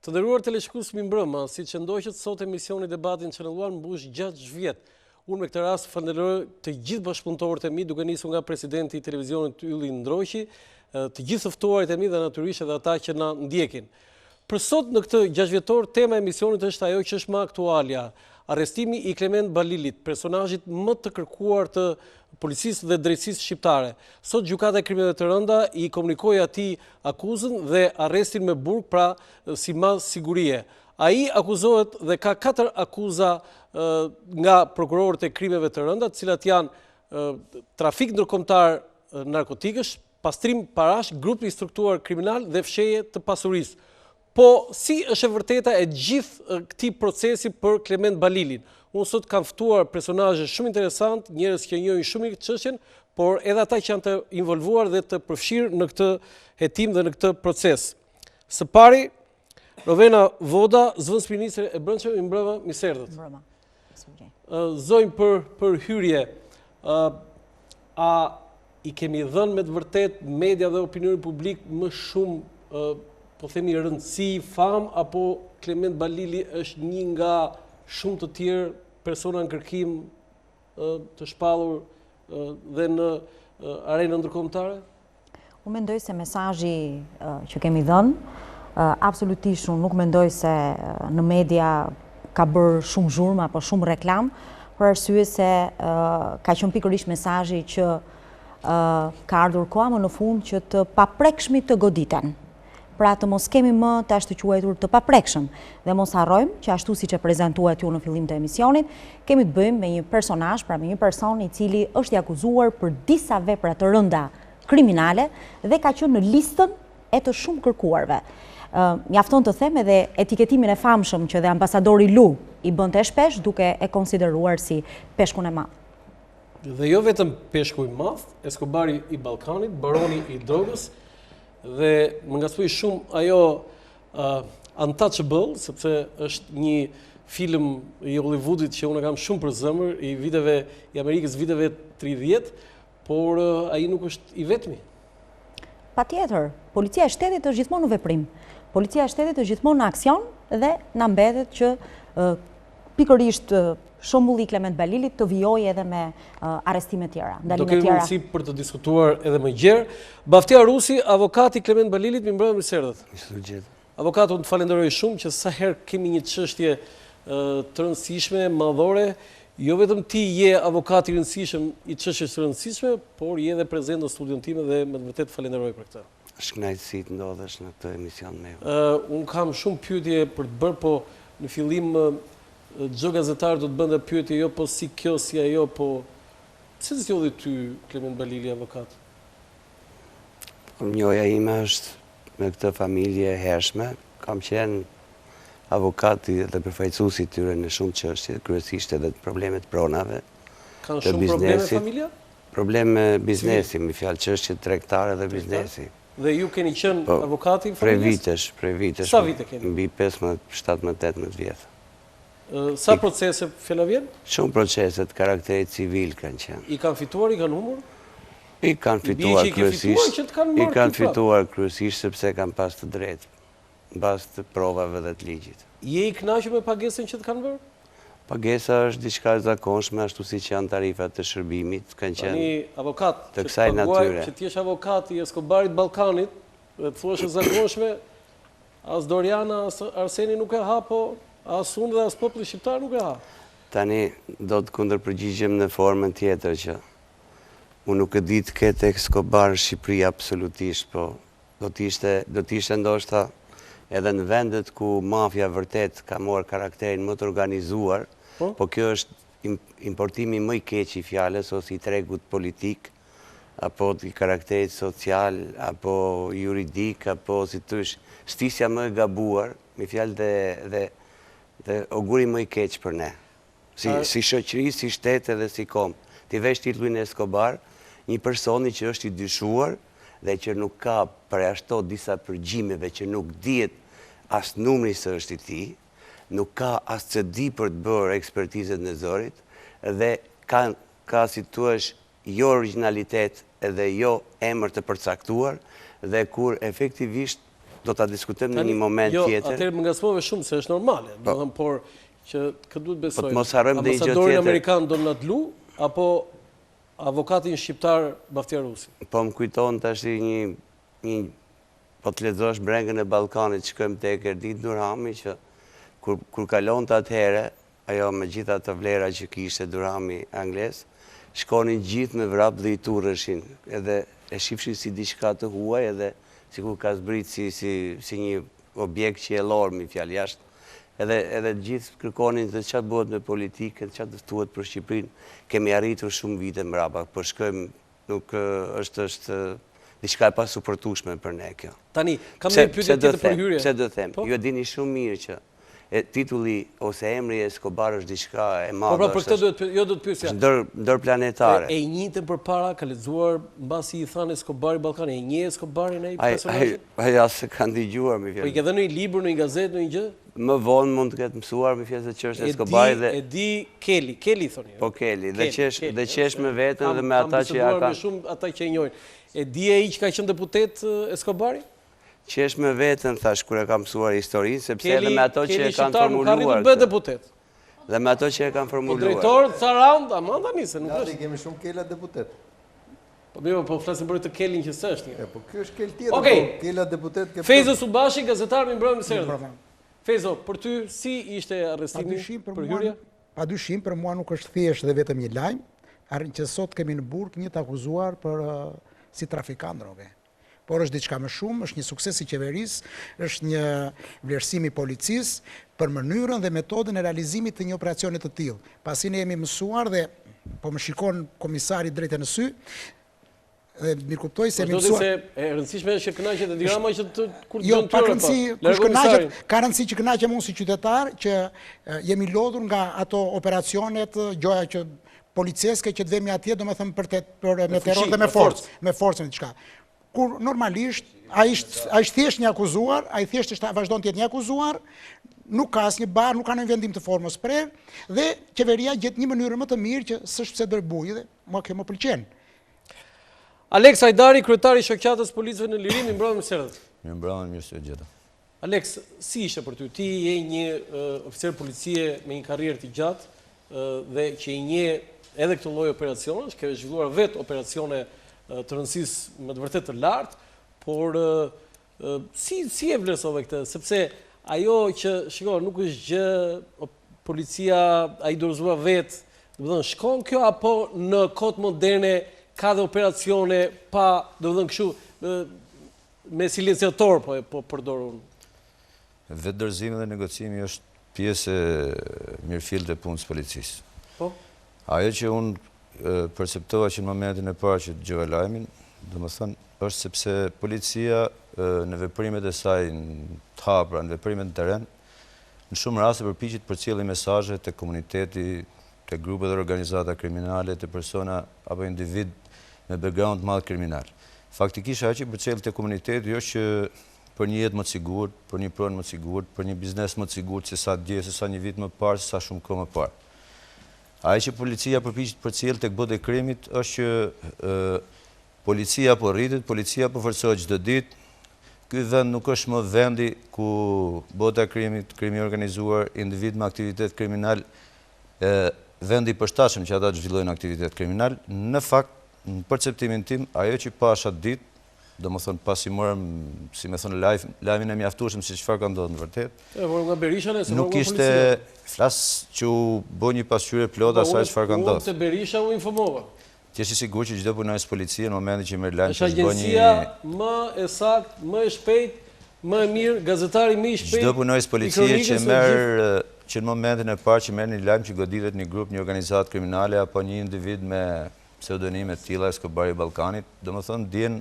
Të nderuar teleshikues mirëmbrëma, siç e ndoqët sot emisioni Debati në Channel One mbush 6 vjet. Unë me këtë rast falënderoj të gjithë bashkëpunëtorët e mi, duke nisur nga presidenti i televizionit Ylli Ndroqi, të gjithë të ftuarit e mi dhe natyrisht edhe ata që na ndjekin. Për sot në këtë 6 vjetor tema e emisionit është ajo që është më aktualja, arrestimi i Klement Balilit, personazhit më të kërkuar të policisë dhe drejtësisë shqiptare. Sot Gjykata e Krimeve të Rënda i komunikoi atij akuzën dhe arrestin me burg pra si masë sigurie. Ai akuzohet dhe ka katër akuza nga prokurorët e krimeve të rënda, të cilat janë trafik ndërkombëtar narkotikësh, pastrim parash, grup i struktuar kriminal dhe fshehje të pasurisë. Po si është e vërteta e gjithë këtij procesi për Klement Balilin? Unë sot kam ftuar personazhe shumë interesant, njerëz që e njohin shumë mirë këtë çështjen, por edhe ata që janë të involvuar dhe të përfshirë në këtë hetim dhe në këtë proces. Së pari, Rovena Voda, zëvendësministre e Brendshme, mirëmbrëma, mirë se erdhët. Mirëmbrëma. Zonjë për për hyrje, a i kemi dhënë me të vërtetë media dhe opinioni publik më shumë, po themi rëndësi, famë, apo Klement Balili është një nga shumë të tjerë persona në kërkim të shpallur dhe në arenën ndërkombëtare? Unë mendoj se mesazhi që kemi dhënë, absolutisht unë nuk mendoj se në media ka bërë shumë zhurmë apo shumë reklamë, për arsye se ka qenë pikërisht mesazhi që ka ardhur koha më në fund që të paprekshmit të goditen. Pra të mos kemi më të ashtuquajtur të paprekshëm. Dhe mos harrojmë që ashtu siç e prezantuat ju në fillim të emisionit, kemi të bëjmë me një personazh, pra me një person i cili është i akuzuar për disa vepra të rënda kriminale dhe ka qenë në listën e të shumëkërkuarve. Mjafton të them edhe etiketimin e famshëm që dhe ambasadori Lu i bënte shpesh duke e konsideruar si peshkun e madh. Dhe jo vetëm peshku i madh, Escobari i Ballkanit, baroni i drogës, dhe më ngacmoi shumë ajo uh, Untouchable, sepse është një film i Hollywoodit që unë e kam shumë për zemër, i viteve i Amerikës viteve 30, por uh, ai nuk është i vetmi. Patjetër, policia e shtetit është gjithmonë në veprim. Policia e shtetit është gjithmonë në aksion dhe na mbetet që uh, pikërisht shembulli i Klement Balilit të vijojë edhe me arrestime tjera, ndalime tjera. Do kemi mundësi për të diskutuar edhe më gjerë. Baftjar Rusi, avokati i Klement Balilit, mirëmbrëma, mirë se erdhët. Mirë se ju gjeta. Avokat, unë të falenderoj shumë që sa herë kemi një çështje të rëndësishme, madhore, jo vetëm ti je avokat i rëndësishëm i çështjes së rëndësishme, por je edhe prezent në studion time dhe me të vërtetë të falenderoj për këtë. Është kënaqësi të ndodhesh në këtë emision me ju. Unë kam shumë pyetje për të bërë, po në fillim çdo gazetar do të bënte pyetje jo po si kjo, si ajo, po pse të zgjodhi ty Klement Balili avokat? Njohja ime është me këtë familje e hershme. Kam qenë avokati dhe përfaqësuesi i tyre në shumë çështje, kryesisht edhe të problemet pronave, Kanë shumë probleme familja? Probleme biznesi, me fjalë çështje tregtare dhe biznesi. Dhe ju keni qenë po, avokati i familjes? Prej vitesh, prej vitesh. Sa vite keni? Mbi 15, 17, 18 vjet. Sa procese fjala vjen? Shumë procese të karakterit civil kanë qenë. I kanë fituar, i kanë humbur? I kanë fituar kryesisht. I kanë fituar kryesisht sepse kanë pas të drejtë. Në bazë të provave dhe të ligjit. Je i kënaqur me pagesën që të kanë bërë? Pagesa është diçka e zakonshme, ashtu siç janë tarifat e shërbimit, kanë qenë Tani, avokat, të kësaj natyre. Që të jesh avokat i Escobarit Ballkanit dhe të thuash e zakonshme, as Doriana, as Arseni nuk e ha, po as unë dhe as populli shqiptar nuk e ha. Tani, do të kundërpërgjigjem në formën tjetër që unë nuk e di të ketë Escobar në Shqipëri absolutisht, po Do të ishte, do të ishte ndoshta edhe në vendet ku mafia vërtet ka marrë karakterin më të organizuar, po, po kjo është importimi më i keq i fjalës ose i tregut politik, apo i karakterit social, apo juridik, apo si të thuash, stisja më e gabuar, me fjalë dhe, dhe, dhe oguri më i keq për ne. Si, si shoqëri, si shtet edhe si komb. T'i vesh titullin Escobar, një personi që është i dyshuar dhe që nuk ka përjashto disa përgjimeve që nuk dihet as numri se është i tij, nuk ka as CD për të bërë ekspertizën e zërit dhe ka, ka si të thuash jo origjinalitet edhe jo emër të përcaktuar dhe kur efektivisht. do ta diskutojmë në një moment jo, tjetër. Jo, atëherë më ngacmove shumë se është normale, po. domethënë por që kë duhet besojmë. Po të mos harrojmë dhe një gjë tjetër. Ambasadorin amerikan Donald Lu apo avokatin shqiptar Baftjar Rusi? Po më kujton tashi një një po të lexosh brengën e Ballkanit, shkojmë tek Erdit Durhami që kur kur kalonte atëherë, ajo me gjithë ato vlera që kishte Durhami anglez, shkonin gjithë me vrap dhe i turreshin, edhe e shifshin si diçka të huaj edhe sikur ka zbrit si si si një objekt qiellor me fjalë jashtë edhe edhe të gjithë kërkonin se ça bëhet me politikën, ça të thuhet për Shqipërinë, kemi arritur shumë vite mbrapa, po shkojmë nuk është është diçka e pasuportueshme për ne kjo. Tani, kam një pyetje tjetër për hyrje. Pse do them? Po? Ju e dini shumë mirë që e, titulli ose emri Escobar është diçka e madhe. Po pra, për këtë duhet jo do të pyesja. Është ndër ndërplanetare. E, e njihte përpara, ka lexuar mbasi i thanë Escobari i Ballkanit, e njeh Escobarin ai personazhin? Ai ai as e ka dëgjuar me fjalë. Po i ke dhënë një libër, në një gazetë, në një gjë? Më vonë mund të ketë mësuar me fjalë se ç'është Escobari dhe e di Keli, Keli thoni. Po Keli, dhe qesh dhe qesh me veten dhe me ata që ja kanë. Kam biseduar me shumë ata që e njohin. E di ai që ka qenë deputet Escobari? Qesh me veten, thash, kur e kam mësuar historinë, sepse edhe me ato që e kanë formuluar. Nuk ka arritur të bëhet deputet. Dhe me ato që e kanë po formuluar. Po drejtor, Sarand, aman tani se nuk është. Ne kemi shumë Kela deputet. Po mirë, po flasim për të Kelin që s'është një. Po ky është Kel tjetër, okay. po Kela deputet ke. Fejzo Subashi, gazetar mirëmbrëma mirë se erdhe. Fejzo, për ty si ishte arrestimi për hyrje? Pa dyshim, për mua nuk është thjesht dhe vetëm një lajm, arrin që sot kemi në burg një të akuzuar për si trafikant droge. Por është diçka më shumë, është një sukses i qeverisë, është një vlerësim i policisë për mënyrën dhe metodën e realizimit të një operacioni të tillë. Pasi ne jemi mësuar dhe po më shikon komisari drejt e në sy, dhe mirëkuptoj se jemi mësuar... Se e rëndësishme është që kënaqet Edi Rama që të kur të jo, pa rëndësi, kush kënaqet, ka rëndësi që kënaqem unë si qytetar, që jemi lodhur nga ato operacionet, gjoja që policeske që të vemi atje, domethënë për të për me terror dhe me forcë, me forcë në diçka. Kur normalisht ai është ai është thjesht një akuzuar, ai thjesht është vazhdon të jetë një akuzuar, nuk ka asnjë barrë, nuk ka ndonjë vendim të formës prerë dhe qeveria gjet një mënyrë më të mirë që s'është pse bëj bujë dhe mua kjo më pëlqen. Aleks Hajdari, kryetari i shoqatës policëve në liri, mirëmbrëma mirë se erdhët. Mirëmbrëma, mirë se ju gjeta. Aleks, si ishte për ty? Ti je një oficer policie me një karrierë të gjatë dhe që i njeh edhe këto lloj operacionesh, ke zhvilluar vetë operacione të rëndësisë me të vërtetë të lartë, por si si e vlerësove këtë? Sepse ajo që, shiko, nuk është gjë policia ai dorëzua vetë, domethënë shkon kjo apo në kohët moderne ka dhe operacione pa, domethënë kështu Me silenciator po e po përdor unë. Vetëdorëzimi dhe negocimi është pjesë e mirëfilltë e punës së policisë. Po. Ajo që unë perceptova që në momentin e parë që dëgjova lajmin, domethënë, është sepse policia në veprimet e saj të hapura, në veprimet në terren, në shumë raste përpiqet të përcjellë mesazhe te komuniteti, te grupe dhe organizata kriminale, te persona apo individë me background të madh kriminal. Faktikisht ajo që përcjell te komuniteti është që për një jetë më të sigurt, për një pronë më të sigurt, për një biznes më të sigurt se sa dje, se sa një vit më parë, se sa shumë kohë më parë. Ajo që policia përpiqet të përcjellë tek bota e krimit është që policia po rritet, policia po forcohet çdo ditë. Ky vend nuk është më vendi ku bota e krimit, krimi i organizuar, individë me aktivitet kriminal, vendi i përshtatshëm që ata të zhvillojnë aktivitet kriminal. Në fakt, Në perceptimin tim, ajo që pashë atë ditë, domethënë pasi morëm, si me thënë, lajmin e mjaftueshëm se çfarë ka ndodhur në vërtetë. E morëm nga Berisha ne, se morëm nga policia. Nuk ishte, flas që u bë një pasqyrë e plotë po, asaj çfarë ka ndodhur. Unë te Berisha u informova. Të jesh i sigurt që çdo punonjës policie në momentin që merr lajm që është bë një Është agjencia më e saktë, më e shpejtë, më e mirë, gazetari më i shpejtë. Çdo punonjës policie që merr që në momentin e parë që merr një lajm që goditet një grup, një organizatë kriminale apo një individ me pseudonime të tilla Escobar i Ballkanit, domethënë ndjen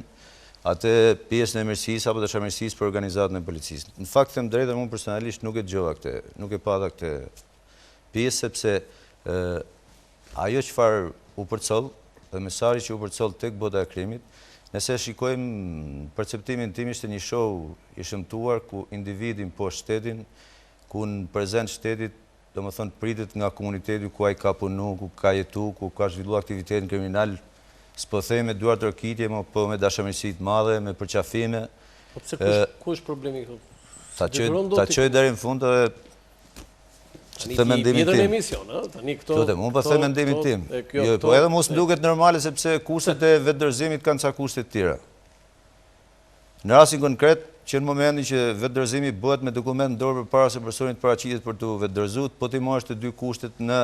atë pjesën e mirësisë apo dashamirësisë për organizatën e policisë. Në fakt them drejtën, unë personalisht nuk e dëgjova këtë, nuk e pata këtë pjesë sepse ajo çfarë u përcoll dhe mesazhi që u përcoll tek bota e krimit, nëse e shikojmë perceptimin tim ishte një show i shëmtuar ku individi mposht shtetin, ku në prezencë shtetit domethënë pritet nga komuniteti ku ai ka punu, ku ka jetu, ku ka zhvillu aktivitetin kriminal, s'po them me duartrokitje, po me dashamirësi të madhe, me përqafime. Po pse kush, ku është problemi këtu? Ta çoj ta çoj deri në fund edhe të them mendimin tim. Emision, ë? Tani këto. Lutem, unë po them mendimin tim. Jo, po edhe mua s'duket normale sepse kushtet e vetëdorëzimit kanë ca kushte të tjera. Në rastin konkret, që në momentin që vetëdorëzimi bëhet me dokument në dorë përpara se personi të paraqitet për t'u vetëdorëzuar, po t'i marrësh të dy kushtet në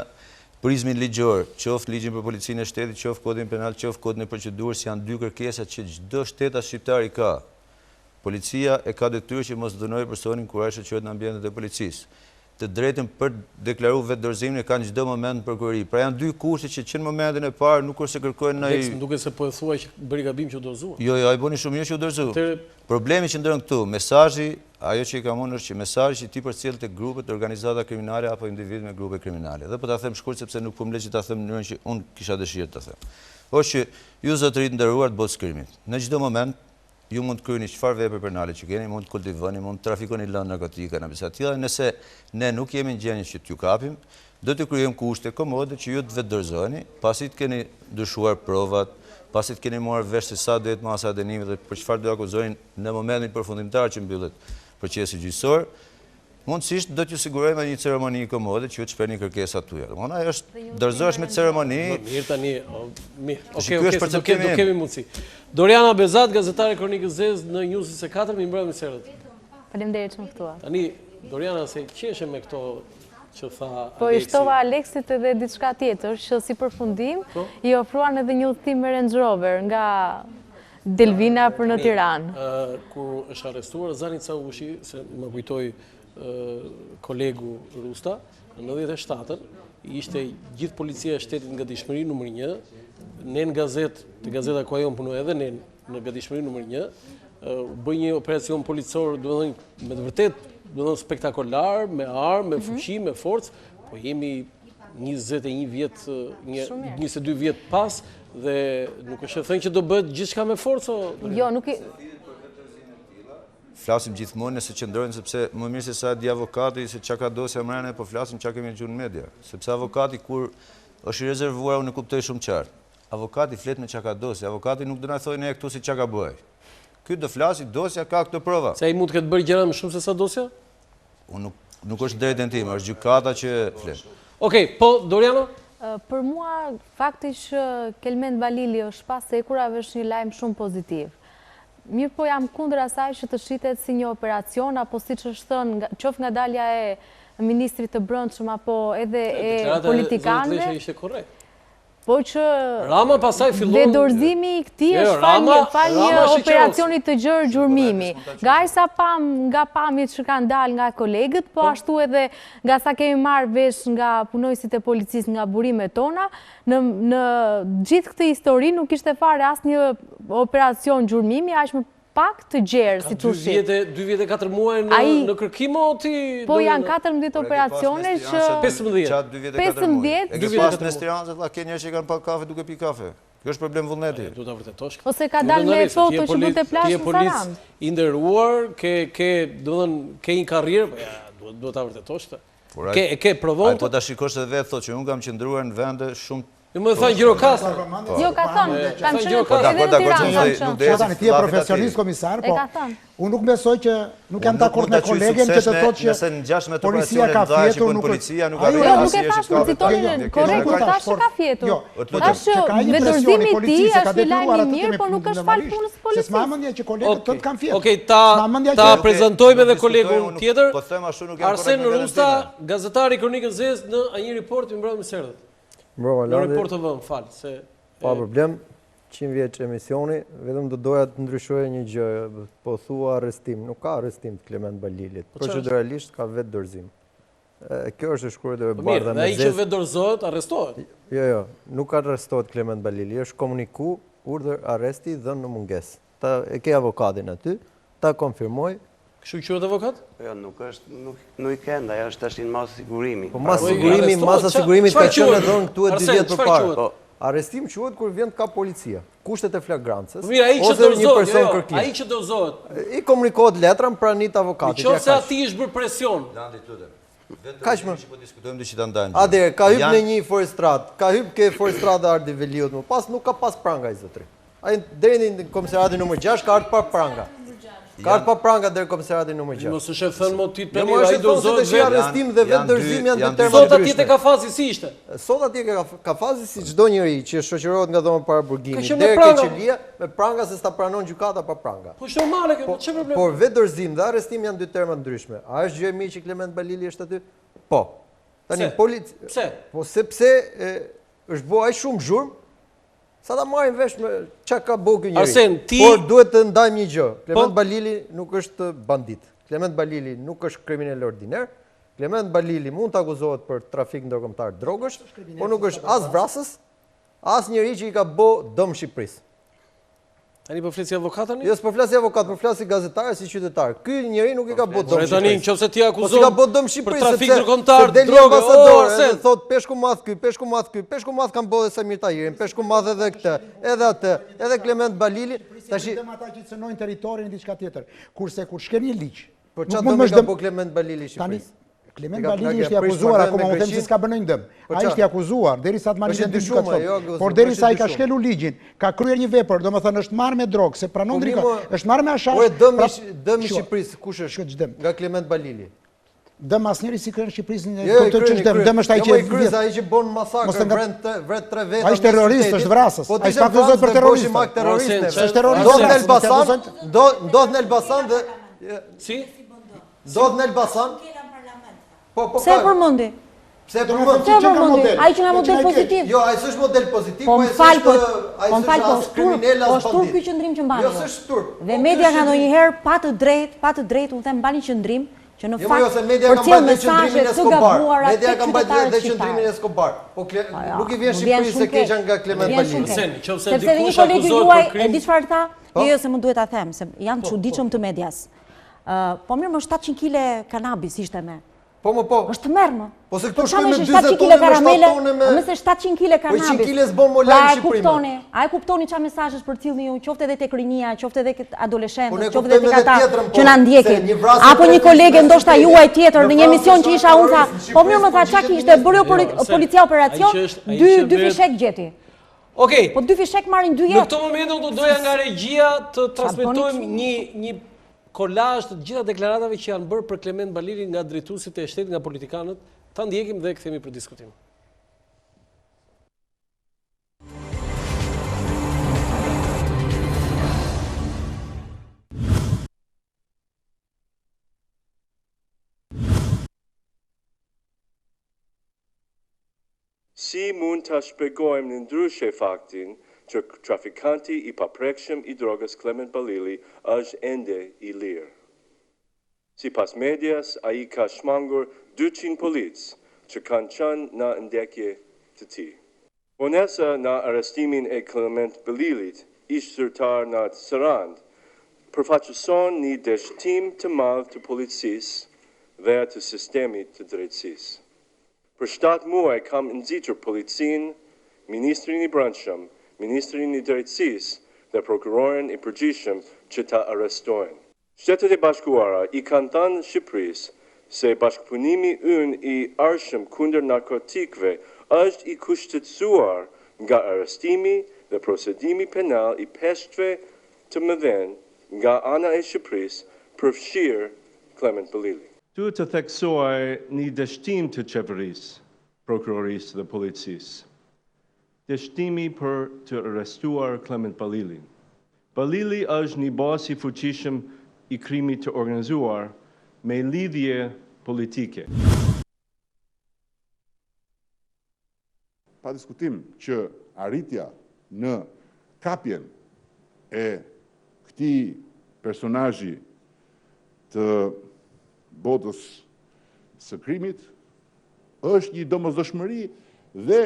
prizmin ligjor, qoftë ligjin për policinë e shtetit, qoftë kodin penal, qoftë kodin e procedurës, janë dy kërkesa që çdo shtetas shqiptar i ka. Policia e ka detyrë që mos dhunojë personin kur ai shoqërohet në ambientet e policisë. Të drejtën për të deklaruar vetëdorëzimin e ka në çdo moment në prokurori. Pra janë dy kushte që që në momentin e parë nuk është se kërkojnë ndonjë Aleks, më duket se po e thua që bëri gabim që u dorëzua. Jo, jo, ai bëri shumë mirë që u dorëzua. Atëherë Problemi qëndron këtu, mesazhi, ajo që i kam unë është që mesazhi që ti përcjell te grupet, organizata kriminale apo individë me grupe kriminale. Dhe po ta them shkurt sepse nuk po më le që ta them në mënyrën që unë kisha dëshirë ta them. Është që ju zotëri të nderuar të botës krimit, në çdo moment Ju mund të kryeni çfarë vepre penale që keni, mund të kultivoni, mund të trafikoni lëndë narkotike, kanabis e tilla, nëse ne nuk jemi në gjendje që t'ju kapim, do t'ju krijojmë kushte komode që ju të vetëdorëzoheni, pasi të keni ndryshuar provat, pasi të keni marrë vesh se sa do jetë masa e dënimit dhe për çfarë do akuzoheni në momentin përfundimtar që mbyllet procesi gjyqësor, Mundësisht do t'ju sigurojmë edhe një ceremoni komode që ju të shprehni kërkesat tuaja. Domethënë ajo është dorëzohesh me ceremoni. Më mirë tani, mirë. Okej, okej, do kemi do kemi mundësi. Doriana Bezat, gazetare e Kronikës Zezë në News 24, mirëmbrëma mirë se erdhët. Faleminderit që më ftuat. Tani Doriana se qeshe me këto që tha Aleksi. Po i shtova Aleksit edhe diçka tjetër, që si përfundim po? i ofruan edhe një udhëtim me Range Rover nga Delvina për në Tiranë. Kur është arrestuar Zani Caushi, se më kujtoi kolegu Rusta, në 97-ën, ishte gjithë policia e shtetit në gatishmëri numër 1, ne në gazetë, te gazeta ku ajo punoi edhe ne në gatishmëri numër 1, u bë një operacion policor, domethënë, me të vërtetë, domethënë spektakolar, me armë, me mhm. fuqi, me forcë, po jemi 21 vjet, 22 vjet pas dhe nuk është e thënë që do bëhet gjithçka me forcë. Jo, nuk i Flasim gjithmonë nëse qëndrojnë sepse më mirë se sa e di avokati se ça ka dosja mrena po flasim ça kemi dëgjuar në media. Sepse avokati kur është i rezervuar unë e kuptoj shumë qartë. Avokati flet me ça ka dosja, avokati nuk do na thojë ne këtu se ça ka bërë. Ky do flasi dosja ka këto prova. Se ai mund të ketë bërë gjëra më shumë se sa dosja? Unë nuk nuk është drejtën time, është gjykata që flet. Okej, po Doriana? Për mua fakti që Kelmend Balili është pas hekurave është një lajm shumë pozitiv. Mirëpo jam kundër asaj që të shitet si një operacion apo siç është thënë, qoftë nga dalja e ministrit të Brendshëm apo edhe e politikanëve. Deklarata e zotit Lleshaj ishte korrekt. Po që Rama pastaj fillon Vetëdorëzimi i këtij jo, është falë falë një operacioni të gjerë gjurmimi. Nga aq sa pamë nga pamjet që kanë dalë nga kolegët, po, po ashtu edhe nga sa kemi marrë vesh nga punonjësit e policisë nga burimet tona, në në gjithë këtë histori nuk ishte fare asnjë operacion gjurmimi, aq më pak të gjerë, siç u shit. Ka 2 vjet e 4 muaj në kërkim o ti? Po janë 14 operacione që... 15. Qa 2 vjet e 4 muaj. E ke pas mes Tiranës, vlla, ke njerëz që kanë pa kafe duke pi kafe. Kjo është problem vullneti. Duhet ta vërtetosh. Ose ka dalë me foto që mund të plasë në Sarandë. I nderuar, ke, ke, domethënë, ke një karrierë, po ja, duhet ta vërtetosh këtë. Ke, ke provon Ai po ta shikosh edhe vetë thotë që unë kam qëndruar në vende shumë Jo më tha Gjirokastër. Po. Jo, ka thënë, kam qenë edhe në Tiranë kam qenë. Po tani ti je profesionist komisar, po. Unë nuk besoj që nuk jam dakord me kolegen që të thotë që policia ka fjetur, nuk policia nuk arrin. Jo, nuk e thash, më citonin korrekt, nuk thash që ka fjetur. Jo, thash që vetëdorëzimi i tij është një lajm i mirë, por nuk është falë punës së policisë. Se s'ma mendja që kolegët të kanë fjetur. Okej, ta ta prezantojmë edhe kolegun tjetër. Po them ashtu nuk jam korrekt. Arsen Rusta, gazetari i Kronikës Zezë në A1 Report, mirëmbrëma mirë se erdhët. Mbrëma, Landi. Në Report TV, më fal, se... Pa problem, 100 vjeç emisioni, vetëm do doja të ndryshoja një gjë, po thua arrestim, nuk ka arrestim të Klement Balilit, po proceduralisht ka vetëdorëzim. Kjo është e shkruar e po bardha me zezë. Dhe ai që vetëdorëzohet, arrestohet? Jo, jo, nuk arrestohet Klement Balili, është komuniku urdhër arresti dhënë në mungesë. Ta e ke avokatin aty, ta konfirmoj. Kështu quhet avokat? Po jo, nuk është, nuk në weekend, ajo është tash në masë sigurimi. Po masë sigurimi, masa sigurimit ka qenë e dhënë këtu e dy vjet më parë. Po. Arrestim quhet kur vjen të kap policia. Kushtet e flagrancës, po mirë, ai që ose një person jo, jo, kërkim. Ai që dorëzohet. I komunikohet letra në prani të avokatit. Në qoftë se atij i është bërë presion. Landi, të lutem. Kaq më. Po diskutojmë dhe që ta ndajmë. Atëherë, ka hyp në një fuoristradë, ka hyp ke fuoristrada Ardi Veliut më pas, nuk ka pas pranga ai zotri. Ai deri në komisariatin numër 6 ka ardhur pa pranga. Ka ardhur pa pranga deri komisariati numër 6. Mos është e thënë mo ti tani, jo, ai do zot vetë. Arrestim dhe vetëdorëzim janë dy terma Sot atje te kafazi si ishte? Sot atje ke kafazi si çdo njeri që shoqërohet nga dhoma paraburgimit deri ke qelia me pranga se s'ta pranon gjykata pa pranga. Po është normale kjo, po ç'është problemi? Por vetëdorëzim dhe arrestim janë dy terma të ndryshme. A është gjë e mirë që Klement Balili është aty? Po. Tani polic Pse? Po sepse është bo aq shumë zhurmë Sa ta marrim vesh me ça ka bo ky njeri. Arsen, ti... Por duhet të ndajmë një gjë. Klement po? Balili nuk është bandit. Klement Balili nuk është kriminel ordiner. Klement Balili mund të akuzohet për trafik ndërkombëtar drogësh, por nuk është as vrasës, as njeri që i ka bo dëm Shqipërisë. Tani po flet si avokat tani? Jo, s'po flas si avokat, po flas si gazetar, si qytetar. Ky njeri nuk i ka bo dëm Shqipërisë. Tani nëse ti akuzon. Po s'i ka bo dëm Shqipërisë për trafik ndërkombëtar droge, o, se thot peshku madh ky, peshku madh ky, peshku madh kanë bo dhe Saimir Tahirin, peshku madh edhe këtë, edhe atë, edhe Klement Balilin. Tash dëm ata që cënojnë territorin e diçka tjetër. Kurse kur shkel një ligj, Po çfarë dëmi ka bo Klement Balili Shqipërisë? Klement Balili është i akuzuar akoma, unë them se s'ka bërë ndonjë dëm. Po ai është i akuzuar derisa të marrë vendim gjykatësor. Jo, Por derisa ai ka shkelur ligjin, ka kryer një vepër, domethënë është marrë me drogë, se pranon po, drika, është marrë me hashash. Po dëmi pra, dëmi Shqipërisë, kush është? Dëm? Nga Klement Balili. Dëm asnjëri s'i kryen Shqipërisë në jo, këtë ç'është dëm, dëm është ai jo, që vjet. Ai që bën masakër, vret vret tre veta. Ai është terrorist, është vrasës. Po, ai s'akuzohet për terrorist. Është terrorist. Ndodh në Elbasan, ndodh në Elbasan dhe si? Ndodh në Elbasan. Po, po, Pse e përmendi? Pse e përmendi? Pse e përmendi? Ai që nga model pozitiv. Jo, ai s'është model pozitiv, po, po ai s'është po, ai po s'është as kriminel as bandit. Po është turp ky qëndrim që mbani. Jo, s'është turp. Dhe media nga ndonjëherë pa të drejtë, pa të drejtë, unë them mbani qëndrim që në jo, jo, fakt përcjell mesazhe të gabuara Media ka mbajtur dhe qëndrimin e Escobar. Po nuk i vjen Shqipërisë e keqja nga Klement Balili. Sepse dhe një koleg juaj, e di çfarë tha? Jo, jo, se më duhet ta them, se janë të çuditshëm të medias. Po mirë më 700 kile kanabis ishte me. Po më po. Është tmerr më. Po se këtu po shkojmë me 40 tonë me 7 tonë me... Më se 700 kile kanabis. Po 100 kile s'bon më lajm pra, Shqipëri. Kuptoni, a e kuptoni ça mesazhesh përcillni ju, qoftë edhe tek rinia, qoftë edhe tek adoleshentët, po qoftë edhe tek ata po, që na ndjekin. Apo një kolege ndoshta juaj tjetër në një emision që isha unë tha, po mirë më tha ça kishte, bëri jo policia operacion, dy dy fishek gjeti. Okej. Po dy fishek marrin dy jetë. Në këtë moment unë do doja nga regjia të transmetojmë një një kolazh të të gjitha deklaratave që janë bërë për Klement Balilin nga drejtuesit e shtetit, nga politikanët, ta ndjekim dhe kthehemi për diskutim. Si mund ta shpjegojmë ndryshe faktin që trafikanti i paprekshëm i drogës Klement Balili është ende i lirë? Sipas medias, ai ka shmangur 200 policë që kanë qenë në ndjekje të tij. Vonesa në arrestimin e Klement Balilit, ish-zyrtar në Sarandë, përfaqëson një dështim të madh të policisë dhe të sistemit të drejtësisë. Për shtatë muaj kam nxitur policinë, ministrin e Brendshëm, ministrin e Drejtësisë dhe prokurorin e Përgjithshëm që ta arrestojnë. Shtetet e Bashkuara i kanë thënë Shqipërisë se bashkëpunimi ynë i ardhshëm kundër narkotikëve është i kushtëzuar nga arrestimi dhe procedimi penal i peshqve të mëdhenj nga ana e Shqipërisë, përfshirë Klement Balili. Duhet të theksoj një dështim të qeverisë, prokurorisë dhe policisë. Dështimi për të arrestuar Klement Balilin. Balili është një bos i fuqishëm i krimit të organizuar me lidhje politike. Pa diskutim që arritja në kapjen e këtij personazhi të botës së krimit është një domosdoshmëri dhe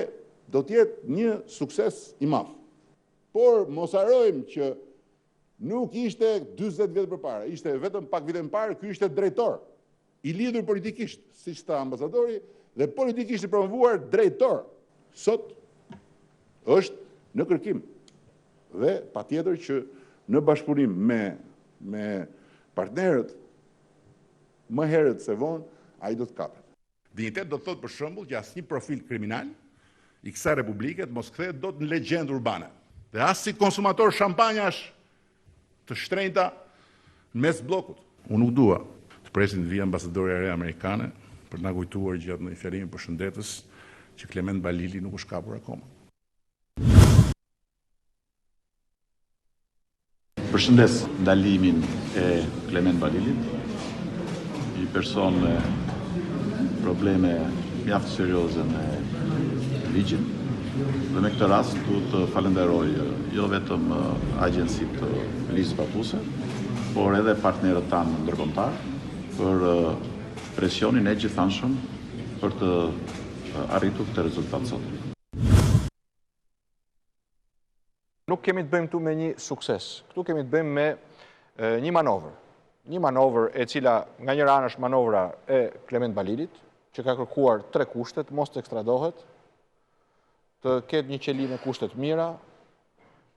do të jetë një sukses i madh. Por mos harrojmë që nuk ishte 40 vjet përpara, ishte vetëm pak vite më parë, ky ishte drejtor I lidhur politikisht, siç tha ambasadori, dhe politikisht i promovuar drejtor. Sot është në kërkim dhe patjetër që në bashkëpunim me me partnerët më herët se vonë ai do të kapet. Dinjitet do të thotë për shembull që asnjë profil kriminal i kësaj republike të mos kthehet dot në legjendë urbane dhe as si konsumator shampanjash të shtrenjta. Në mes bllokut. Unë nuk dua të presim të vijë ambasadorja e re amerikane për të na kujtuar gjatë ndonjë fjalimi përshëndetës që Klement Balili nuk është kapur akoma. Përshëndes ndalimin e Klement Balilit, një person me probleme mjaft serioze me ligjin dhe me këtë rast du të falënderoj jo vetëm agjencitë ligjzbatuese, por edhe partnerët tanë ndërkombëtarë për presionin e gjithanshëm për të arritur këtë rezultat sot. Nuk kemi të bëjmë këtu me një sukses. Këtu kemi të bëjmë me një manovër. Një manovër e cila nga njëra anë është manovra e Klement Balilit, që ka kërkuar tre kushte, të mos të ekstradohet, të ketë një qeli me kushte të mira,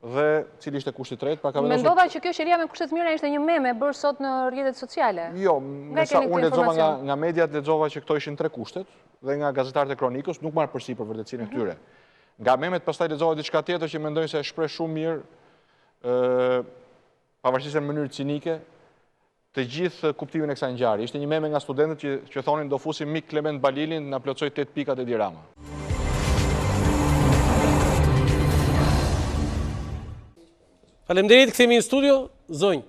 dhe cili ishte kushti i tretë, pra ka vendosur... Mendova që kjo qelia me kushte të mira ishte një meme bërë sot në rrjetet sociale. Jo, me sa unë lexova nga, nga mediat, lexova që këto ishin tre kushtet, dhe nga gazetarët e kronikës, nuk marr përsipër vërtetësinë e mhm. këtyre. Nga memet pastaj lexova diçka tjetër që mendoj se e shpreh shumë mirë, ë pavarësisht se në mënyrë cinike, të gjithë kuptimin e kësaj ngjarje. Ishte një meme nga studentët që që thonin do fusim mik Klement Balilin, na plotësojë 8 pikat Edi Rama. Faleminderit, kthehemi në studio, zonjë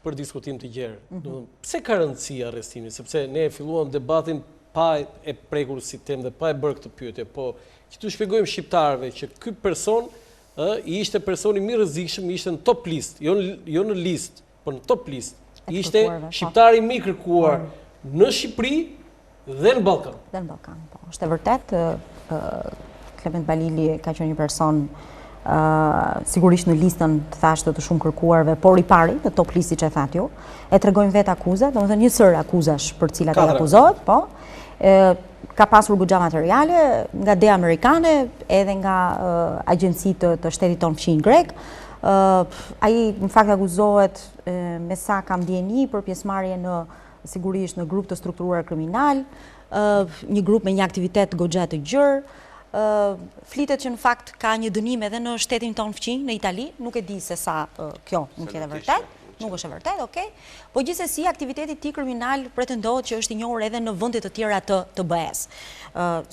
për diskutim të gjerë. Mm -hmm. Pse ka rëndësi arrestimi? Sepse ne e filluam debatin pa e prekur si temë dhe pa e bërë këtë pyetje, po që t'u shpjegojmë shqiptarëve që ky person ë ishte personi më i rrezikshëm, ishte në top list, jo në, jo në listë, po në top list. Ishte po. shqiptari më i kërkuar po. në Shqipëri Dhe në Ballkan. Dhe në Ballkan, po. Është e vërtetë, Klement Balili ka qenë një person sigurisht në listën të thashë të të shumë kërkuarve, por i pari, në top list siç e thatë ju, e tregojnë vetë akuzat, domethënë një sërë akuzash për të cilat ai akuzohet, po, ka pasur goxha materiale nga DEA amerikane, edhe nga agjencitë të shtetit tonë fqinj grek, ai në fakt akuzohet me sa kam dijeni për pjesëmarrje në sigurisht në grup të strukturuar kriminal, një grup me një aktivitet goxha të gjerë, flitet që në fakt ka një dënim edhe në shtetin tonë fqinj, në Itali, nuk e di se sa kjo mund të jetë e vërtetë, nuk është e vërtetë, okay. Po gjithsesi aktiviteti i tij kriminal pretendohet që është i njohur edhe në vende të tjera të të BE-së.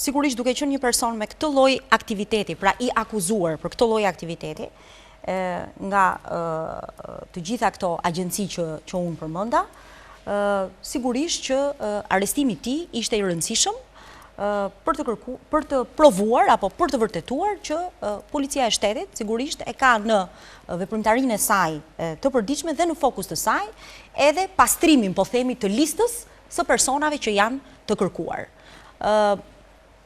Sigurisht duke qenë një person me këtë lloj aktiviteti, pra i akuzuar për këtë lloj aktiviteti, nga të gjitha këto agjenci që që unë përmenda, sigurisht që arrestimi i tij ishte i rëndësishëm për të kërku, për të provuar apo për të vërtetuar që policia e shtetit sigurisht e ka në veprimtarinë e saj të përditshme dhe në fokus të saj edhe pastrimin, po themi, të listës së personave që janë të kërkuar.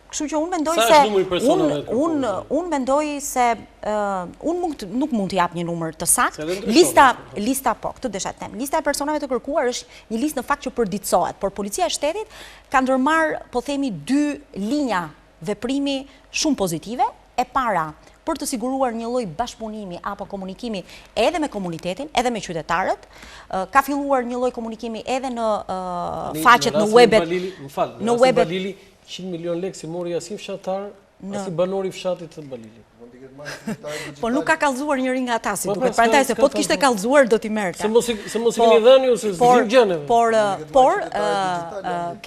Kështu që unë mendoj se unë unë unë mendoj se unë mund nuk mund të jap një numër të saktë. Lista lista po, këtë desha të them. Lista e personave të kërkuar është një listë në fakt që përditësohet, por policia e shtetit ka ndërmarrë, po themi, dy linja veprimi shumë pozitive. E para, për të siguruar një lloj bashkëpunimi apo komunikimi edhe me komunitetin, edhe me qytetarët, ka filluar një lloj komunikimi edhe në faqet në webet, në webet 100 milion lekë s'i mori asnjë fshatar, asnjë banor i fshatit të Balilit. Po nuk ka kallëzuar njëri nga ata, si po, duket. Pra, Prandaj se po të kishte kallëzuar do t'i merrte. Se mos se mos i keni dhënë ju se s'dim gjë ne. Por por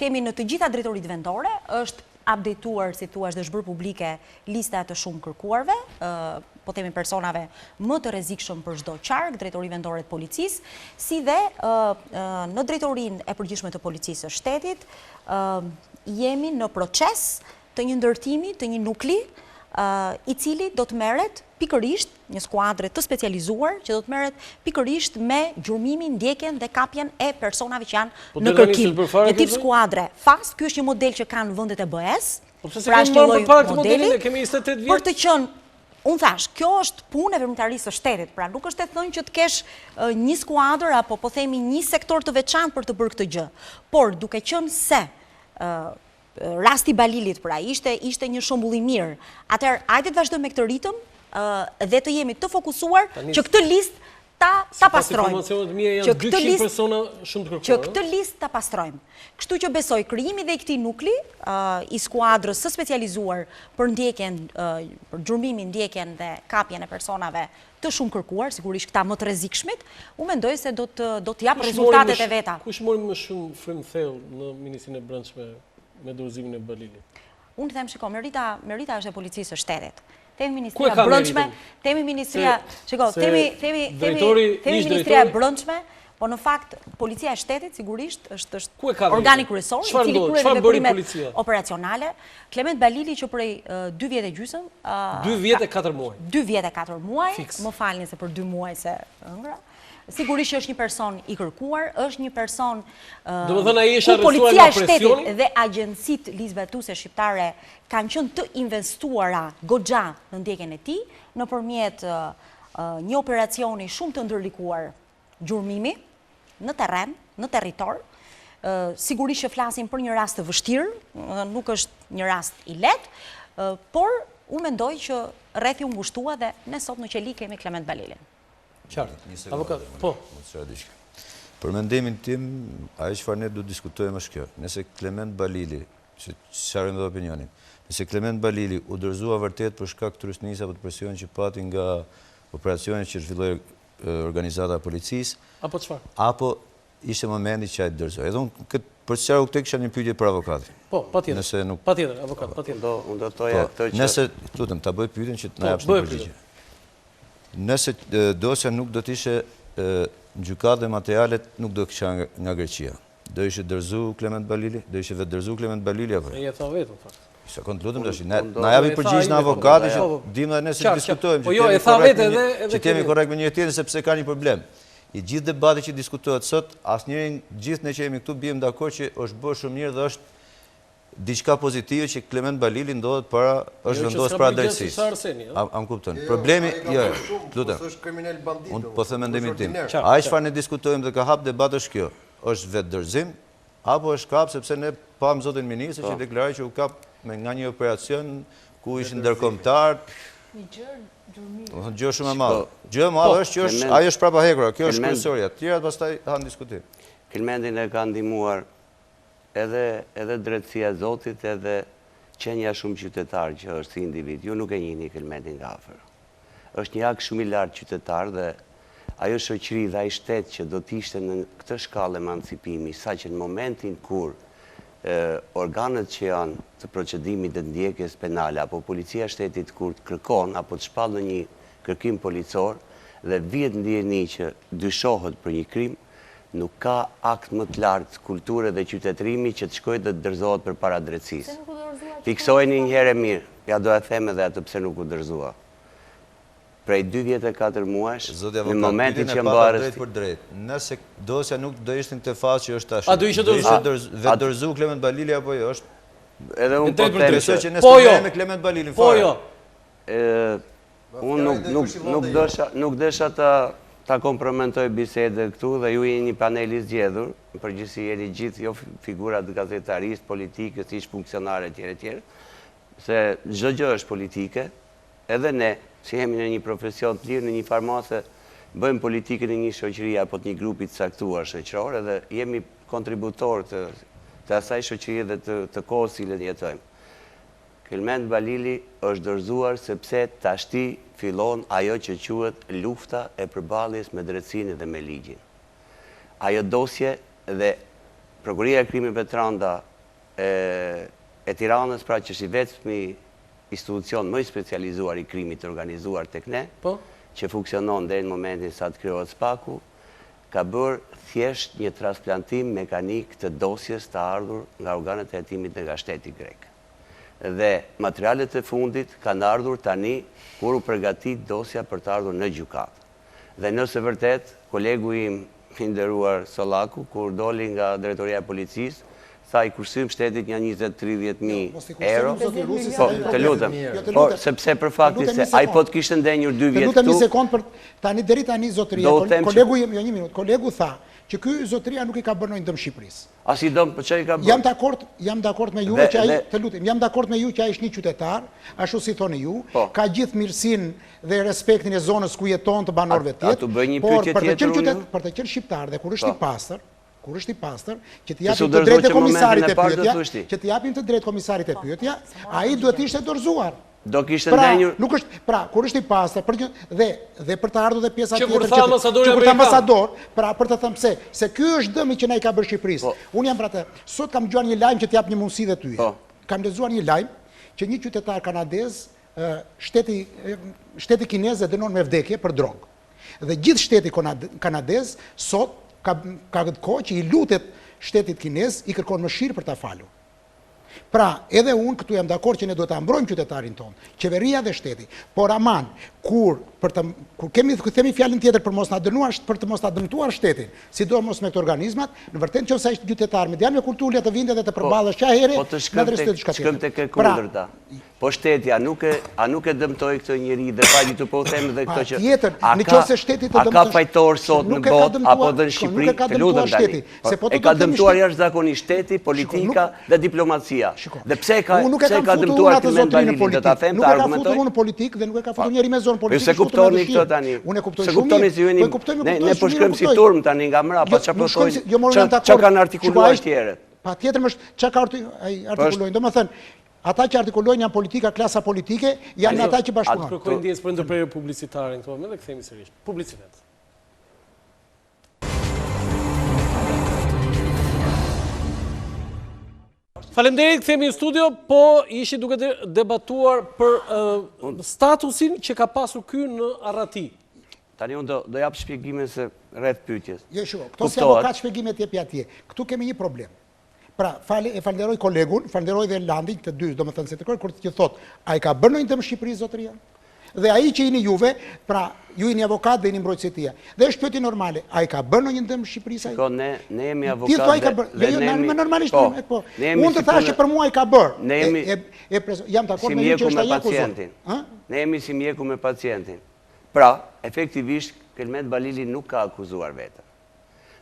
kemi në të gjitha drejtoritë vendore, është updateuar, si thua, dhe është bërë publike lista e të shumë kërkuarve, po themi personave më të rrezikshëm për çdo qark, drejtori vendore të policisë, si dhe në drejtorinë e përgjithshme të policisë së shtetit, jemi në proces të një ndërtimi të një nukli, i cili do të merret pikërisht një skuadre të specializuar që do të merret pikërisht me gjurmimin, ndjekjen dhe kapjen e personave që janë po në kërkim. Një tip skuadre fast, ky është një model që kanë vendet e BE-së. Po pse s'e pra kemi marrë përpara këtë modelin, e kemi 28 vjet? Për të qenë Unë thashë, kjo është punë e veprimtarisë së shtetit, pra nuk është e thënë që të kesh një skuadër apo po themi një sektor të veçantë për të bërë këtë gjë. Por duke qenë se rasti i Balilit pra ishte ishte një shembull i mirë. Atëherë, hajde të vazhdojmë me këtë ritëm dhe të jemi të fokusuar që këtë listë. ta ta pastrojmë. Që këtë listë persona shumë të kërkuar. Që këtë listë ta pastrojmë. Kështu që besoj krijimi dhe i këtij nukli i skuadrës së specializuar për ndjekjen, për gjurmimin, ndjekjen dhe kapjen e personave të shumë kërkuar, sigurisht këta më të rrezikshmit, unë mendoj se do të do të japë rezultatet e veta. Kush mori më shumë frymë thellë në Ministrinë e Brendshme me dorëzimin e Balilit? Unë them shiko, merita merita është e policisë së shtetit. Themi Ministria e Brendshme, themi Ministria, shiko, themi themi themi themi Ministria e Brendshme, po në fakt policia e shtetit sigurisht është është organi kryesor i cili kryen veprimet operacionale. Klement Balili që prej 2 vjet e gjysmë, 2 vjet e 4 muaj. 2 vjet e 4 muaj, më falni se për 2 muaj se ëngra. Sigurisht që është një person i kërkuar, është një person Domethënë ai është arrestuar nga presioni? Policia e shtetit dhe agjencitë ligjzbatuese shqiptare kanë qenë të investuara goxha në ndjekjen e tij, nëpërmjet një operacioni shumë të ndërlikuar gjurmimi në terren, në territor. Sigurisht që flasim për një rast të vështirë, nuk është një rast i lehtë, por unë mendoj që rrethi u ngushtua dhe ne sot në qeli kemi Klement Balilin. Qartë. Avokat, po. Për mendimin tim, ajo çfarë ne duhet diskutojmë është kjo. Nëse Klement Balili, që sqarojmë dhe opinionin, nëse Klement Balili u dorëzua vërtet për shkak të trysnisë apo të presionit që pati nga operacionet që zhvilloi organizata e policisë, apo çfarë? Apo ishte momenti që ai të dorëzohej. Edhe unë këtë për të sqaruar këtë kisha një pyetje për avokatin. Po, patjetër. Nëse nuk Patjetër, avokat, patjetër. Unë do thoja po, këtë që Nëse, lutem, ta bëj pyetjen që të na po, japësh një përgjigje. Nëse dosja nuk do të ishte në gjykatë dhe materialet nuk do kisha nga Greqia. Do ishte dorëzu Klement Balili? Do ishte vetëdorëzu Klement Balili apo jo? E tha vetë, në fakt. Sekondë, lutem tash, ne na japi përgjigjen avokati që dimë dhe ne se diskutojmë, po jo, e tha vetë edhe që të jemi korrekt me njëri-tjetrin sepse ka një problem. I gjithë debati që diskutohet sot, asnjëri gjithë ne që jemi këtu biem dakord që është bërë shumë mirë dhe është diçka pozitive që Klement Balili ndodhet para, është jo, vendosur para drejtësisë. A më kupton? Jo, Problemi, jo, jo, lutem. Është kriminel bandit. Unë po them mendimin tim. Ai çfarë ne diskutojmë dhe ka hap debat është kjo. Është vetëdorëzim apo është kap sepse ne pamë zotin ministër që po. deklaroi që u kap me nga një operacion ku ishin ndërkombëtar. Një gjë gjurmimi. Domethënë gjë shumë e madhe. Gjë e madhe po, është që është ajo është prapa hekurave, kjo është kryesorja. Të tjerat pastaj hanë diskutim. Kelmendin e ka ndihmuar Edhe edhe drejtësia e Zotit edhe qenia shumë qytetar që është si individ. Ju nuk e njihni Kelmendin nga afër. Është një akt shumë i lartë qytetar dhe ajo shoqëri dhe ai shtet që do të ishte në këtë shkallë emancipimi, saqë në momentin kur organet që janë të procedimit dhe të ndjekjes penale apo policia e shtetit kur të kërkon apo të shpall në një kërkim policor dhe vihet në dijeni që dyshohet për një krim, Nuk ka akt më të lartë kulture dhe qytetërimi që të shkojë dhe të dorëzohet përpara drejtësisë. Fiksojeni një herë e mirë, ja do e them edhe atë pse nuk u dorëzua. Prej dy vjet e katër muajsh, në momentin që janë bërë arrestimet. Nëse dosja nuk do ishte në këtë fazë që është tash. A do ishte dorëzu? Vetëdorëzu Klement Balili apo jo? Është Edhe unë po them që që ne po jo. me Klement Balilin po fare. Po jo. Unë nuk nuk nuk desha nuk desha ta ta kompromentoj bisedën këtu dhe ju jeni një panel i zgjedhur, në përgjithësi jeni gjithë jo figura të gazetarisë, politikës, ish funksionarë etj etj. Se çdo gjë është politike, edhe ne që jemi në një profesion të lirë, në një farë mase bëjmë politikën e një shoqërie apo të një grupi të caktuar shoqëror edhe jemi kontributorë të të asaj shoqërie dhe të të kohës cilën jetojmë. Kelmend Balili është dorëzuar sepse tashti fillon ajo që quhet lufta e përballjes me drejtësinë dhe me ligjin. Ajo dosje dhe Prokuroria e Krimeve të Rënda e e Tiranës, pra që është i vetmi institucion më i specializuar i krimit të organizuar tek ne, po. që funksionon deri në momentin sa të krijohet SPAK-u, ka bërë thjesht një transplantim mekanik të dosjes të ardhur nga organet e hetimit dhe nga shteti grek. Dhe materialet e fundit kanë ardhur tani kur u përgatit dosja për të ardhur në gjykatë. Dhe nëse vërtet, kolegu im i nderuar Sollaku, kur doli nga drejtoria e policisë, tha i kursym shtetit nja 20 30 mijë euro. Po, të lutem. Po, sepse për faktin se ai po të kishte ndenjur dy vjet këtu. Të lutem një sekondë për tani deri tani zotëria, kolegu im, jo një minutë, kolegu tha. Që ky zotëria nuk i ka bërë ndonjë dëm Shqipërisë. Asnjë dëm, po ça i ka bërë? Jam dakord, jam dakord me juve që ai, të lutem, jam dakord me ju që ai është një qytetar, ashtu si thoni ju, po. ka gjithë mirësinë dhe respektin e zonës ku jeton të banorëve të tjerë, por për të qenë qytet, për të qenë shqiptar dhe kur është i po. pastër, kur është i pastër, që t'i japim të drejtë komisarit te pyetja, që t'i japim të drejtë komisarit te pyetja, ai duhet të ishte dorëzuar. Do kishte pra, ndenjur... Nuk është, pra, kur është i pastër, për një, dhe, dhe për të ardhur dhe pjesa tjetër... Që kur tha ambasadori amerikan. Që kur tha ambasador, pra, për të thënë pse, se ky është dëmi që na i ka bërë Shqipërisë. Po. Unë jam pra të, sot kam dëgjuar një lajm që t'jap një mundësi dhe ty. Po. Kam lexuar një lajm që një qytetar kanadez, shteti, shteti kinez e dënon me vdekje për drogë. Dhe gjithë shteti kanadez sot ka, ka këtë kohë që i lutet shtetit kinez, i kërkon mëshirë për ta falur. Pra, edhe unë këtu jam dakord që ne duhet ta mbrojmë qytetarin tonë, qeveria dhe shteti. Por aman, kur për të kur kemi kur themi fjalën tjetër për mos na dënuar, për të mos ta dëmtuar shtetin, sidomos me këto organizmat, në vërtetë nëse ai është qytetar me djalë me kulturë le të vinte dhe të po, përballesh që herë, po të shkojmë tek shkojmë tek e pra, kundërta. Po shteti, a nuk e, a nuk e dëmtoi këtë njeri dhe pa gjithu po them dhe këtë që... Tjetër, në qoftë se shteti të dëmtoi... A ka fajtor sot në botë, apo dhe në Shqipëri, të lutem tani. Po, e ka dëmtuar jashtëzakonisht shteti, politika dhe diplomacia. Dhe pse e ka, pse e ka dëmtuar Kelmend Balili, do ta them, ta argumentoj? Nuk e ka futur unë në politikë dhe nuk e ka futur njeri me zonë politikë. Ju s'e kuptoni këtë tani. Unë e kuptoj shumë mirë. Se kuptoni si ju jeni, ne po shkojmë si turmë tani nga mrapa, ça po thonë, ça kanë artikuluar tjerët. Patjetër më është, ça ka artikulojnë, domethënë, Ata që artikulojnë janë politika, klasa politike, janë ata që bashkëpunojnë. Atë kërkoj ndjesë për ndërprerje publicitare në këtë moment dhe kthehemi sërish. Publicitet. Faleminderit, kthehemi në studio, po ishit duke debatuar për statusin që ka pasur ky në arrati. Tani unë do, do jap shpjegime se rreth pyetjes. Jo, shiko, këto si avokat shpjegime të jepi atje. Këtu kemi një problem. Pra, fale, e falënderoj kolegun, falënderoj dhe Landin, të dy, domethënë se të kërë, kur të që thotë, a i ka bërë ndonjë dëm Shqipërisë, zotëria? Dhe ai që jeni juve, pra, ju jeni avokat dhe jeni mbrojtësi i tij. Dhe është pyetje normale, a i ka bërë ndonjë dëm Shqipërisë ai? Shiko, ne, ne jemi avokat dhe, ka bërë, dhe jo, jo, ne normalisht, po, po. Ne jemi Unë të thashë që për mua i ka bërë. Ne jemi, e, e, e, jam dakord me ju që është ai akuzuar. Ne jemi si mjeku me pacientin. Pra, efektivisht, Kelmend Balili nuk ka akuzuar veten.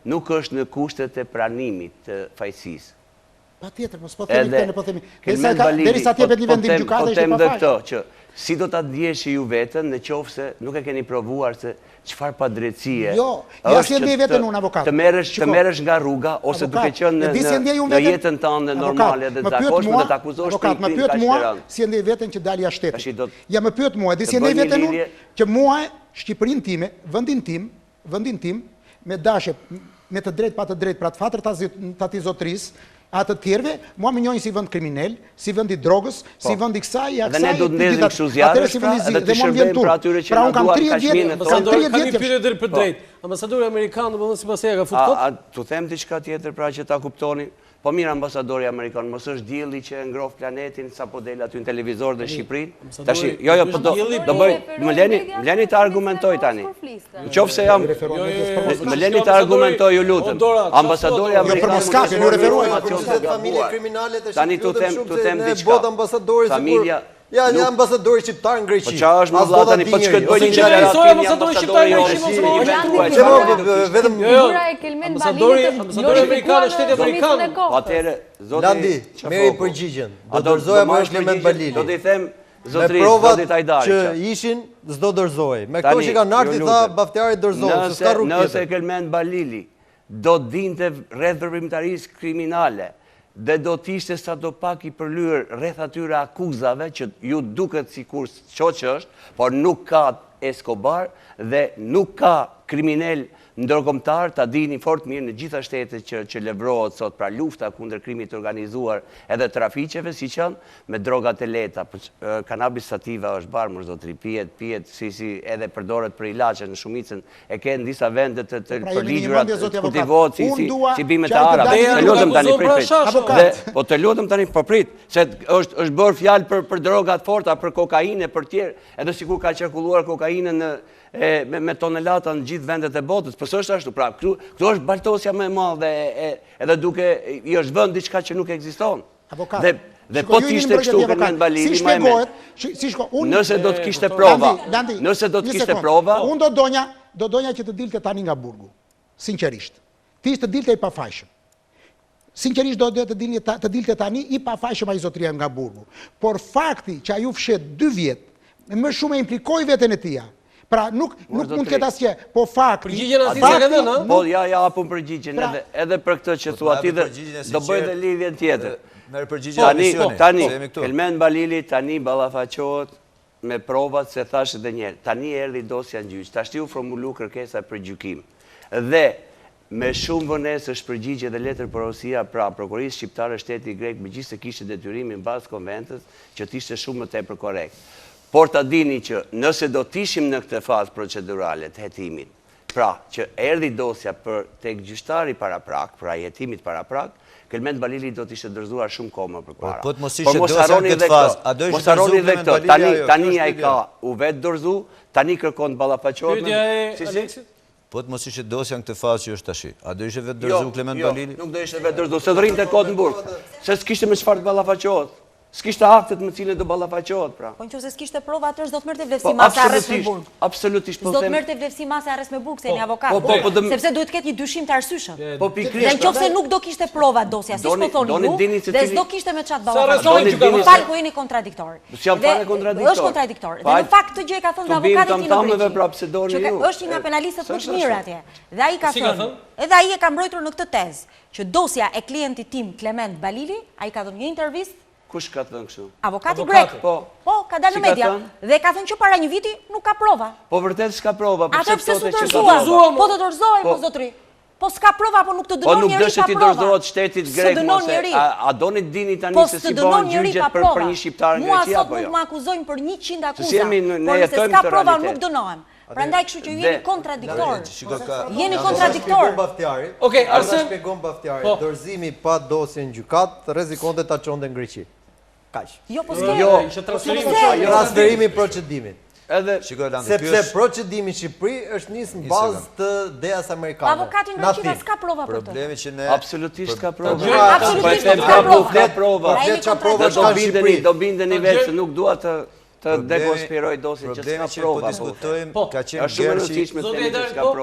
Nuk është në kushtet e pranimit të fajësisë. Patjetër, po s'po themi këtë, ne po themi. Derisa të jepet një vendim gjykate është i pafajshëm. Po them dhe këtë që si do ta ndjeshi ju veten në qoftë se nuk e keni provuar se çfarë padrejtësie Jo, ja si e ndjej veten unë avokat. Të merresh të merresh nga rruga ose duke qenë në në jetën tënde normale dhe të zakonshme dhe të akuzosh për një krim kaq të rëndë. Si e ndjej veten që dal jashtë shtetit. Ja më pyet mua, e di si e ndjej veten unë që mua Shqipërinë time, vendin tim, vendin tim, me dashje, me të drejtë pa të drejtë, pra të fatër të atij zotërisë, a të tjerëve, mua më njohin si vend kriminal, si vend i drogës, si po. vend i kësaj, i kësaj, dhe ne do të ndezim kështu zjarresh, pra, edhe të shërbejmë pra atyre që pra, na duan kaq mirë në tonë. Kam një pyetje drejtpërdrejt. Po. Ambasadori amerikan, domethënë sipas teje e ka fut kot? A t'u them diçka tjetër pra që ta kuptoni? Po mirë ambasadori amerikan, mos është dielli që e ngroh planetin sapo del aty në televizor dhe Shqipërinë? Tashi, jo, jo, po do, do bëj, më leni, më leni të argumentoj tani. Në qoftë se jam, jo, jo, jo, më leni të argumentoj, ju lutem. Ambasadori amerikan, jo, për mos ju referoj Tani t'u them, t'u them diçka. Familja, Ja, një ambasador shqiptar në Greqi. Po çfarë është më vëlla tani, po ç'ka të bëjë një deklaratë një ambasador shqiptar në Greqi mos më hoqë. Vetëm jo, jo. Figura e Kelmend Ambasadori, ambasadori amerikan është shteti amerikan. Po atëherë, zoti Landi, merri përgjigjen. Do dorëzohej apo jo Kelmend Balili. Do t'i them zotëri, zotit Hajdari. Që ishin, s'do dorëzohej. Me këto që kanë ardhur tha Baftjari dorëzohet, se s'ka rrugë tjetër. Nëse Kelmend Balili do të dinte rreth veprimtarisë kriminale dhe do të ishte sadopak i përlyer rreth atyre akuzave që ju duket sikur çoç është, por nuk ka Escobar dhe nuk ka kriminel ndërkombëtar, ta dini fort mirë në gjitha shtetet që që lëvrohet sot, pra lufta kundër krimit të organizuar edhe trafiqeve, siç janë me drogat e lehta, kanabis sativa është bar mor zotëri, pihet, pihet si si edhe përdoret për ilaçe në shumicën E ke në disa vende të të pra, përligjura të kultivohet si si si bimë të arave. Të lutem tani prit prit. Dhe po të lutem tani po prit se është është bërë fjalë për për droga të forta, për kokainë e për tjerë, edhe sikur ka qarkulluar kokainë në e, me, me tonelata në gjithë vendet e botës, po s'është ashtu. Pra, këtu këtu është baltosja më e madhe e, edhe duke i është vënë diçka që nuk ekziston. Avokat. Dhe dhe po të ishte kështu Kelmend Balili, si shpjegohet, si shko, unë nëse do të kishte prova, nëse do të kishte prova, unë do donja, do donja që të dilte tani nga burgu. Sinqerisht. Të ishte të dilte i pafajshëm. Sinqerisht do të dilni të dilte tani i pafajshëm ai zotëria nga burgu. Por fakti që ai u fsheh 2 vjet, më shumë e implikoi veten e tija. Pra nuk nuk mund të ketë asgjë, po fakti Përgjigjen asnjë s'e ka dhënë, ë? Po ja ja japun përgjigjen pra- edhe edhe për këtë që thua ti dhe do bëj dhe lidhjen tjetër. Merr përgjigjen e emisionit. Tani, Kelmend Balili tani ballafaqohet me provat se thashë edhe njëherë, tani erdhi dosja në gjyq, tashti u formulu kërkesa për gjykim. Dhe me shumë vonesë është përgjigj edhe letërporosia pra Prokurorisë Shqiptare shteti grek megjithëse kishte detyrimin në bazë konventës që të ishte shumë më tepër korrekt. Por ta dini që nëse do të ishim në këtë fazë procedurale të hetimit, pra që erdhi dosja për tek gjyqtari paraprak, pra i hetimit paraprak, Kelmend Balili do të ishte dorëzuar shumë kohë më përpara. Po të mos ishte dosja në këtë fazë, a do ishte dorëzuar Kelmend Balili ajo? Tani tani ai ka u vetëdorëzu, tani kërkon të ballafaqohet me Pyetja e Aleksit? Po të mos ishte dosja në këtë fazë që është tashi, a do ishte vetëdorëzu jo, Klement jo, Balili? Jo, nuk do ishte vetëdorëzu, se do rrinte kot në burg. Se s'kishte me çfarë të ballafaqohet. S'kishte aktet me cilën do ballafaqohet, pra. Po në qoftë se s'kishte prova, atëherë s'do të merrte vlefsi po, mase arrest me burg. Absolutisht, po S'do të merrte vlefsi mase arrest me burg, se jeni po, avokat. Po, po, po, sepse duhet të ketë një dyshim të arsyeshëm. Po pikërisht. Dhe në qoftë se nuk do kishte prova dosja, siç po thoni ju, dhe s'do kishte me çfarë të ballafaqohet. Më fal po jeni kontradiktor. S'jam fare kontradiktor. Është kontradiktor. Dhe në fakt këtë gjë e ka thënë dhe avokati i tij në Greqi. Pra, që është një nga penalistët më të mirë atje. Dhe ai ka thënë, edhe ai e ka mbrojtur në këtë tezë, që dosja e klientit tim Klement Balili, ai ka dhënë një intervistë Kush ka thënë kështu? Avokati grek. Po. Po, ka dalë në media dhe ka thënë që para një viti nuk ka prova. Po vërtet s'ka prova, po pse thotë që ka prova? Po të dorëzohej, po zotri. Po s'ka prova, po nuk të po dënon njeri pa prova. Po nuk dëshë t'i dorëzohet shtetit grek, mos e, a doni të dini tani po se si bëhen gjyqet për, për një shqiptar në Greqi apo jo? Mua sot mund të më akuzojnë për 100 akuza, por nëse s'ka prova nuk dënohem. Prandaj kështu që ju jeni kontradiktor. Jeni kontradiktor. Okej, Arsen. Shpjegon Baftjari, po. dorëzimi pa dosje në gjykatë rrezikonte ta çonte në Greqi. Kaq. Jo, po s'ke. Jo, ishte transferimi. Transferimi i procedimit. Edhe Shiko Landi, sepse procedimi në Shqipëri është nis në bazë të DEA-s amerikane. Avokati në Greqi s'ka prova për të. Problemi që ne absolutisht ka prova. Absolutisht ka prova. Ka prova. Po flet çfarë prova ka në Shqipëri. Do bindeni vetë se nuk dua të të dekonspiroj dosjen që s'ka prova. Problemi që po diskutojmë po. ka qenë gershi,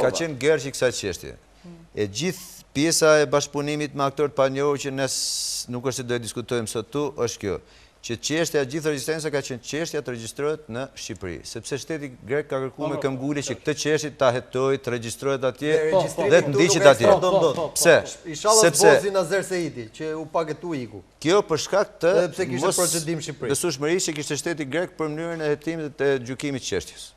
ka qenë gershi i kësaj çështje. E gjithë pjesa e bashkëpunimit me aktorë të panjohur që ne nuk është se do e diskutojmë sot këtu, është kjo, që çështja e gjithë rezistenca ka qenë çështja të regjistrohet në Shqipëri, sepse shteti grek ka kërkuar me këmbgulje që këtë çështje ta hetojë, të regjistrohet atje dhe të ndiqet atje. Pse? Ishalla s'bozi Nazer Seiti, që u paketu iku. Kjo për shkak të mos besueshmërisë që kishte shteti grek për mënyrën e hetimit dhe gjykimit të çështjes.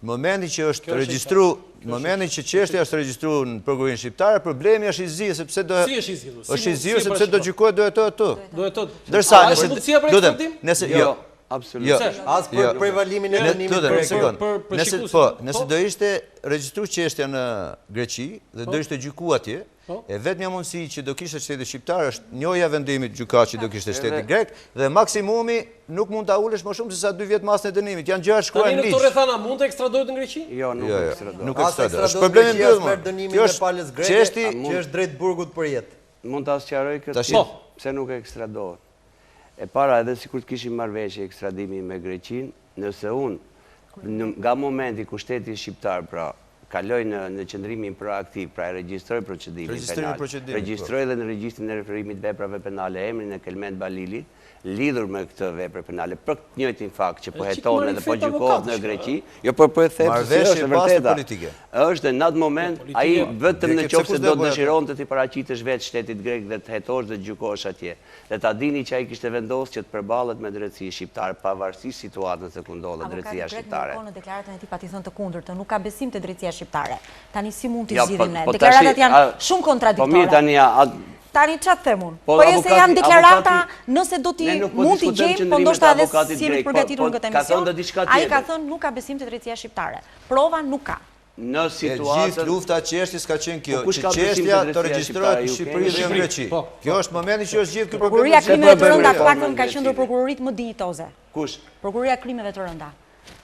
Në momentin që është regjistru, në momentin që çështja është regjistru në prokurorinë shqiptare, problemi është i zgjidhur sepse do Si është i zgjidhur? Është i zgjidhur sepse do gjykohet do hetohet këtu. Do hetohet. Ndërsa nëse lutem, nëse jo, jo absolutisht. Jo. As për jo. prevalimin e dënimit për për nëse po, nëse do ishte regjistru çështja në Greqi dhe do po. ishte gjyku atje, Po. E vetmja mundësi që do kishte shteti shqiptar është njohja e vendimit gjykatë që do kishte shteti grek dhe maksimumi nuk mund ta ulësh më shumë se sa 2 vjet masën e dënimit. Janë gjëra shkruar në ligj. Tani në këto rrethana mund të ekstradohet në Greqi? Jo, nuk jo, jo, ekstradohet. Nuk ekstradohet. Është problemi i mbyllur. Dënimin e palës greke që është drejt burgut për jetë. Mund ta sqaroj këtë? Po. Pse nuk ekstradohet? E para, edhe sikur të kishim marrëveshje ekstradimi me Greqinë, nëse unë nga momenti ku shteti shqiptar, pra, kaloi në në qëndrimin proaktiv, pra e regjistroi procedimin penal, po. regjistroi edhe në regjistrin e referimit të veprave penale emrin e Kelmend Balilit, lidhur me këtë vepër penale, për të njëjtin fakt që po hetohet edhe po gjykohet në Greqi, jo po po e them se si është e vërteta. Është dhe në atë moment ai vetëm në qoftë se do të dëshironte t'i paraqitesh vetë shtetit grek dhe të hetohesh dhe të gjykohesh atje. Dhe ta dini që ai kishte vendosur që të përballet me drejtësinë shqiptare, pavarësisht situatës se ku ndodhet drejtësia shqiptare. Avokati grek ndërkohë në deklaratën e tij pati thënë të kundërtën, nuk ka besim te drejtësia shqiptare. Tani si mund t'i jo, zgjidhim po, ne? Po Deklaratat janë shumë kontradiktore. Po mirë tani a Tani ça të them unë? Po, po se janë deklarata, nëse do t'i mund t'i gjejmë, po ndoshta edhe s'jemi të përgatitur në këtë emision. Ai ka thënë nuk ka besim te drejtësia shqiptare. Prova nuk ka. Në situatën... E gjithë lufta e çështjes ka qenë kjo, po që çështja të regjistrohet në Shqipëri dhe në Greqi. Po, kjo është momenti që është gjithë ky problem. Prokuroria e Krimeve të Rënda të paktën ka qenë ndër prokuroritë më dinjitoze. Kush? Prokuroria e Krimeve të Rënda.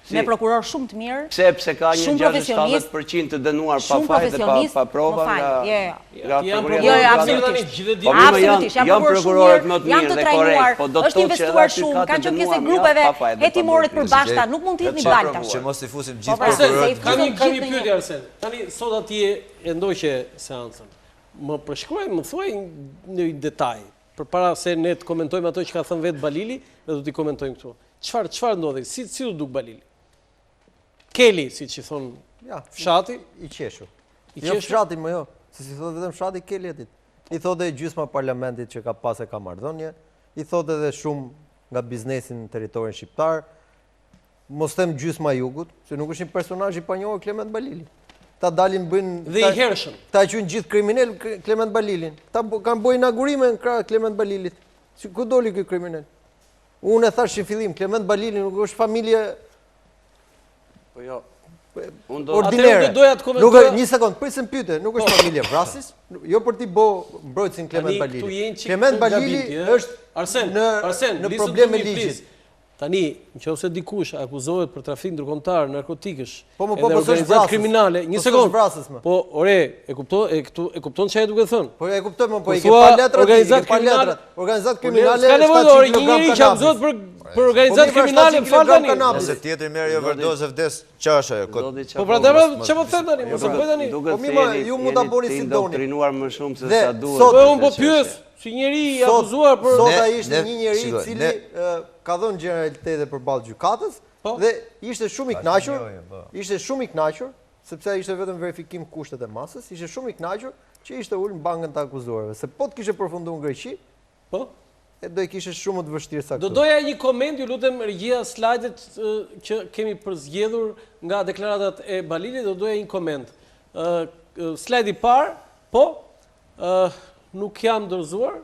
Me prokurorë shumë të mirë, Pse, pse ka një 60-70% të dënuar pa faj dhe pa prova nga jo, jo. Jo, jo, absolutisht. Po absolutisht, janë prokurorë shumë të mirë, janë të trajnuar, po është investuar shumë, kanë qenë pjesë e grupeve hetimore të përbashkëta, nuk mund të hidhni baltë tash. Që mos i fusim gjithë po, pra, prokurorët. Kam një kam një pyetje Arsen. Tani sot atje e ndoqe seancën. Më përshkruaj, më thuaj në një detaj, përpara se ne të komentojmë ato që ka thënë vetë Balili dhe do t'i komentojmë këtu. Çfarë çfarë ndodhi? Si si t'u duk Balili? Keli, siç i thonë ja, fshati, i qeshur. I jo qeshur? Jo fshati, më jo. Se s'i thotë vetëm fshati Keli atit. I thotë edhe gjysma parlamentit që ka pas e ka marrëdhënie, i thotë edhe shumë nga biznesi në territorin shqiptar, mos them gjysma jugut, se nuk është një personazh i panjohur Klement Balili. Ta dalin bëjnë... Dhe i hershëm. Ta quajnë gjithë kriminel Klement Balilin. Ta kanë bërë inaugurime në krah Klement Balilit. Si ku doli ky kriminel? Unë e thashë në fillim, Klement Balili nuk është familje Po jo. Unë do ordinere. Do doja të komentoja. Nuk një sekond, prit se më pyete, nuk është po. familje vrasës, jo për t'i bo mbrojtësin Klement Balili. Klement Balili është Arsen, në Arsen, në problem me ligjin. Tani, në qoftë se dikush akuzohet për trafik ndërkombëtar narkotikësh, po, po, po, edhe organizatë kriminale, një po, sekond. Po, ore, e kupton, e këtu, e kupton çfarë je duke thënë? Po e kuptoj, po, po i ke pa letrat, organizatë kriminale, organizatë kriminale, s'ka nevojë, ore, një njeri që akuzohet për për organizatë po, kriminale, më fal tani. Nëse tjetri merr overdozë vdes, ç'është ajo? Po prandaj po çfarë po them tani, mos e bëj tani. Po mi ma, ju mund ta bëni si doni. Indoktrinuar më shumë se sa duhet. Po unë po pyes, si njeri i akuzuar për Sot ai ishte një njeri i cili ka dhënë gjeneralitete përballë gjykatës po. dhe ishte shumë i kënaqur, po. ishte shumë i kënaqur sepse ai ishte vetëm verifikim kushtet e masës, ishte shumë i kënaqur që ishte ulë në bankën të akuzuarve, se po të kishte përfunduar në Greqi, po e do e kishte shumë më të vështirë sa këtu. Do doja një koment, ju lutem regjia slajdet që kemi përzgjedhur nga deklaratat e Balilit, do doja një koment. Ë slajdi i parë, po, ë nuk jam dorëzuar,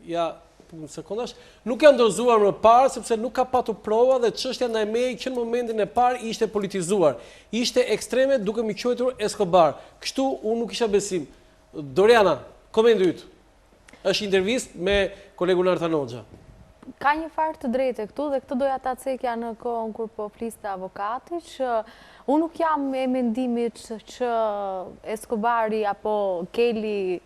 ja punë sekondash, nuk jam dorëzuar më parë sepse nuk ka patur prova dhe çështja ndaj meje që në momentin e parë ishte politizuar. Ishte ekstreme duke më quajtur Escobar. Kështu unë nuk kisha besim. Doriana, komenti yt. Është intervistë me kolegun Artan Hoxha. Ka një farë të drejte këtu dhe këtë doja ta cekja në kohën kur po fliste avokati që unë nuk jam e mendimit që Escobari apo Keli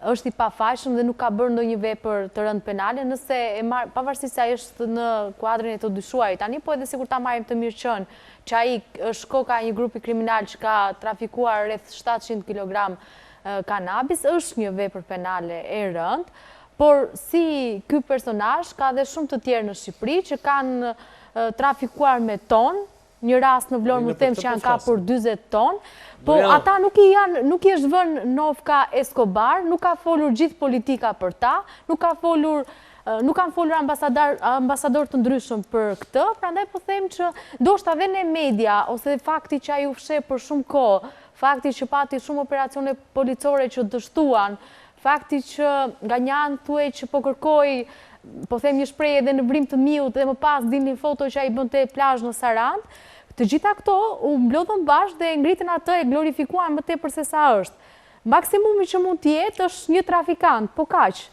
është i pafajshëm dhe nuk ka bërë ndonjë vepër të rëndë penale, nëse e marr, pavarësisht se ai është në kuadrin e të dyshuarit tani, po edhe sikur ta marrim të mirëqenë që ai është koka e një grupi kriminal që ka trafikuar rreth 700 kilogram kanabis, është një vepër penale e rëndë, por si ky personazh ka dhe shumë të tjerë në Shqipëri që kanë trafikuar me ton, një rast në Vlorë mund të them që janë kapur 40 ton, po ata nuk i janë, nuk i është vënë nofka Escobar, nuk ka folur gjithë politika për ta, nuk ka folur nuk kanë folur ambasadorë të ndryshëm për këtë, prandaj po them që ndoshta dhe ne media ose fakti që ai u fsheh për shumë kohë, fakti që pati shumë operacione policore që dështuan, fakti që nga një anë thuhej që po kërkohej, po them një shprehje edhe në vrimë të miut dhe më pas dilnin foto që ai bënte plazh në Sarandë, të gjitha këto u mblodhën bashkë dhe e ngritën atë e glorifikuan më tepër se sa është. Maksimumi që mund të jetë është një trafikant, po kaq.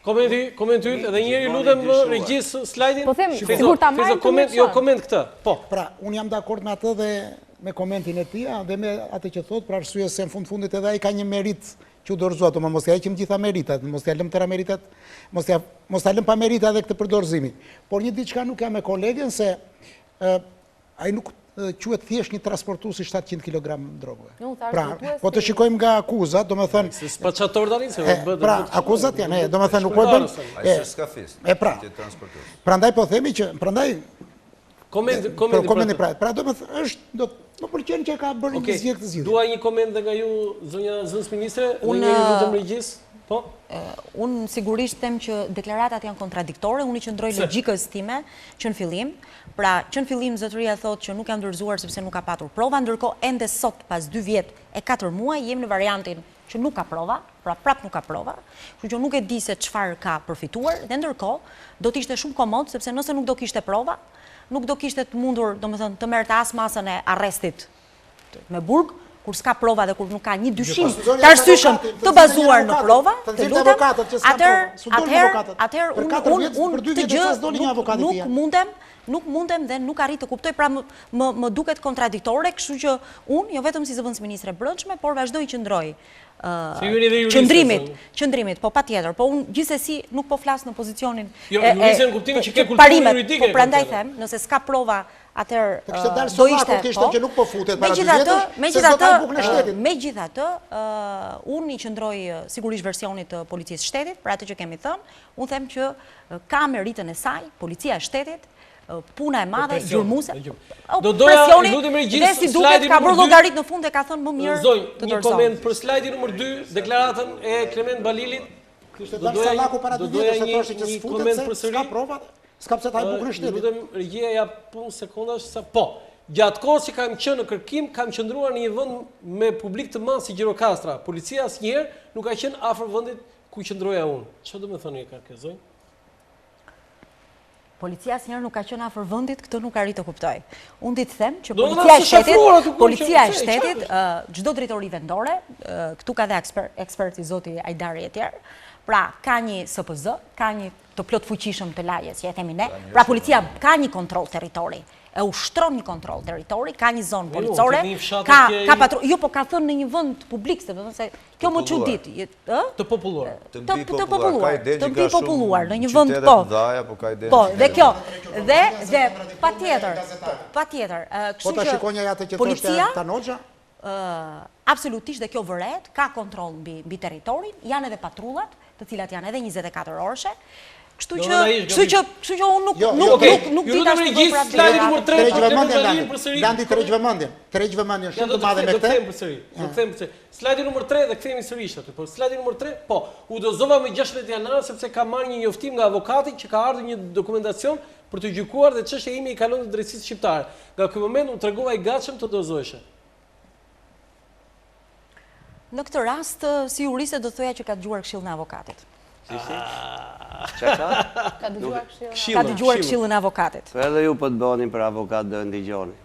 Komenti, komenti yt, edhe njëherë lutem regjisë slajdin. Po them, sikur ta marrim të mirëqenë. Jo, koment këtë. Po. Pra, unë jam dakord me atë dhe me komentin e tij dhe me atë që thotë, për arsye se në fund fundit edhe ai ka një meritë që u dorëzua, domethënë mos ia heqim gjitha meritat, mos ia lëmë tëra meritat, mos ia mos ta lëmë pa merita edhe këtë përdorëzimin. Por një diçka nuk jam me kolegen se ë ai nuk quhet thjesht një transportues i 700 kg drogëve. Pra, po të shikojmë nga akuzat, domethënë... Se spaçator tani, se bëhet... Pra, akuzat janë, domethënë, nuk po e bën... Ai s'është skafist, e pra, prandaj po themi që, prandaj, Komenti, komenti, komenti pra, pra domethënë është, do më pëlqen që ka bërë një zgjidhje këtë zgjidhje. Dua një koment dhe nga ju zonja zëvendësministre, dhe një lutem regjisë. Po? Unë sigurisht them që deklaratat janë kontradiktore, unë i qëndroj logjikës time që në fillim. Pra, që në fillim zotëria thotë që nuk jam dorëzuar sepse nuk ka patur prova, ndërkohë ende sot pas 2 vjet e 4 muaj jemi në variantin që nuk ka prova, pra prapë nuk ka prova, kështu që nuk e di se çfarë ka përfituar dhe ndërkohë do të ishte shumë komod sepse nëse nuk do kishte prova, nuk do kishte të mundur, domethënë, të merrte as masën e arrestit me burg, kur s'ka prova dhe kur nuk ka një dyshim të arsyeshëm të bazuar në prova, të lutem, atëherë, atëherë, atëherë unë unë unë këtë gjë nuk nuk mundem, nuk mundem dhe nuk arrij të kuptoj, pra më më më duket kontradiktore, kështu që unë jo vetëm si zëvendësministre e Brendshme, por vazhdoj i qëndroj qëndrimit, qëndrimit, po patjetër, po unë gjithsesi nuk po flas në pozicionin jo, e, e, në kuptimin që ke kulturë juridike. Po prandaj them, nëse s'ka prova. Atëherë Të kishte dalë do ishte, të ishte po, që nuk po futet para dy vjetësh, megjithatë, megjithatë, unë i qëndroj sigurisht versionit të policisë së shtetit, për atë që kemi thënë, unë them që ka meritën e saj, policia e shtetit, puna e madhe, gjurmuese, Do doja, presioni, dhe si duket ka bërë llogaritë në fund e ka thënë më mirë të dorëzohem. Një koment për slajdin numër 2, deklaratën e Klement Balilit. Kishte dalë Sallaku para dy vjetësh e thoshte që s'futet se s'ka prova, s'ka pse të hajë bukën e shtetit. Lutem, regjia ja punë sekondash sa po. Gjatë kohës që kam qenë në kërkim, kam qëndruar në një vend me publik të madh si Gjirokastra. Policia asnjëherë nuk ka qenë afër vendit ku qëndroja unë. Çfarë do të thonë ka kjo zonjë? Policia asnjëherë nuk ka qenë afër vendit, këtë nuk arrij të kuptoj. Unë di të them që policia e shtetit, policia e shtetit, çdo drejtori vendore, këtu ka dhe eksperti zoti Ajdari e tjerë, pra ka një SPZ, ka një të plotfuqishëm të lagjes, që e themi ne, pra policia ka një kontroll territori, e ushtron një kontroll territori, ka një zonë policore, ka ka patru, jo po ka thënë në një vend publik, se do të thonë se Kjo më çudit, ë? Të populluar. Të populluar, të mbipopulluar në një vend po. Po ka Po, dhe kjo, dhe dhe patjetër, patjetër, kështu po që atë që thoshte Tanoxha? Ë, absolutisht dhe kjo vërehet, ka kontroll mbi mbi territorin, janë edhe patrullat, të cilat janë edhe 24 orëshe. Kështu që, kështu që, kështu që unë nuk jo, nuk jo, nuk nuk di ta shpjegoj prapë. Slajdi numër 3, tërheq vëmendjen Landi. Landi tërheq vëmendjen. Tërheq vëmendjen shumë të madhe me këtë. Do kthehemi përsëri. Do kthehemi përsëri. Slajdi numër 3 dhe kthehemi sërish aty. Po slajdi numër 3, po, u dorëzova më 16 janar sepse kam marrë një njoftim nga avokati që ka ardhur një dokumentacion për të gjykuar dhe çështja ime i kalon të drejtësisë shqiptare. Nga ky moment u tregova i gatshëm të dorëzohesha. Në këtë rast, si juriste do thoja që ka dëgjuar këshillën e avokatit. Si si? Çka ka? Ka dëgjuar këshillën. Ka dëgjuar këshillën e avokatit. Po edhe ju po të bëni për avokat do e ndigjoni.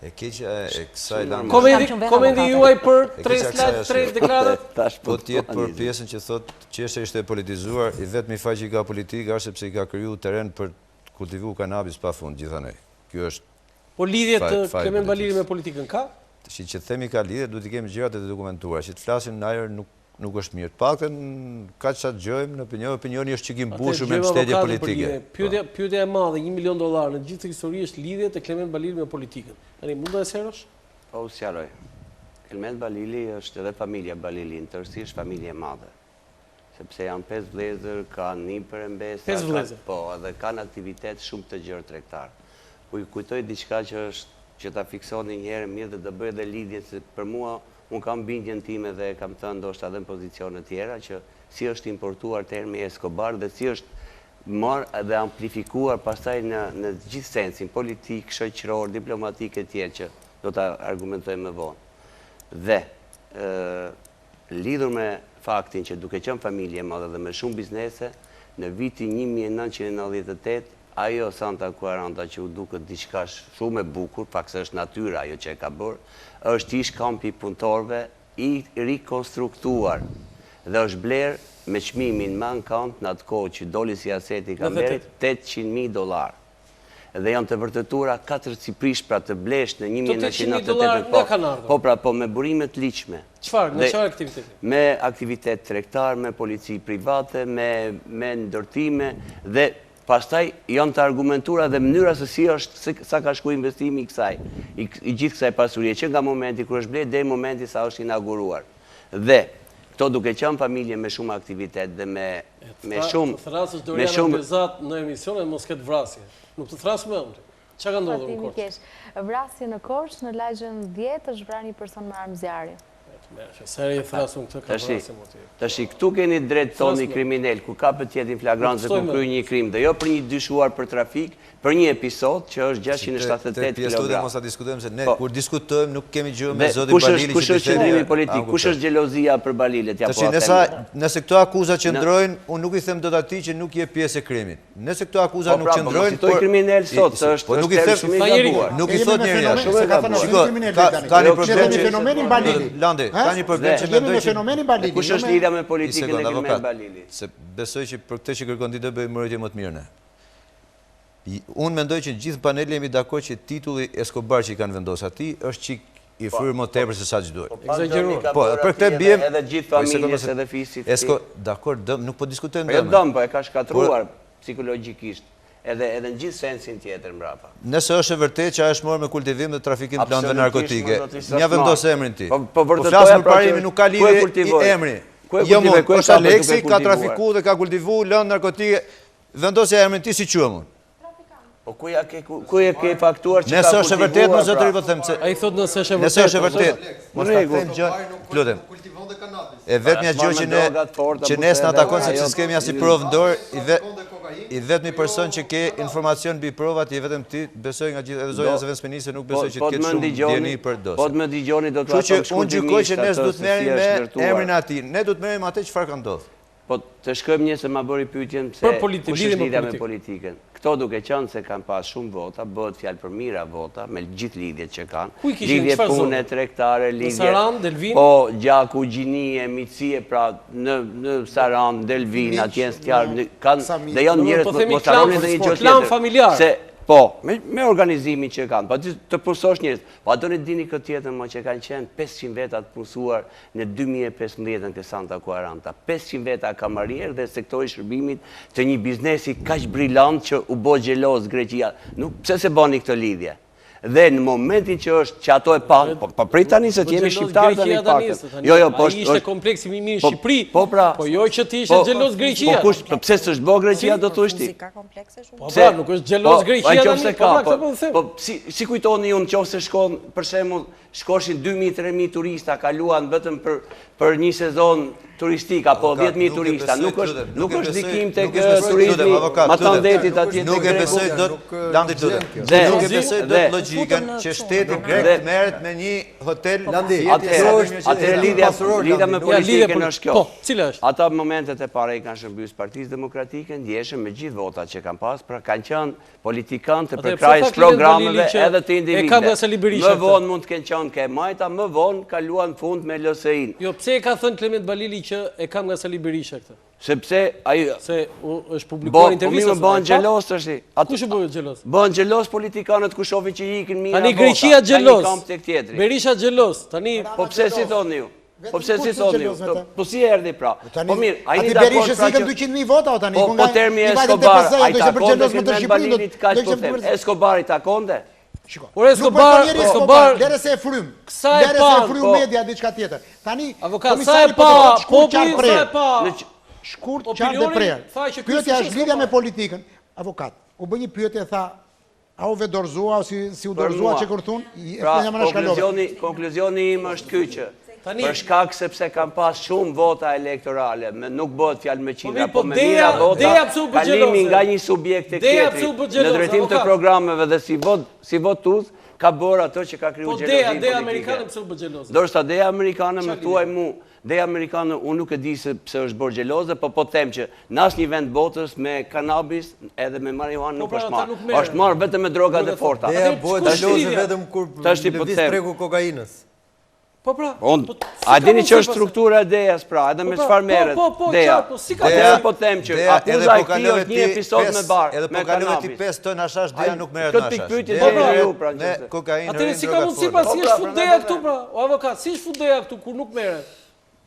E keqja e kësaj Landi. Komenti, komenti juaj për tre slide, tre deklaratat? Po të jetë për pjesën që thotë çështja ishte e politizuar, i vetmi faj që i ka politika është sepse i ka kriju terren për të kultivu kanabis pa fund gjithanej. Ky është Po lidhje të Klement Balili me politikën ka? Tashi që themi ka lidhje, duhet t'i kemi gjërat e dokumentuara, që të flasim në ajër nuk nuk është mirë. Të paktën kaq sa dëgjojmë në opinion, opinioni është çik i mbushur me mbështetje politike. Pyetja pyetja e madhe, 1 milion dollar në gjithë këtë histori është lidhjet e Klement Balilit me politikën. Tani mund ta sqarosh? Po u sqaroj. Klement Balili është edhe familja Balili në tërësi është familje e madhe. Sepse janë pesë vëllezër, kanë nipër e mbesa, Pesë vëllezër. Po, edhe kanë aktivitet shumë të gjerë tregtar. Po ju kujtoj diçka që është që ta fiksoni një herë mirë dhe do bëj edhe lidhjen se për mua unë kam bindjen time dhe e kam thënë ndoshta edhe në pozicione tjera që si është importuar termi Escobar dhe si është marrë dhe amplifikuar pastaj në në gjithë sensin politik, shoqëror, diplomatik e tjerë që do ta argumentoj më vonë. Dhe Lidhur me faktin që duke qenë familje e madhe dhe me shumë biznese, në vitin 1998, ajo Santa Cuaranta që u duket diçka shumë e bukur, fakt se është natyra ajo që e ka bërë, është ish kampi i punëtorëve i rikonstruktuar dhe është blerë me çmimin më ankand në atë kohë që doli si aseti i Kamberit, 800.000 dollarë. Dhe janë të vërtetura katërcipërisht pra të blesh në 1998 po, po pra po me burime të ligjshme. Çfarë, nga çfarë aktiviteti? Me aktivitet tregtar, me polici private, me me ndërtime dhe pastaj janë të argumentura dhe mënyra se si është sa ka shku investimi i kësaj, i gjithë kësaj pasurie që nga momenti kur është blerë deri në momentin sa është inauguruar. Dhe këto duke qenë familje me shumë aktivitet dhe me me shumë të thërrasësh Doriana Bezat në emision e mos ketë vrasje. Nuk të thërras më unë. Çka ka ndodhur në Korçë? Vrasje në Korçë në lagjen 10 është vrarë një person me armë zjarri. Sa herë e thërras unë këtë ka vrasje më ti. Tashi këtu keni drejt thoni kriminel kur kapet tjetri në flagrancë dhe kur kryen një krim dhe jo për një dyshuar për trafik, për një episod që është 678 kilogram. Pjesë mos ta diskutojmë se ne po. kur diskutojmë nuk kemi gjë me zotin Balili që kush është qëndrimi politik, kush është xhelozia për Balilët, ja po them. Nëse nëse këto akuza qëndrojnë, unë nuk i them dot atij që nuk je pjesë e krimit. Nëse këto akuza po nuk pra, po qëndrojnë, po kriminel sot, se është po nuk i them shumë i gabuar. Nuk i thot njeri ashtu. Shiko, ka një problem që fenomeni Balili. Landi, ka një problem që mendoj që fenomeni Balili. Kush është lidhja me politikën e Klement Balilit? Se besoj që për këtë që kërkon ti do bëjmë mbrojtje më të mirë ne. Unë mendoj që gjithë paneli jemi dakord që titulli Escobar që i kanë vendosur atij është çik i po, fryrë më po. tepër se sa ç'duhet. Po, Ekzagjeruar. Po, për këtë biem edhe gjithë po, familjes edhe fisit. Esko, dakord, dëm, nuk po diskutojmë dëm. Po jo dëm, po e ka shkatërruar psikologjikisht. Edhe edhe në gjithë sensin tjetër mbrapa. Nëse është e vërtetë që ai është marrë me kultivim dhe trafikim të lëndëve narkotike, mja vendos emrin ti. Po, po, po flas për parimin, nuk ka lidhje emri. Jo mo, është Aleksi, ka trafiku dhe ka kultivu lëndë narkotike, vendosja emrin ti si quhem unë. Po ku ja ke ku e ke faktuar që ka kultivuar? Nëse është e vërtetë, mo zotëri po them se Ai thotë nëse është e vërtetë. Nëse është e vërtetë, mos ta them gjë, lutem. E vetmja gjë që ne që ne s'na takon sepse s'kemi asnjë provë në dorë, i ve, i vetmi person që ke informacion mbi provat je vetëm ti, besoj nga gjithë edhe zonja zëvendësministre nuk besoj që të ketë shumë dijeni për dosjen. Po të më dëgjoni do t'ua them shkurtimisht. Kështu që unë gjykoj që ne s'duhet merremi me emrin e atij, ne duhet merremi me atë çfarë ka ndodhur. Po të shkojmë një se ma bëri pyetjen pse kush është lidhja me politikën. Këto duke qenë se kanë pas shumë vota, bëhet fjalë për mijëra vota, me gjithë lidhjet që kanë, lidhje pune, tregtare, lidhje, po gjaku, gjinie, miqësie, pra në në Sarandë, Delvinë, atje në Stjar, kanë dhe janë njerëz, po mos harroni edhe një gjë tjetër, se po, me me organizimin që kanë, po të punësosh njerëz, po a doni të dini këtë tjetër mo që kanë qenë 500 veta të punësuar Në 2015 te Santa Quaranta, 500 veta kamarierë dhe sektori i shërbimit të një biznesi kaq brilant që u bë xheloz Greqia. Nuk, pse s'e bëni këtë lidhje? Dhe në momentin që është që ato e panë, po, po prit tani se të jemi shqiptarë tani pak. Jo, jo, po është ishte kompleksi më i mirë në po, Shqipëri. Po pra. Po jo që të ishte po, xheloz Greqia. Po kush, po pse s'është bë Greqia do thuash ti? Po pra, nuk është xheloz Greqia tani. Po pra, po them. Po si si kujtoni ju në qoftë se shkon për shembull Shkoshin 2000 3000 turista kaluan vetëm për për një sezon turistik apo 10000 turista. Nuk është nuk është ndikim tek turizmi matanë detit atje tek Nuk e besoj dot Landi lutem. Nuk e besoj dot logjikën që shteti grek të merret me një hotel Landi. Atëherë lidhja lidhja me politikën është kjo. Po, cila është? Ata momentet e para i kanë shërbyer Partisë Demokratike, ndjeshëm me gjithë votat që kanë pas, pra kanë qenë politikanë të përkrahjes programeve edhe të individëve. Më vonë mund të kenë qenë ke e majta, më vonë kaluan në fund me LSI-n. Jo, pse e ka thënë Klement Balili që e kam nga Sali Berisha këtë? Sepse ai se është publikuar intervista. Po më bëhen xheloz tash. Kush u bë xheloz? Bëhen xheloz politikanët kur shohin që ikin mijëra vota. Tani Greqia xheloz. Berisha xheloz. Tani Po pse si thoni ju? Po pse si thoni ju? Po si erdhi pra? Po mirë, ai një dakord pra që... 200.000 vota, o tani, po, po termi Escobar, ai takonte Klement Balilit kaq po them. Escobar i takonte? Shiko, Por Escobar, nuk po Escobar, lere se e frym. Lere se e frym po. media diçka tjetër. Tani, avokat, sa e pa, po sa e pa. Shkurt, qartë dhe prerë. Pyetja është lidhja me politikën. Avokat, u bë një pyetje tha A u vetëdorëzua, o si, si u dorëzua që kur thun, e pra, konkluzioni, konkluzioni im është ky që, për shkak sepse kam pas shumë vota elektorale, me, nuk bëhet fjalë me qindra, po, po me mijëra vota, kalimi nga një subjekt tek tjetri, në drejtim të programeve dhe si vot, si votues, ka bërë ato që ka kriju po xhelozinë politike. Po DEA amerikane pse u bë xheloze? Ndërsa DEA amerikane më thuaj mu, DEA amerikane unë nuk e di se pse është bërë xheloze, po po them që në asnjë vend botës me kanabis edhe me marihuanë nuk po pra, është marrë. Është marrë vetëm me drogat e forta. DEA bëhet xheloze vetëm kur po lëviz tregu kokainës. Po pra, po, a dini që është struktura e DEA-s pra, edhe me po pra, çfarë merret po, po, DEA. Po, si ka DEA po them që akuza e këtij është një episod me bar, edhe po kalove ti 5 ton hashash DEA nuk merret me hashash. Këtë pikëpyetje do të ju pra nëse. Me kokainë, Atëherë si ka mundësi pra si është fut DEA këtu pra? O avokat, si është fut DEA këtu kur nuk merret?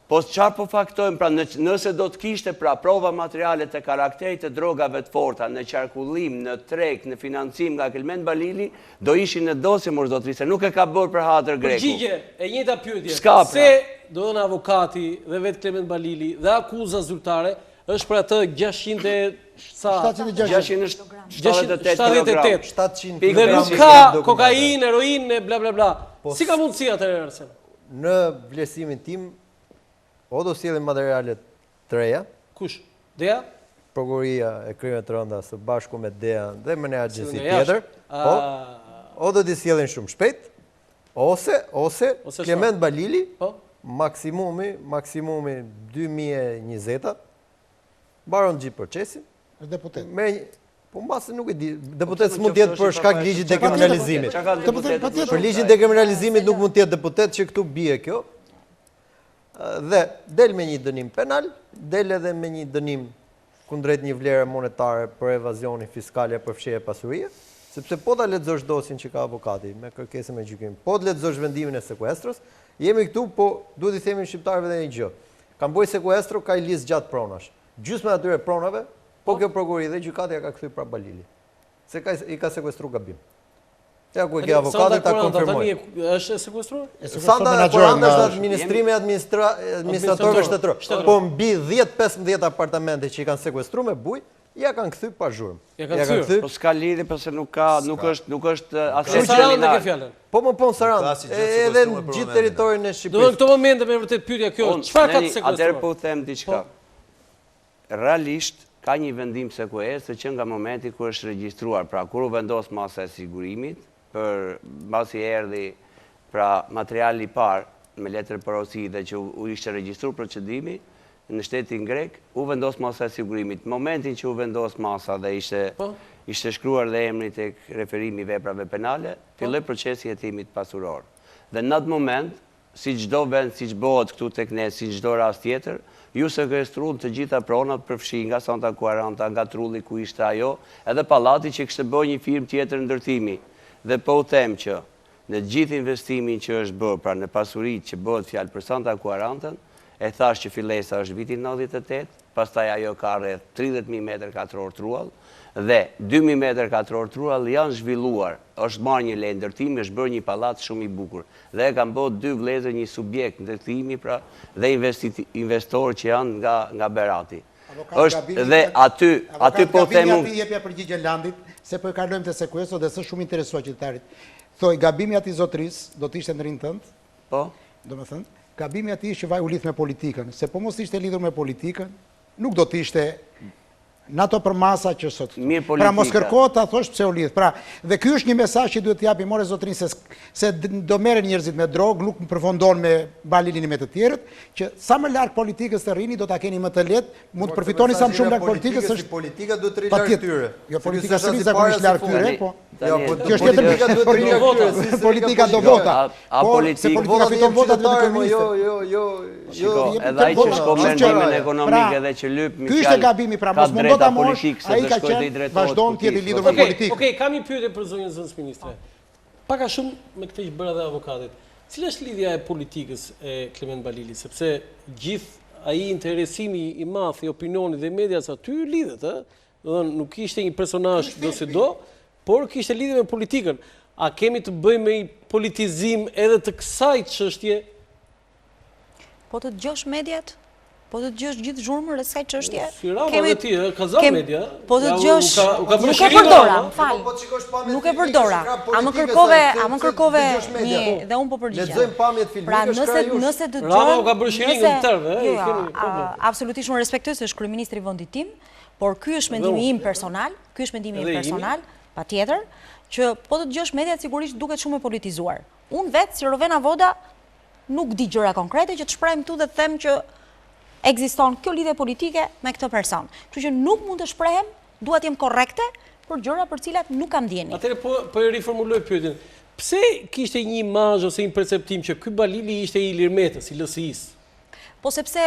Po çfarë po faktojmë, pra nëse do të kishte pra prova materiale të karakterit të drogave të forta në qarkullim, në treg, në financim nga Kelmend Balili, do ishin në dosje mor zotëri, se nuk e ka bërë për hatër greku. Përgjigje, e njëjta pyetje. S'ka pra. Se, do thënë avokati dhe vetë Klement Balili dhe akuza zyrtare është për atë 600 e sa 678 700 Dhe nuk ka kokainë, heroinë, bla bla bla. Po si ka mundësi atëherë Arsen? Në vlerësimin tim, o do sjellin materiale të reja. Kush? DEA? Prokuroria e Krimeve të Rënda së bashku me DEA-n dhe me një agjenci tjetër. Po, o do t'i sjellin shumë shpejt, ose, ose, Klement Balili, po? maksimumi, maksimumi 2020-a, mbaron gjithë procesin. Është deputet. Me Po mbase nuk e di, deputet s'mund të jetë për shkak ligjit dekriminalizimit. Për ligjin dekriminalizimit nuk mund të jetë deputet që këtu bie kjo. Dhe del me një dënim penal, del edhe me një dënim kundrejt një vlere monetare për evazionin fiskal e për fshehje pasurie, sepse po ta lexosh dosjen që ka avokati me kërkesën me gjykim, po të lexosh vendimin e sekuestros, jemi këtu, po duhet t'i themi shqiptarëve edhe një gjë. Kanë bërë sekuestro, ka një listë gjatë pronash. Gjysma e atyre pronave, po kjo prokurori dhe gjykata ja ka kthyer prapë Balilit. Se ka, i ka sekuestru gabim. Ja ku e ke avokatin ta konfirmoj. Tani është e sekuestruar? Santa Quaranta është administrimi administratorëve shtetërorë. Po mbi 10-15 apartamente që i kanë sekuestru me bujë, ia kanë kthy pa zhurmë. Ia kanë kthy. Po s'ka lidhje po se nuk ka, nuk është, nuk është aset kriminal. Po më po në Sarandë, edhe në gjithë territorin e Shqipërisë. Do në këto momente me vërtet pyetja kjo, çfarë ka të sekuestruar? Atëherë po them diçka. Po. Realisht, ka një vendim sekuestri që nga momenti kur është regjistruar, pra kur u vendos masa e sigurimit, për mbasi erdhi pra materiali i parë me letër porosi dhe që u ishte regjistruar procedimi në shtetin grek, u vendos masa e sigurimit. Momentin që u vendos masa dhe ishte po. ishte shkruar dhe emri tek referimi i veprave penale, po. filloi procesi i hetimit pasuror. Dhe në atë moment si çdo vend, siç bëhet këtu tek ne, si në çdo rast tjetër, iu sekuestruan të gjitha pronat, përfshi nga Santa Quaranta, nga trulli ku ishte ajo, edhe pallati që kishte bërë një firmë tjetër ndërtimi. Dhe po u them që në gjithë investimin që është bërë, pra në pasuritë që bëhet fjalë për Santa Quarantën, e thashë që fillesa është viti 98, pastaj ajo ka rreth 30.000 metër katror truall, dhe 2.000 metër katror truall janë zhvilluar, është marrë një leje ndërtimi, është bërë një pallat shumë i bukur. Dhe e kanë bërë dy vëllezër një subjekt ndërtimi pra dhe investorë që janë nga nga Berati. Është dhe aty aty po them unë. Avokat jepja përgjigje Landit se po e kalojmë te sekuestro dhe s'është shumë interesuar qytetarit. Thoj gabimi i atij zotërisë do të ishte në rinë tënd? Po. Domethënë, gabimi i atij është që vaj u lidh me politikën, se po mos ishte lidhur me politikën, nuk do të ishte në ato përmasa që sot. Mirë politika. Pra mos kërko ta thosh pse u lidh. Pra, dhe ky është një mesazh që duhet të japim more zotërinj se se do merren njerëzit me drogë, nuk përfundon me Balilin me të tjerët, që sa më larg politikës të rrini do ta keni më të lehtë, mund të përfitoni sa më shumë larg politikës është politika duhet të rri larg tyre. Jo politika s'rri zakonisht larg tyre, po. Jo, po kjo është tjetër duhet të rri larg tyre. Politika do vota. A por se politika fiton votat vetëm kryeministër. Jo, jo, jo, jo. Edhe ai që shkon me ndihmën ekonomike dhe që lyp mi fjalë. Ky ishte gabimi, pra mos mundo ta mohosh, ai ka qenë vazhdon të jetë i lidhur me politikë. Okej, kam një pyetje për zonjën zëvendësministre. Pak a shumë me këtë që bëra dhe avokatit. Cila është lidhja e politikës e Klement Balilit, sepse gjithë ai interesimi i madh i opinionit dhe medias aty lidhet, ë? Do të thënë, nuk ishte një personazh dosido, por kishte lidhje me politikën. A kemi të bëjmë me një politizim edhe të kësaj çështje? Po të dëgjosh mediat? Po të dëgjosh gjithë zhurmën rreth kësaj çështje? Si Rama dhe ti, ka zënë media. Po të dëgjosh, nuk e përdora, më fal. Po, po nuk e përdora. A më kërkove, a më kërkove një dhe unë po përgjigjem. Lexojmë pamjet filmike, pra, nëse nëse dëgjojmë, Rama u ka bërë shiringën të tërëve, jo, jo, absolutisht unë respektoj se është kryeministri i vendit tim, Por ky është mendimi im personal, ky është mendimi im personal, patjetër, që po të dëgjosh mediat sigurisht duket shumë e politizuar. Unë vetë si Rovena Voda nuk di gjëra konkrete që të shprehem këtu dhe të them që ekziston kjo lidhje politike me këtë person. Kështu që nuk mund të shprehem, dua të jem korrekte për gjëra për të cilat nuk kam dijeni. Atëherë po po e riformuloj pyetjen. Pse kishte një imazh ose një perceptim që ky Balili ishte i Ilir Metës, i LSI-së? Po sepse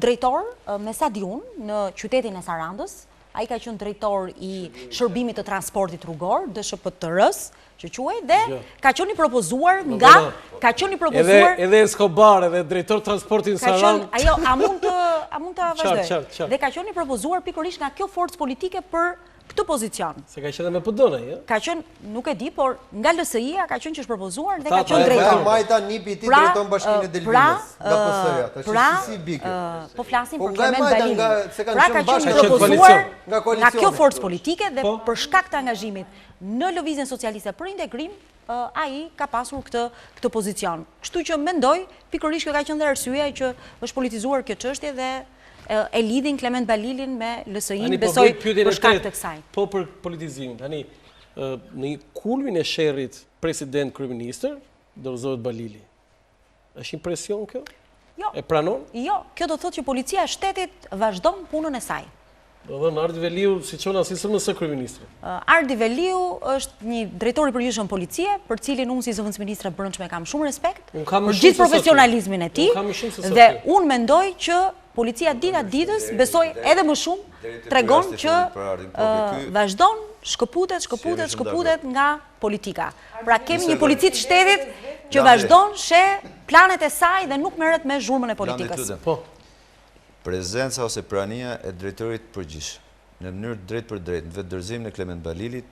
drejtor, me sa di unë, në qytetin e Sarandës, ai ka qenë drejtor i shërbimit të transportit rrugor, DSHPTR-s, që quhej, dhe ka qenë i propozuar nga, ka qenë i propozuar... Edhe Escobar, edhe drejtor transporti në Sarandë. Ajo, a mund të, a mund të vazhdoj? Dhe ka qenë i propozuar pikërisht nga kjo forcë politike për këtë pozicion. Se ka qenë me PD-në, jo? Ka qenë, nuk e di, por nga LSI-ja ka qenë që është propozuar dhe ka qenë drejtor. Pra, majta nipi i tij pra, drejton bashkinë e Delvinës, nga PS-ja. Tash pra, si si bie kjo? Po flasim po për Klement Balilin. Pra ka qenë i propozuar nga kjo forcë politike dhe po. për shkak të angazhimit në Lëvizjen Socialiste për Integrim, ai ka pasur këtë këtë pozicion. Kështu që mendoj, pikërisht kjo ka qenë dhe arsyeja që është politizuar kjo çështje dhe e lidhin Klement Balilin me LSI-n, po besoj për shkak të kësaj. Po për politizimin, tani në kulmin e sherrit president kryeministër, dorëzohet Balili. Është një presion kjo? Jo. E pranon? Jo, kjo do të thotë që policia e shtetit vazhdon punën e saj. Domethënë Ardi Veliu s'i çon asnjë sms kryeministrit. Ardi Veliu është një drejtor i përgjithshëm policie, për cilin unë si zëvendësministre e Brendshme kam shumë respekt, për gjithë profesionalizmin e tij, dhe unë mendoj që policia dita ditës, besoj edhe më shumë, tregon që vazhdon shkëputet, shkëputet, shkëputet nga politika. Pra kemi një polici të shtetit që vazhdon sheh planet e saj dhe nuk merret me zhurmën e politikës. Po. Prezenca ose prania e drejtorit të përgjithshëm në mënyrë të drejtpërdrejtë në vetëdorëzimin e Klement Balilit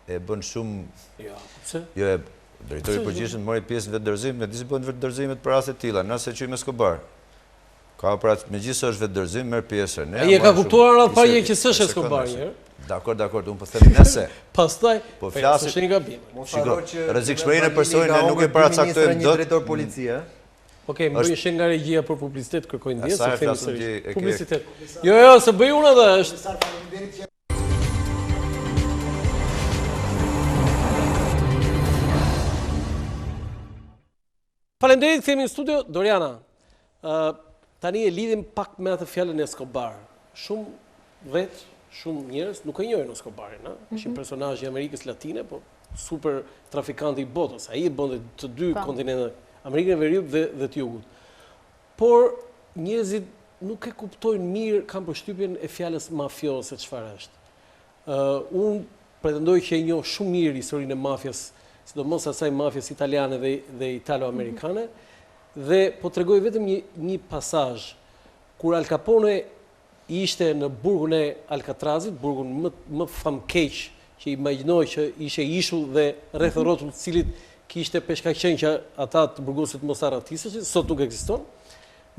E bën shumë... Jo, pse? Jo, e drejtori i përgjithshëm mori pjesë në vetëdorëzim, e di si bëhen vetëdorëzimet për raste të tilla, nëse quajmë Escobar. Ka pra, megjithëse është vetëdorëzim, merr pjesë ne. Ai e ka kuptuar radhë parë që s'është Escobar një herë. Dakord, dakord, unë po them nëse. Pastaj, po flasim. Është një gabim. Shiko, rrezikshmërinë e personit ne nuk e paracaktojmë dot. Një drejtor policie. Okej, më bëj nga regjia për publicitet, kërkoj ndjesë, se themi sërish. Publicitet. Jo, jo, s'e bëj unë atë, është. Faleminderit, kthehemi në studio Doriana. Ë tani e lidhim pak me atë fjalën Escobar. Shumë vetë, shumë njerëz nuk e njohin Escobarin, ë? Është një mhm. personazh i Amerikës Latine, po super trafikanti i botës. Ai e bënte të dy po. kontinentet, Amerikën e Veriut dhe dhe të Jugut. Por njerëzit nuk e kuptojnë mirë, kam përshtypjen e fjalës mafioz se çfarë është. Ë unë pretendoj që e njoh shumë mirë historinë e mafias, sidomos asaj mafias italiane dhe dhe italo-amerikane, dhe po tregoj vetëm një një pasazh kur Al Capone ishte në burgun e Alcatrazit, burgun më më famkeq që imagjino që ishte ishull dhe rreth e rrotull të cilit kishte peshkaqenë që ata të burgosurit mos arratiseshin, sot nuk ekziston.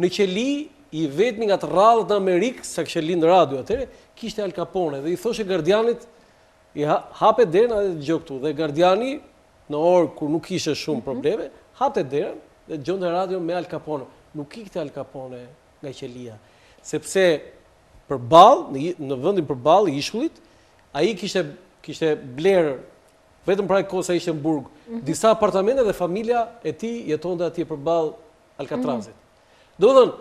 Në qeli, i vetmi nga të rrallët në Amerikë, sa kishte lind radio atëherë, kishte Al Capone dhe i thoshe gardianit, i hape derën dhe dëgjo këtu. Dhe gardiani, në orë kur nuk kishte shumë mhm. probleme, hapte derën dhe dëgjonte radio me Al Capone. Nuk ikte Al Capone nga qelia, sepse përballë, në vendin përballë ishullit, ai kishte kishte blerë vetëm për atë kohë sa ishte në burg, mhm. disa apartamente dhe familja e tij jetonte atje përballë Alcatrazit. Mm -hmm. Domethënë,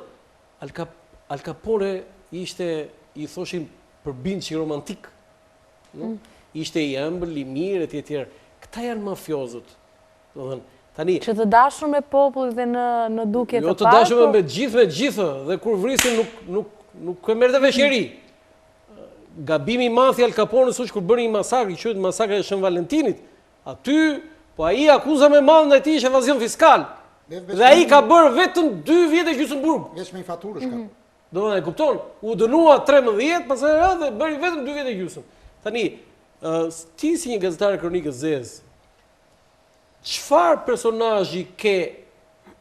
Al, Cap, Al Capone ishte, i thoshin përbindshi romantik, mm. ishte i ëmbël, i mirë, etj, etj. Këta janë mafiozët. Domethënë, tani... Që të dashur me popull dhe në, në dukje jo, të parë, Jo të dashur po- me gjithë, me gjithë, dhe kur vrisin nuk, nuk, nuk e merrte vesh njeri. Gabimi i madh i Al Capones është kur bëri një masakër, i quhet masakra e Shën Valentinit, Aty, po ai akuza më e madhe ndaj tij është evazion fiskal. Dhe ai ka bërë vetëm 2 vjet e gjysmë burg. Veç me një faturë është mm -hmm. Domethënë e kupton, u dënua 13, pastaj edhe bëri vetëm 2 vjet e gjysmë. Tani, uh, ti si një gazetare e kronikës së zezë, çfarë personazhi ke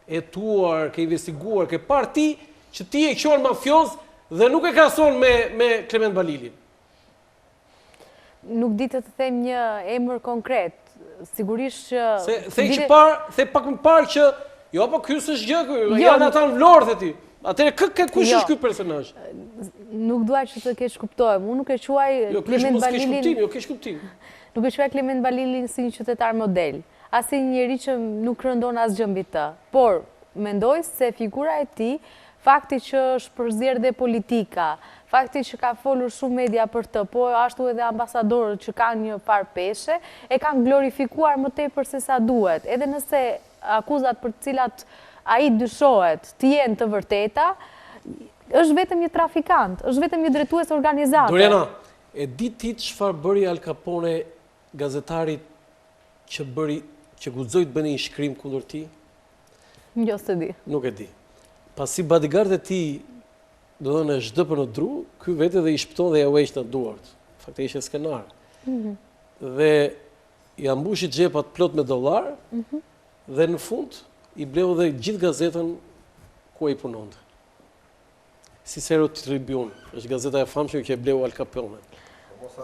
hetuar, ke investiguar, ke parë ti që ti e quan mafioz dhe nuk e krahason me me Klement Balilin? Nuk di të të them një emër konkret. Sigurisht që Se the që parë, the pak më parë që jo po ky s'është gjë ky, jo, janë ata në Vlorë the ti. Atëherë kë kë kush jo. është ky personazh? Nuk dua që të keqkuptohem. Unë nuk e quaj jo, Klement Balilin. Jo, jo keqkuptim. Nuk e quaj Klement Balilin si një qytetar model, as si një njeri që nuk rëndon asgjë mbi të. Por mendoj se figura e tij Fakti që është përzier dhe politika, fakti që ka folur shumë media për të, po ashtu edhe ambasadorët që kanë një farë peshe, e kanë glorifikuar më tepër se sa duhet. Edhe nëse akuzat për të cilat ai dyshohet të jenë të vërteta, është vetëm një trafikant, është vetëm një drejtues organizate. Doriana, e di ti çfarë bëri Al Capone gazetarit që bëri, që guxoi të bënte një shkrim kundër tij? Jo, s'e di. Nuk e di. Pasi bodyguardët e tij, domethënë e zhdëpën në dru, ky vete dhe i shpëton dhe ia heq nga duart. Në fakt ishte skenar. Mm -hmm. Dhe ia mbushi xhepat plot me dollar, mm -hmm. dhe në fund i bleu dhe gjithë gazetën ku ai punonte. Cicero Tribune, është gazeta e famshme që e bleu Al Capone.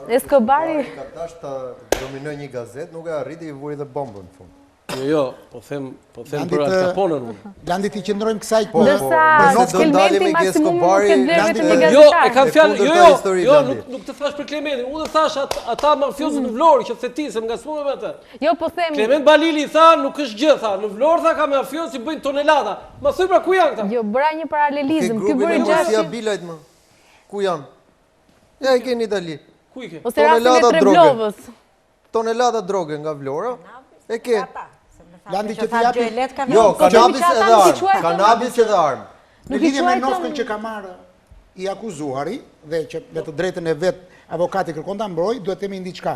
Escobari ka dashur ta dominojë një gazetë, nuk e arriti, i vuri dhe bombën në fund. Jo, jo, po them, po them për Al Capone unë. Landi t'i qëndrojmë kësaj. Po, po, Ndërsa Klementi maksimumi mund të ketë blerë vetëm një gazetar. Jo, e kam fjalën, jo, jo, jo, nuk nuk të thash për Klementin, unë të thash ata mafiozët në Vlorë që the ti se më ngacmove me atë. Jo, po them. Klement Balili tha, nuk është gjë, tha, në Vlorë tha ka mafiozë që bëjnë tonelata. Ma thuj pra ku janë këta? Jo, bëra një paralelizëm. Ky bëri gjashtë. Ke Bilajt më. Ku janë? Ja i ke në Itali. Ku i ke? Ose rastin e Treblovës. Tonelata droge nga Vlora. E ke. Landi që t'i japi. Jo, kanabis edhe armë. Kanabis edhe armë. Në lidhje me nofkën që ka marrë i akuzuari dhe që me të drejtën e vet avokati kërkon ta mbrojë, duhet të themi një diçka.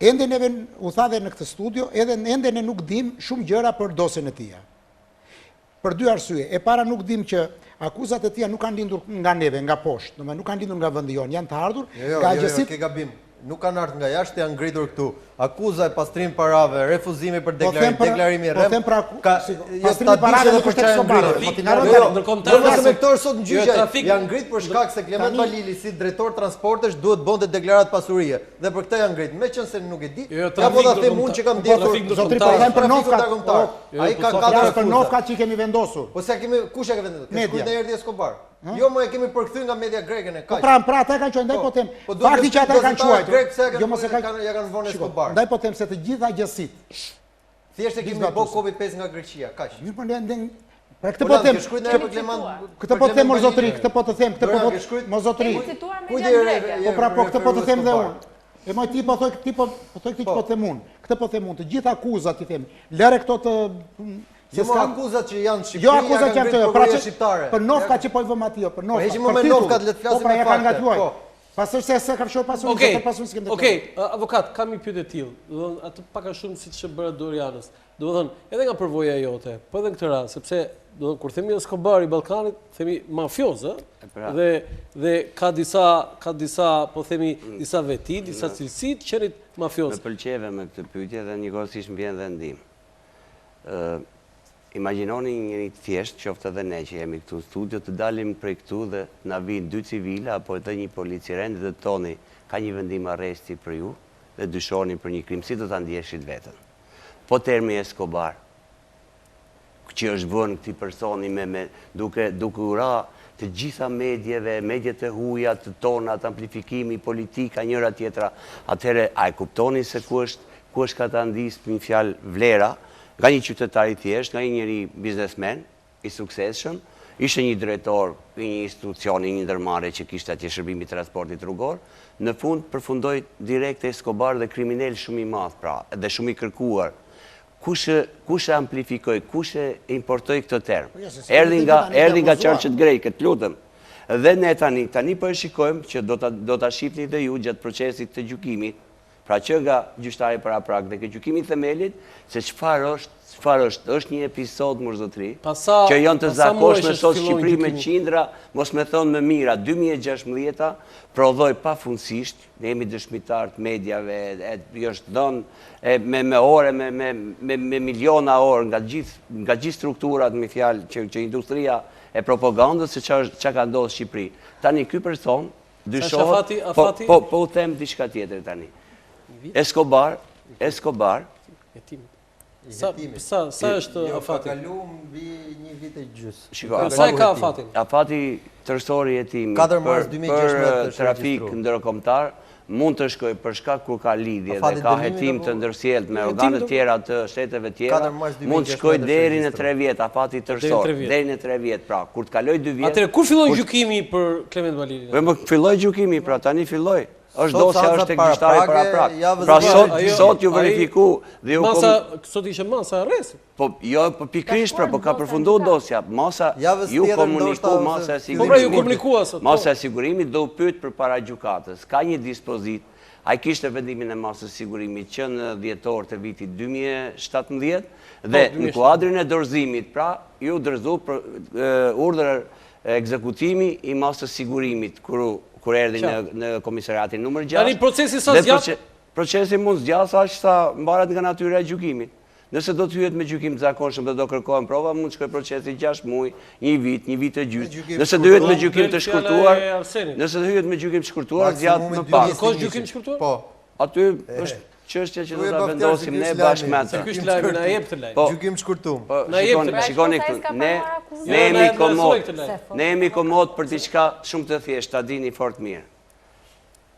Ende neve u tha dhe në këtë studio, edhe ende ne nuk dim shumë gjëra për dosjen e tij. Për dy arsye. E para nuk dim që akuzat e tija nuk kanë lindur nga neve, nga poshtë, domethënë nuk kanë lindur nga vendi jonë, janë të ardhur jo, jo, nga jo, jo, ke gabim. Nuk kanë ardhur nga jashtë, janë ngritur këtu. Akuza e pastrim parave, refuzimi për po deklarim, deklarimi i rremë. Po them pra, ka jo, pastrimi i parave nuk është Escobar. Jo, jo, ndërkombëtar. Jo, me këto është sot në gjyq. Janë ngrit për shkak se Klement Balili si drejtor transportesh duhet bënte deklaratë pasurie dhe për këtë janë ngrit. Meqenëse nuk e di, ja po ta them unë që kam ndjekur. Zotri po them për nofkat. Ai ka katër për nofkat që i kemi vendosur. Po se kemi kush e ka vendosur? Kush na erdhi Escobar? Jo, më e kemi përkthy nga media greke ne, kaq. Po pra, pra ata e kanë quajtur, ndaj po, po them. Po fakti që ata e kanë quajtur. Grek pse e kanë jo, se kanë ja kanë vënë Escobar. Ndaj po them se të gjitha gjësitë. Thjesht e kemi bë copy paste nga Greqia, kaq. Mirë, po ne Pra këtë po them, këtë po them mor zotëri, këtë po të them, këtë po po mor zotëri. Po pra po këtë po të them dhe unë. E moj ti po thoj ti po po thoj këtë që po them unë. Këtë po them unë, të gjitha akuzat i them. Lëre këto të Se jo akuzat që janë në Shqipëri, jo akuzat që janë këto, pra që shqiptare. Për nofka që po i vëmë aty, jo, për nofka. Po heqim më me nofkat, le të flasim po, pra, me fakte. Po. Pas është se se ka fshehur pasurinë, okay. se pasurinë s'kem Okej, okay. avokat, kam një pyetje të tillë. Do të thënë atë pak a shumë siç e bëra Dorianës. Do të thënë, edhe nga përvoja jote, po edhe në këtë rast, sepse do të thënë kur themi Escobar i Ballkanit, themi mafioz, ë? Pra. Dhe dhe ka disa ka disa, po themi, mm. disa veti, disa mm. cilësi të qenit mafioz. Më pëlqeve me këtë pyetje dhe njëkohësisht më vjen dhe ndihmë. Imagjinoni një njeri të thjeshtë, qoftë edhe ne që jemi këtu në studio, të dalim prej këtu dhe të na vijnë dy civila apo edhe një polic i rendit dhe të thoni ka një vendim arresti për ju dhe dyshoni për një krim, si do ta ndjeshit veten? Po termi Escobar, që është vënë këtij personi me me duke duke u ra të gjitha medieve, mediet e huaja, të tonat, amplifikimi, politika, njëra tjetra, atëherë a e kuptoni se ku është Ku është katandis me një fjalë vlera nga një qytetar i thjeshtë, nga një njeri biznesmen i suksesshëm, ishte një drejtor i një institucioni, një ndërmarrje që kishte atje shërbimi i transportit rrugor, në fund përfundoi direkt Escobar dhe kriminel shumë i madh pra, dhe shumë i kërkuar. Kush kush e amplifikoi, kush e importoi këtë term? Po jo, erdhi nga erdhi nga qarqet greke, të lutem. Dhe ne tani, tani po e shikojmë që do ta do ta shihni dhe ju gjatë procesit të gjykimit, Pra që nga gjyqtari paraprak dhe ke gjykimi i themelit, se çfarë është, çfarë është, është një episod mor zotëri, që janë të zakonshme sot Shqipëri me qindra, mos me thonë me mijëra, 2016-a prodhoi pafundësisht, ne jemi dëshmitarë të mediave, e, i është dhënë e, me, me ore, me, me, me, me miliona orë nga gjithë nga gjithë strukturat, me fjalë, që, që industria e propagandës se ça, ça ka ndodhur në Shqipëri. Tani ky person Dyshohet, po, po, po u them diçka tjetër tani. Escobar, Escobar. Sa, sa, sa është jo, afati? Ka kalu mbi një vit e gjysë. Shiko, sa e ka afatin? Afati tërësor i hetimit për, për trafik ndërkombëtar mund të shkojë për shkak kur ka lidhje dhe ka hetim të ndërsjelltë me organet tjera të shteteve tjera, mund të shkojë deri në 3 vjet, afati tërësor, deri në 3 vjet, pra, kur të kalojë 2 vjet... Atëherë, kur fillon gjykimi për Klement Balilin? Dhe më filloi gjykimi, pra, tani filloi. Është dosja është tek gjyqtari paraprak. Pra sot, sot iu verifiku dhe ju Masa, sot ishte masa arrestit. Po, jo, po pikërisht, pra, po ka përfundu dosja, masa iu komuniku, masa e sigurimit. Po pra, iu komunikua sot. Po. Masa e sigurimit dhe u pyet përpara gjykatës. Ka një dispozitë, ai kishte vendimin e masës sigurimit që në dhjetor të vitit 2017, dhe po, në kuadrin e dorëzimit, pra, iu dorëzu urdhër ekzekutimi i masës sigurimit, kur erdhi në komisariatin numër 6. Tani procesi sa zgjat? Procesi mund zgjasë aq sa mbaret nga natyra e gjykimit. Nëse do të hyhet me gjykim të zakonshëm dhe do kërkohen prova, mund të shkojë procesi 6 muaj, një vit, një vit e gjysmë. Nëse do hyhet me gjykim të shkurtuar, nëse do hyhet me gjykim të shkurtuar, zgjat më pak. Ka gjykim të shkurtuar? Po. Aty është çështja që do ta vendosim ne bashkë me atë. Ky është lajmi, na jep të lajm. Po. Gjykim të shkurtuar. Po, shikoni, shikoni këtu. Ne ne jemi komod. Ne jemi komod për diçka shumë të thjeshtë, ta dini fort mirë.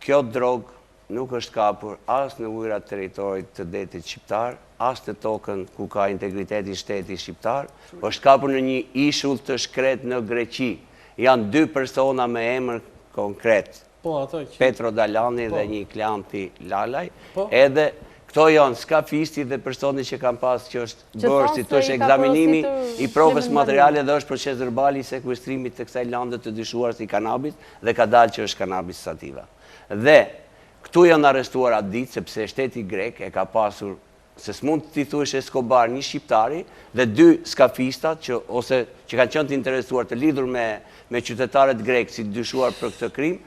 Kjo drogë nuk është kapur as në ujërat e territorit të detit shqiptar, as në tokën ku ka integritetin shteti shqiptar, është kapur në një ishull të shkretë në Greqi. Janë dy persona me emër konkret, Po, ato që... Petro Dalani dhe një Kleanthi Lalaj, edhe këto janë skafisti dhe personi që kanë pas që është bërë, si të është ekzaminimi i provës materiale dhe është procesverbali i sekuestrimit të kësaj lande të dyshuar si kanabis dhe ka dalë që është kanabis sativa. Dhe këtu janë arrestuar atë ditë sepse shteti grek e ka pasur se s'mund t'i thuash Escobar një shqiptari dhe dy skafistat që ose që kanë qenë të interesuar të lidhur me me qytetarët grekë si të dyshuar për këtë krim.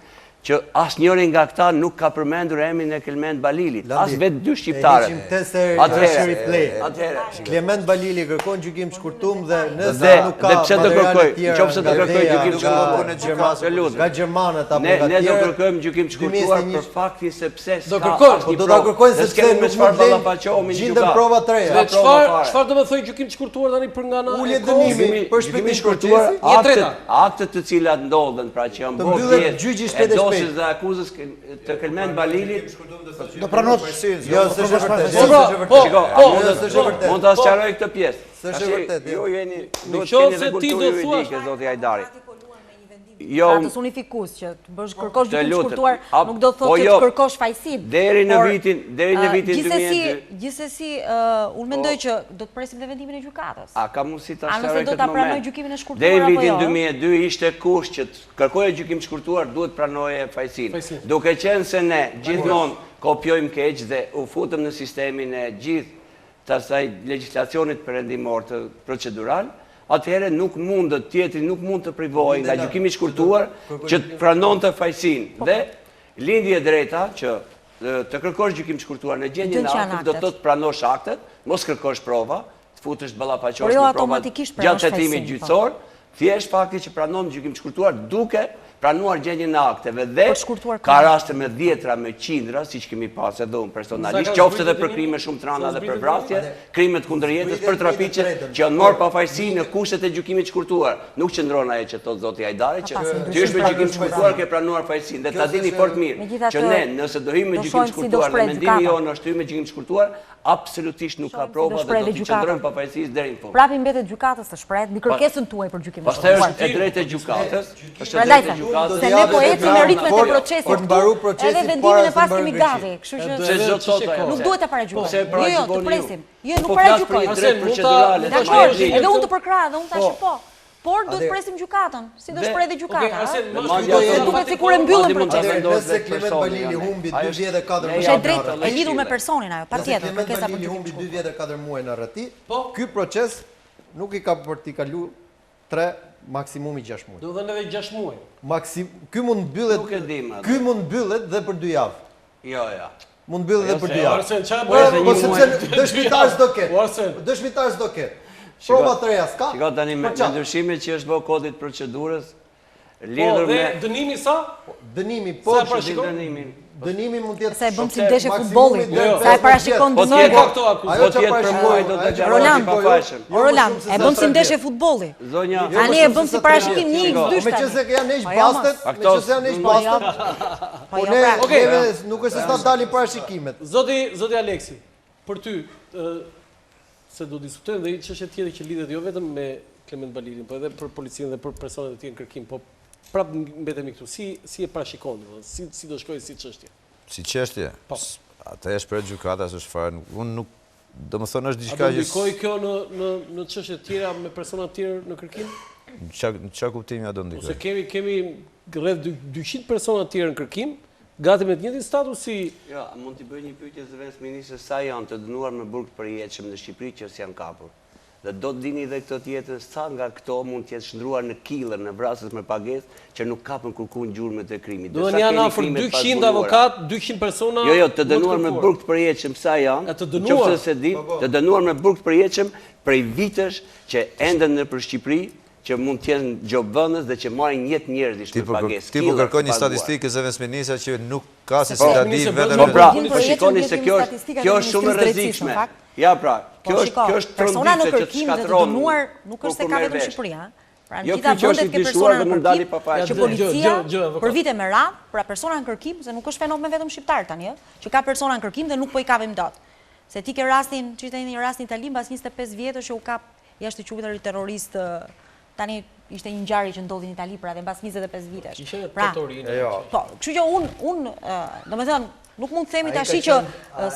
që asnjëri nga këta nuk ka përmendur emrin e Klement Balilit, as vetë dy shqiptarët. E heqim të atëherë, atëherë. Klement Balili kërkon gjykim të shkurtum dhe nëse nuk ka materiale tjera nga qoftë se do kërkoj gjykim të shkurtuar, nga gjermanët apo nga tjerë. Ne do kërkojmë gjykim të shkurtuar për faktin se pse s'ka asnjë po do ta kërkojnë sepse nuk mund të gjinden prova të reja. Dhe çfarë çfarë do të thotë gjykim të shkurtuar tani për nga ana e kohës? Për shpejtim shkurtuar, aktet të cilat ndodhen, pra që janë bërë pjesë e dosjes dhe akuzës të Kelmend Balilit. Do pranohet. Jo, s'është e vërtetë. Po, pra, po, Shiko, po, s'është e vërtetë. Mund ta sqaroj këtë pjesë. S'është e vërtetë. Jo, jeni, duhet të keni dhe kulturë juridike, zoti Hajdari. Jo, Status unifikues që të bësh kërkosh gjykim të shkurtuar nuk do të thotë po që të jo, kërkosh fajësinë. Deri në vitin, deri në vitin 2002. Gjithsesi, unë mendoj po. që do të presim dhe vendimin e gjykatës. A ka mundësi ta sqaroj këtë moment? A nëse do ta pranojë gjykimin e shkurtuar apo jo? Deri në vitin 2002 ishte kusht që të kërkoje gjykim të shkurtuar, duhet pranoje fajësinë. Duke qenë se ne gjithmonë kopjojmë keq dhe u futëm në sistemin e gjithë të asaj legjislacionit perëndimor të procedural, atëherë nuk mundet tjetri nuk mund të privohej nga gjykimi i shkurtuar që të pranonte fajësinë. Po. Dhe lindi e drejta që të kërkosh gjykim të shkurtuar në gjendjen e akteve, do të thotë të pranosh aktet, mos kërkosh prova, të futesh të ballafaqosh jo me prova gjatë hetimit po. gjyqësor, thjesht fakti që pranon gjykim të shkurtuar duke pranuar gjendjen e akteve dhe ka raste me dhjetra, me qindra, siç kemi pas edhe unë personalisht, qoftë edhe për krime shumë të rënda dhe për vrasje, krimet kundër jetës, për trafiqe, që janë marrë pafajësi në kushtet e gjykimit të shkurtuar. Nuk qëndron ajo që thotë zoti Hajdari, që ti është me gjykim të shkurtuar ke pranuar fajësinë dhe ta dini fort mirë që ne nëse do hyjmë me gjykim të shkurtuar dhe mendimi jonë është hyjmë me gjykim të shkurtuar, Absolutisht nuk ka prova dhe do t'i qëndrojmë pafajësisë deri në fund. Prapë i mbetet gjykatës të shprehet mbi kërkesën tuaj për gjykim të shkurtuar. Pastaj është e drejtë e gjykatës, është e drejtë e gjykatës. Se ne po ecim me ritmet e procesit këtu, edhe vendimin e paskemi gati, kështu që nuk duhet ta paragjykojmë. Jo, jo, të presim. Jo, nuk paragjykoj. Dakord, edhe unë të përkrah, edhe unë thashë po. Por duhet të presim gjykatën, si do shprehet dhe gjykata, ëh? Se duket sikur e mbyllëm procesin. Nëse Klement Balili humbi 2 vjet e 4 muaj. Është e drejtë, e lidhur me personin ajo, patjetër, kërkesa për gjykim. Nëse Klement Balili humbi 2 vjet e 4 muaj në arrati, po? ky proces nuk i ka për t'i kalu 3 maksimumi 6 muaj. Do dhe edhe 6 muaj. Maksim, ky mund mbyllet, ky mund mbyllet dhe për 2 javë. Jo, jo. Mund mbyllet edhe për dy javë. Arsen, çfarë bën? Po sepse dëshmitar s'do ketë. Dëshmitar s'do ketë. Prova të reja s'ka. Shiko tani me ndryshimet që është bërë kodit procedurës lidhur po, me dënimi sa? Po, dënimi po, sa parashikon dënimin? Dënimi mund të jetë Sa e bëm si ndeshje futbolli. Jo, jo. Sa e parashikon po dënimin? Po këto akuza. Po të jetë për muaj do të deklarohet i pafajshëm. Jo, Roland, e bëm si ndeshje futbolli. Zonja, Ani e bëm si parashikim një x 2 Meqenëse janë heq po, bastet, meqenëse janë heq bastet. Po, po ne, pra. neve nuk është se s'na dalin parashikimet. Zoti, zoti Aleksi, për ty, se do diskutojmë dhe një çështje tjetër që lidhet jo vetëm me Klement Balilin, po edhe për policinë dhe për personat e tjerë në kërkim, po prapë mbetemi këtu. Si si e parashikon, domethënë, si si do shkojë si çështje? Si çështje? Po. Atë e shpreh gjykata, s'është fare, unë nuk Domethënë është diçka që... A do ndikojë kjo në, në, në çështje të tjera me persona të tjerë në kërkim? Në ça kuptimi a do ndikojë? Ose kemi, kemi rreth 200 persona të tjerë në kërkim, gati me të njëjtin status si... Jo, a mund t'i bëj një pyetje zëvendësministres sa janë të dënuar me burg të përjetshëm në Shqipëri që s'janë kapur? Dhe do të dini dhe këtë tjetrën sa nga këto mund të jetë shndërruar në killer, në vrasës me pagesë, që nuk kapen kurrkund gjurmët e krimit. Do të janë afër 200 avokatë, 200 persona Jo, jo, të dënuar me burg të përjetshëm sa janë, qoftë se di, po, po. të dënuar me burg të përjetshëm prej vitesh që enden nëpër Shqipëri, që mund të jenë gjobvënës dhe që marrin jetë njerëzish me pagesë. Ti po kërkon një statistikë zëvendësministrja që nuk ka se si ta di vetëm. Po pra, po shikoni se kjo është kjo është shumë e rrezikshme. Ja pra, kjo është kjo është persona në kërkim dhe të dënuar, nuk është se ka vetëm Shqipëria, Pra në jo, gjitha vendet ke persona në kërkim, që policia për vite me radhë, pra persona në kërkim, se nuk është fenomen vetëm shqiptar tani, ë, që ka persona në kërkim dhe nuk po i kapim dot. Se ti ke rastin, që ishte një rast në Itali mbas 25 vjetësh që u kap i ashtuquajturi terrorist tani ishte një ngjarje që ndodhi në Itali pra dhe mbas 25 vitesh. Ishte pra, jo. Po, kështu që unë unë domethënë nuk mund të themi tash që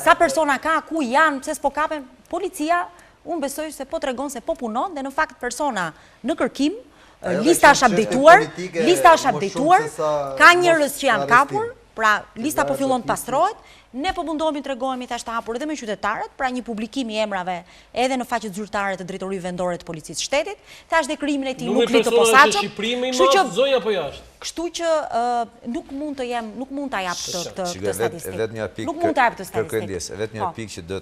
sa persona ka, ku janë, pse s'po kapen, policia unë besoj se po tregon se po punon dhe në fakt persona në kërkim, lista është updateuar, lista është updateuar, ka njerëz që janë kapur. Pra, lista po fillon të pastrohet, ne po mundohemi të tregohemi thashë të hapur edhe me qytetarët, pra një publikim i emrave edhe në faqet zyrtare të Drejtorive Vendore të Policisë së Shtetit, thashë dhe krijimin e këtij nukli të posaçëm. Kështu që zonja apo jashtë? Kështu që nuk mund të jem, nuk mund ta jap këtë këtë statistikë. Nuk mund ta jap këtë statistikë. Kërkoj ndjesë, e vetmja po. pikë që do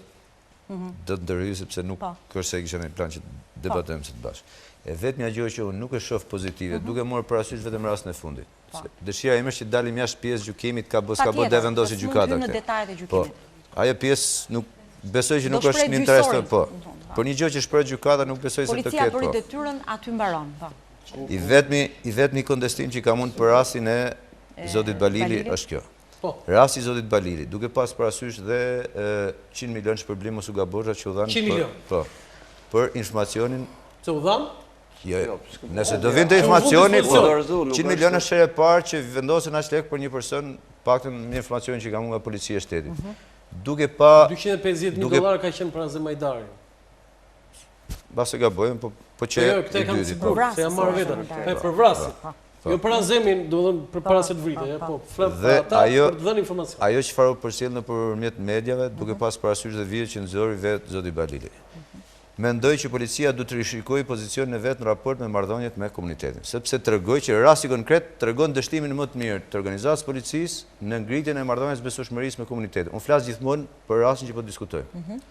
mhm. do të ndërhyj sepse nuk po. është se kisha në plan që të po. debatojmë sot bashkë. E vetmja gjë që unë nuk e shoh pozitive, mhm. duke marrë parasysh vetëm rastin e fundit. Po. Dëshira ime është që dalim jashtë pjesë gjykimit ka bë s'ka bë dhe vendosi gjykata këtë. Në po, ajo pjesë nuk besoj që nuk është në interes të po. Për një gjë që shpreh gjykata nuk besoj se të ketë. Policia bëri po. detyrën aty mbaron, po. I vetmi i vetmi kontestim që kam unë për rastin e zotit Balili është kjo. Po. Rasti i zotit Balili, duke pas parasysh dhe 100 milion shpërblim mos u gabosha që u dhanë 100 milion. Po. Për informacionin. Se u dhanë? Jo, jo, nëse do vinte informacioni, po, 100 milion është herë e parë që vendosen aq lekë për një person, paktën me informacionin që kam unë nga policia e shtetit. Mhm. Duke pa... 250.000 dollar ka qenë për Azem Hajdarin. Mbase gabojmë, po, po që jo, i dyti. Po, se jam marrë vetëm, po, për vrasje. Po. Jo për Azemin, domethënë për para se të vritet, po, flet për ata për të dhënë informacion. Ajo çfarë u përcjell nëpërmjet mediave, duke mhm. pas parasysh dhe videot që nxori vetë zoti Balili. Mendoj që policia duhet të rishikojë pozicionin e vet në raport me marrëdhëniet me komunitetin, sepse tregoi që rasti konkret tregon dështimin më të mirë të organizatës së policisë në ngritjen e marrëdhënies së besueshmërisë me komunitetin. Unë flas gjithmonë për rastin që po diskutojmë. Mhm.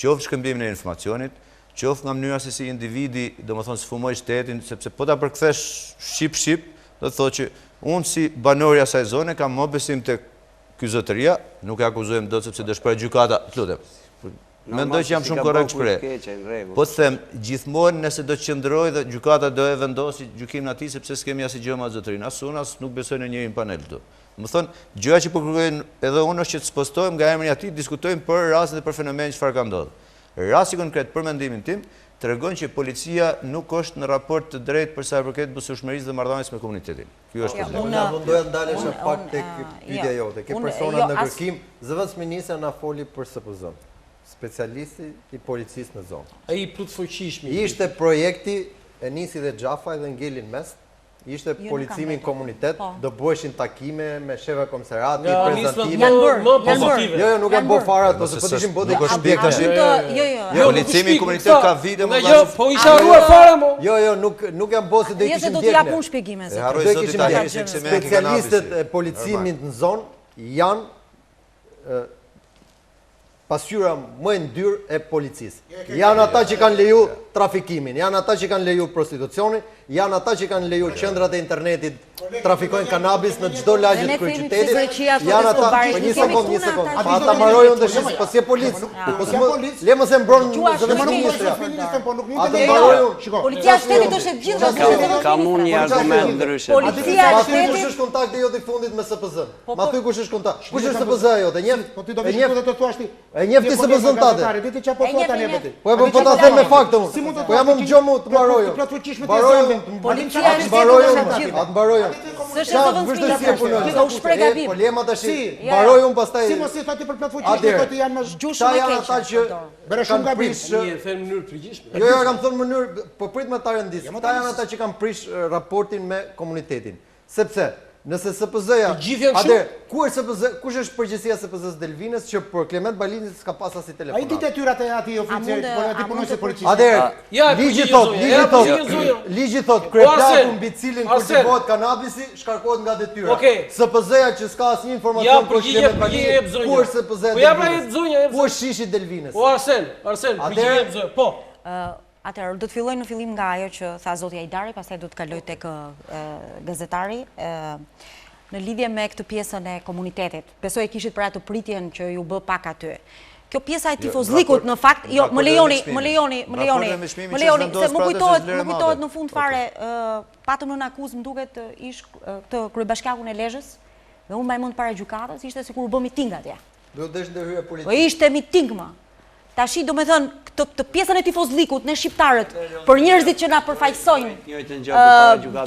Qoftë shkëmbimin e informacionit, qoftë nga mënyra se si individi, domethënë sfumoi shtetin, sepse po ta përkthesh shqip shqip, do të thotë që unë si banor i asaj zone kam më besim tek ky zotëria, nuk e akuzojmë dot sepse do shpreh gjykata, të lutem. Mendoj që jam shumë korrekt shpreh. Po të them, gjithmonë nëse do të qëndrojë dhe gjykata do e vendosi gjykimin atij sepse s'kemi asnjë gjë me atë zotërinë. As unë, as nuk besoj ndonjë në panel këtu. Domethënë, gjëja që po kërkoj edhe unë është që të spostohem nga emri i atij, diskutojmë për rastin dhe për fenomenin çfarë ka ndodhur. Rasti konkret për mendimin tim tregon që policia nuk është në raport të drejtë për sa i përket besueshmërisë dhe marrëdhënies me komunitetin. Ky është problemi. Unë do doja të ndalesha pak tek pyetja jote. Ke persona jo, në kërkim, zëvendësministrja na foli për SPZ-n. Specialisti i policisë në zonë. Ai i plotfuqishmi. Ishte projekti e nisi dhe Xhafaj dhe ngeli në mes. Ishte jo, policimi në komunitet, po. do bëheshin takime me shefa komisariati, prezantime. Janë bërë, po, janë bërë. Jo, jo, nuk janë bërë fare ato, se po të ishin bërë do të ishin tash. Jo, jo, jo. Policimi në komunitet ka vite më Jo, po isha harruar fare mo. Jo, jo, nuk nuk janë bërë se do i kishim ndjekë. Do të jap unë shpjegime zotëri. Harroi zoti Tahiri se kishte me Specialistët e policimit në zonë janë pasqyra më e ndyrë e policisë. Janë ata që kanë leju trafikimin, janë ata që kanë leju prostitucionin, janë ata që kanë leju qendrat e internetit trafikojnë kanabis në çdo lagje të kryeqytetit. Janë ata, po një sekond, një sekond. Pa ta mbaroj unë tash, po s'je polic. Po s'je polic. Le mos e mbron zëvendësministrja. Po nuk mund të mbaroj unë. Shiko. Policia e shtetit është e gjithë zëvendësministrja. Kam unë një argument ndryshe. Policia e shtetit. Kush është kontakti jot i fundit me SPZ? Po, Ma po. thuj kush është kontakt? Kush është SPZ jote? Njeh? Po ti do vish këtu dhe të thuash ti. E njeh ti SPZ-n tate? Di ti çfarë po thua tani apo ti? Po po po ta them me fakte unë. Po jam unë gjomu të mbaroj. Të plotfuqishme ti zonë. Policia e mbaroj unë. Atë mbaroj unë. S'është zëvendësministër. U shpreh gabim. Po lema tash. Mbaroj unë pastaj. Si mos i thotë për plotfuqishme këto janë më gjuhë shumë e keqe. Ata që Bëre shumë gabim. Një e the në mënyrë të përgjithshme. Jo, jo, kam thënë në mënyrë, po prit më ta rendis. Këta janë ata që kanë prish raportin me komunitetin. Sepse, nëse SPZ-ja... Të gjithë janë kështu? Atëherë, ku është SPZ, kush është përgjegjësia e SPZ-së Delvinës që për Klement Balilin s'ka pas asnjë telefonatë? A i di detyrat e atij oficerit, por atij punonjësit të policisë? Atëherë, ligji thotë, ligji thotë, ligji thotë, po, kryeplaku mbi cilin kultivohet kanabisi, shkarkohet nga detyra. SPZ-ja që s'ka asnjë informacion për Klement Balilin, ku është SPZ-ja e po, Delvinës? Ku është shishi i Delvinës? Po Arsen, Arsen, përgjigje jep zonja. Po. Atëherë, do të filloj në fillim nga ajo që tha zoti Hajdari, pastaj do të kaloj tek gazetari. Në lidhje me këtë pjesën e komunitetit, besoj e kishit për atë pritjen që ju bë pak aty. Kjo pjesa e jo, tifozllikut në fakt, jo, më lejoni, më lejoni, më lejoni, më lejoni, se më kujtohet, më kujtohet në fund fare, patëm nën akuzë, më duket ish këtë kryebashkiakun e Lezhës, dhe unë mbaj mend para gjykatës, ishte sikur u bë miting atje. Do të desh ndërhyrja politike. Po ishte miting më. Tashi, domethënë, këtë të pjesën e tifozllikut ne shqiptarët, për njerëzit që na përfaqësojnë,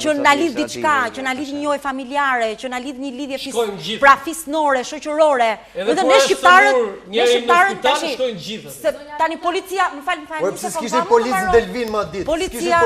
që na lidh diçka, që na lidh një njohje familjare, që na lidh një lidhje fis, pra fisnore, shoqërore. Domethënë ne shqiptarët, ne shqiptarët tashi, se tani policia, më fal, më fal, një sekondë, s'kishte policë në Delvinë më ditë. Policia,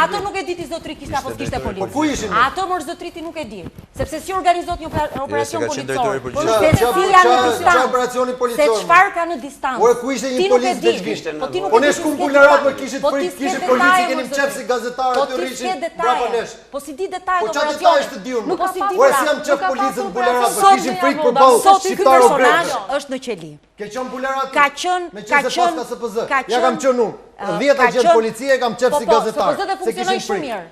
ato nuk e di ti zotri kishte apo s'kishte policë. Po ku ishin? Ato mor zotri ti nuk e di. Sepse si organizohet një operacion policor? Se si janë në distancë? Se çfarë ka në distancë? Ore ku ishte një polic në Delvinë? Po ti nuk po e ne shkum Bularat më kishit po frikë, kishit policë, kenim qef si gazetarë po të rrishin mbrapa nesh. Po si di detajet po operacionit? Po çfarë detajesh të di unë? Nuk po si di. Ore si jam qef policët në Bularat, po kishin frikë përballë Sot ky personazh është në qeli. Ke qenë Bularat? Ka qenë, ka qenë, me SPZ. Ja kam qenë unë. 10 agjentë policie kam qef po, si po, gazetar. SPZ dhe funksionoi shumë mirë.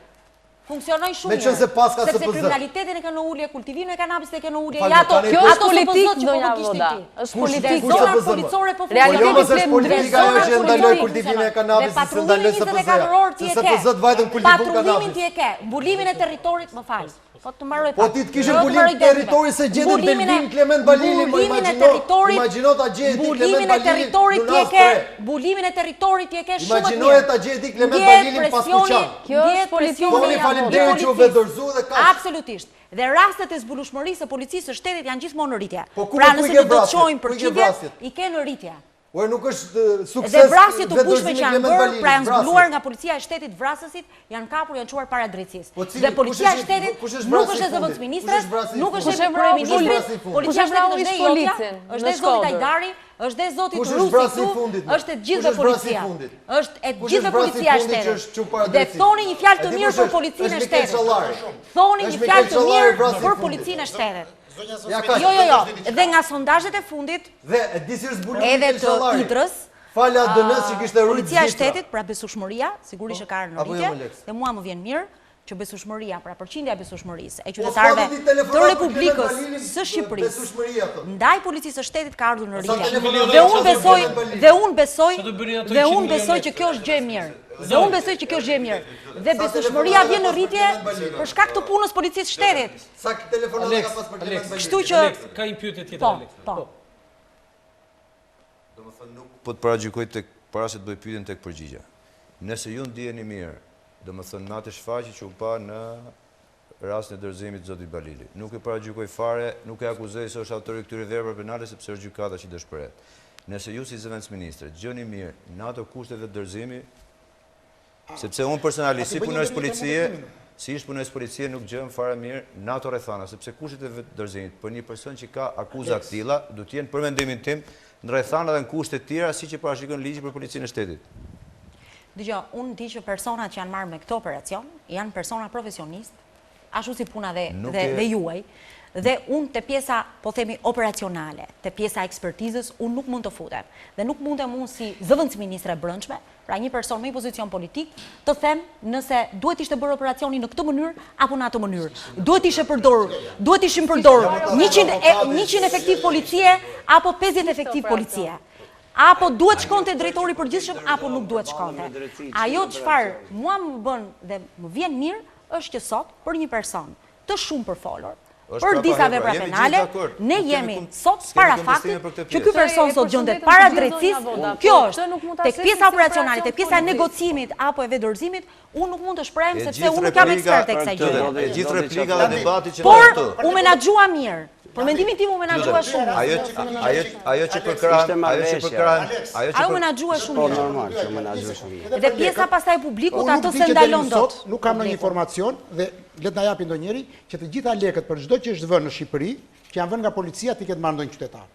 Funksionoi shumë mirë. Meqenëse paska SPZ. Sepse kriminalitetin e ke në ulje, kultivimin e kanabisit e ke në ulje, ja ato, kjo është politikë zonja Voda. Është politikë. Zonat policore po funksionojnë. Po jo mos është politika ajo që ndaloi kultivimin e kanabisit, se ndaloi SPZ. Se SPZ të vajtën kultivun kanabis. Patrullimin ti e ke, mbulimin e territorit, më fal. Po të mbaroj pak. Po ti të kishe mbulim territori se gjeti në Delvinë Klement Balili, po imagjino, imagjino ta gjeje ti Klement Balilin e territorit ti e ke, mbulimin e territorit ti e ke shumë të mirë. Imagjinoje ta gjeje ti Klement Balilin Paskuqan. Kjo është politikë. Thoni faleminderit që u vetëdorëzu dhe kaq. Absolutisht. Dhe rastet e zbulueshmërisë së policisë së shtetit janë gjithmonë në rritje. Po ku pra ku nëse i ke do të vrasjet? shohim Ku i ke përqindjet, vrasjet? i ke në rritje. Ore nuk është sukses Dhe vrasje të bujshme vetëdorëzimi që janë Klement bërë, Balilit, pra janë vrasje. zbuluar nga policia e shtetit vrasësit, janë kapur, janë çuar para drejtësisë. Po cili, Dhe kush policia e është shtetit kush është nuk vrasësi është e i fundit? Kush zëvendësministres, është vrasësi i nuk fundit? është e Kush e vrau kryeministrit, Kush policia Kush e e vrau shtetit është ish dhe jotja, policin është në dhe zotit Shkodër? Hajdari, është dhe zotit Kush është Rusi vrasësi i këtu, fundit? është e gjithëve Kush është vrasësi i policia. fundit? Është e Kush gjithëve është vrasësi i policia e fundit që shtetit. është çu para Dhe drejtësisë? thoni një fjalë të E di mirë kush për është? policinë e Është Mikel shtetit. Çallari. Thoni një Është fjalë Mikel të Çallari mirë vrasësi i për fundit. policinë e shtetit. Ja kaq. Jo, jo, jo. Dhe nga sondazhet e fundit, Dhe e di si është zbuluar edhe Mikel të Çallari. Idrës, Falë ADN-s që kishte rujt Policia e Zvicra. shtetit, pra besueshmëria, sigurisht që ka ardhur në Apo jo, rritje, më Leks? dhe mua më vjen mirë që besueshmëria, pra përqindja e besueshmërisë e Po qytetarëve s'pati telefonat të për Klement Republikës Balilin, së Shqipërisë besueshmëria, thotë. ndaj policisë së shtetit ka ardhur në Sa rritje. telefonat Dhe unë çfarë besoj, do Klement Balilin? dhe unë besoj, Çfarë do bënin ato dhe 100 unë milion besoj lekë? që kjo është gjë e mirë. Dhe unë besoj që kjo është gjë e mirë. Dhe besueshmëria vjen në rritje për shkak të punës policisë së shtetit. Sa telefonata Alex, ka pas për Alex, Klement Balilin? Kështu që Alex, ka një pyetje tjetër Po, Alex. po. Domethënë nuk po të paragjykoj tek para se të bëj pyetjen tek përgjigja. Nëse ju ndiheni mirë, domethënë me atë shfaqje që u pa në rastin e dorëzimit të zotit Balili. Nuk e paragjykoj fare, nuk e akuzoj se është autori i këtyre veprave penale sepse është gjykata që do shprehet. Nëse ju si zëvendësministre gjeni mirë në ato kushte vetëdorëzimi, sepse unë personalisht si punonjës policie, si ish punonjës policie nuk gjej fare mirë në ato rrethana, sepse kushtet e vetëdorëzimit për një person që ka akuza të tilla do të jenë për mendimin tim në rrethana dhe në kushte të tjera siç e parashikon ligji për policinë e shtetit. Dëgjo, unë di që personat që janë marrë me këtë operacion janë persona profesionistë, ashtu si puna dhe dhe, dhe juaj. Dhe unë te pjesa, po themi, operacionale, te pjesa e ekspertizës, unë nuk mund të futem. Dhe nuk mundem unë si zëvendësministre e Brendshme, pra një person me një pozicion politik, të them nëse duhet ishte bërë operacioni në këtë mënyrë apo në atë mënyrë. Duhet ishte përdorur, duhet ishin përdorur 100 100 efektiv policie apo 50 efektiv policie. Apo duhet shkonte drejtori i përgjithshëm apo nuk duhet shkonte. Ajo çfarë mua më bën dhe më vjen mirë është që sot për një person të shumë përfolur, për disa vepra penale, ne jemi sot para faktit që ky person sot gjendet para drejtësisë, kjo është tek pjesa operacionale, tek pjesa e negocimit apo e vetëdorëzimit, unë nuk mund të shprehem sepse unë nuk jam eksperte e kësaj gjëje. E gjithë replika dhe debati që Por u menaxhua mirë. Për mendimin tim u menaxhua shumë mirë. Ajo ajo që përkrah, ajo që përkrah, ajo që u menaxhua shumë mirë. Po normal që u menaxhua shumë mirë. Dhe pjesa pastaj e publikut atë s'e ndalon dot. Nuk kam ndonjë informacion dhe le të na japi ndonjëri që të gjitha lekët për çdo që është vënë në Shqipëri, që janë vënë nga policia t'i ketë marrë ndonjë qytetar.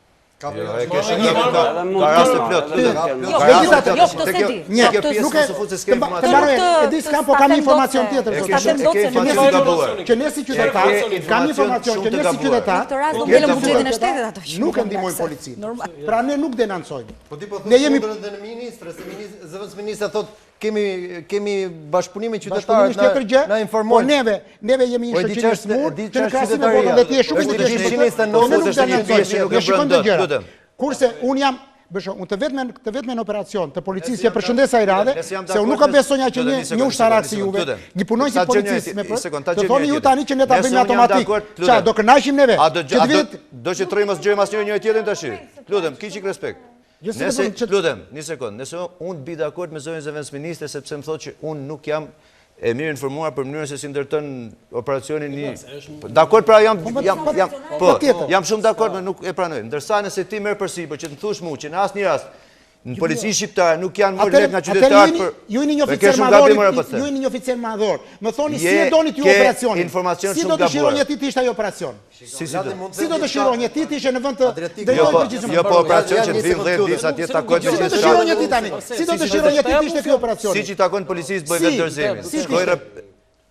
Ka jo, e ke shumë ka ka raste plot. Jo, megjithatë, jo, këtë s'e di. Një, nuk e të mbaroj, e di s'kam, po kam informacion tjetër. E ke shumë, e ke informacion gabuar. Që ne si qytetar, kam informacion që ne si qytetar, në këtë rast do mbelen buxhetin e shtetit ato që. Nuk e ndihmojmë policinë. Pra ne nuk denoncojmë. Po ti po thua kundrën dhe në ministre, se zëvendësministra thotë Kemi kemi bashkëpunim me qytetarët, na tjetër gjë, na informojnë. Po neve, neve jemi një po shoqëri e sëmurë, që në krahasim me botën dhe ti je shumë i ndërgjegjshëm. Ne nuk denoncojmë, ne shikojmë të gjëra. Kurse unë jam Bësho, unë të vetmen, të vetmen operacion të policisë që përshëndes kësaj radhe, se unë nuk e besonja që një, një ushtarak si juve, një punonjës i policisë me për, të thoni ju tani që ne ta bëjmë automatik. Ça, do kënaqim neve? A do, a do, do që të rrimë mos dëgjojmë asnjëri njëri tjetrin tash? Lutem, ki çik respekt. Nëse, të lutem, një sekond, nëse unë bie dakord me zonjën zëvendësministre sepse më thotë që unë nuk jam e mirë informuar për mënyrën se si ndërton operacionin një... Dakord, pra jam, po, jam, jam, po, jam shumë dakord, me nuk e pranoj. Ndërsa nëse ti merr përsipër që të më thush mu që në asnjë rast në policinë shqiptare nuk janë marrë lekë nga qytetarët për... Ju jeni një oficer madhor, ju jeni një oficer madhor. Më thoni si e doni ju operacionin? Si do dëshironje ti të ishte ai operacion? Si si do? Si do dëshironje ti të ishe në vend të drejtorit jo, po, përgjithshëm? Jo, po operacion që të vinë 10 ditë atje takojnë me gjithë. Si do dëshironje ti tani? Si do dëshironje ti të ishte ky operacion? Siç i takon policisë bëj vetëdorëzimin. Shkoj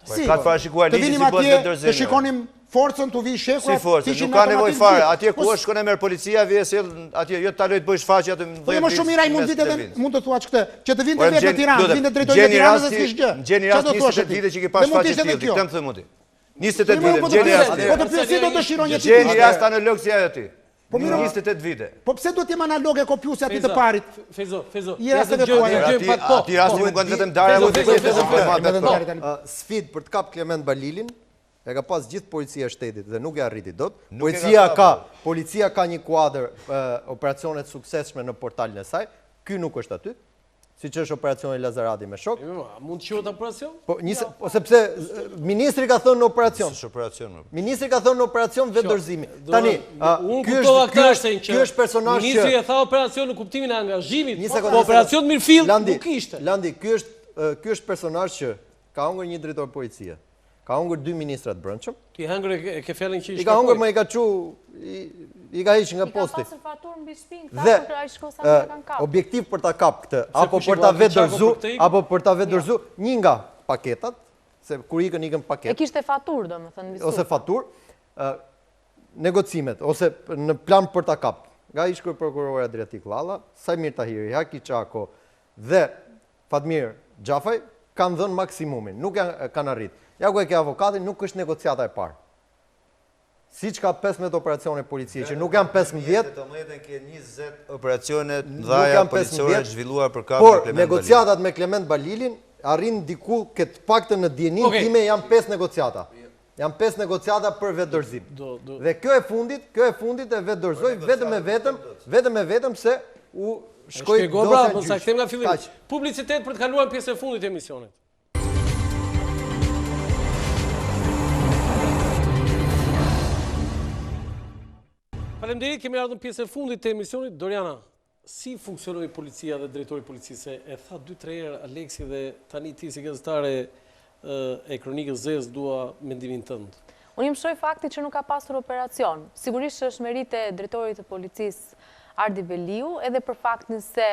Si? Ka të parashikuar ligji si bëhet vetëdorëzimi. Të shikonim forcën të vijë shekurat, si forcën, nuk ka nevojë fare. Atje ku është shkon e merr policia, vjen e sjell atje, jo ta lojë të bëjë shfaqje aty. Po jo më shumë mirë ai mund të vinte mund të thuash këtë, që të vinte vetë në Tiranë, vinte drejtori i Tiranës dhe s'kish gjë. Gjeni rast 28 vite që ke parë shfaqje të tillë, këtë më thuaj mua ti. 28 vite, gjeni rast. Po të pyes si do dëshironje ti. Gjeni rast analog si ajo ti. Po mirë, 28 vite. Po pse duhet të jem analog e kopjues atij të parit? Fejzo, Fejzo. I rasteve tuaja. Dëgjojmë pak po. Atij rasti mungon vetëm dara e Fejzo, Fejzo, Fejzo. Sfidë për të kap Klement Balilin, e ka pas gjithë policia e shtetit dhe nuk e arriti dot. Policia ka, policia ka një kuadër operacione të suksesshme në portalin e saj. Ky nuk është aty. Siç është operacioni Lazarati me shokë. Jo, a mund të quhet operacion? Po, një, jo. po sepse ministri ka thënë në operacion. S'është operacion. Ministri ka thënë në operacion vetëdorëzimi. Tani, ky është ky është ky është personazh që Ministri e tha operacion në kuptimin e angazhimit. Po operacion mirëfilltë nuk ishte. Landi, ky është ky është personazh që ka hongër një drejtor policie. Ka hongër dy ministra të brendshëm. Ti hëngër e ke fjalën që i ka hongër, më i ka çu i ka heq nga posti. I ka pasur faturë mbi shpinë, këta për ai shko sa e kanë kap. Objektiv për ta kap këtë, apo për ta vetëdorëzu, apo për ta vetëdorëzu, një nga paketat, se kur ikën ikën paket. E kishte faturë, domethënë mbi sup. Ose faturë, negocimet ose në plan për ta kap. Nga ish kryeprokurori Adriatik Llalla, Saimir Tahiri, Haki Çako dhe Fatmir Xhafaj kanë dhënë maksimumin, nuk e kanë arrit. Ja ku e ke avokatin, nuk është negociata e parë. Siç ka 15 operacione policie, që nuk janë 15, 18 ke 20 operacione të mëdha policore të zhvilluara për kapjen e Klement Balilin. Por negociatat me Klement Balilin arrin diku ke të paktën në dijeninë time janë 5 negociata. Janë 5 negociata për vetëdorëzim. Dhe kjo e fundit, kjo e fundit e vetëdorëzoi vetëm e vetëm, vetëm e vetëm se u shkoi dosja në gjyq. Mos ta kthejmë nga fillimi. Publicitet për të kaluar në pjesën e fundit të emisionit. Faleminderit, kemi ardhur në pjesën e fundit të emisionit. Doriana, Si funksionoi policia dhe drejtori i policisë? E tha 2-3 herë Aleksi dhe tani ti si gazetare e Kronikës së Zezë dua mendimin tënd. Unë i mëshoj faktit që nuk ka pasur operacion. Sigurisht që është meritë e drejtorit të policisë Ardi Veliu, edhe për faktin se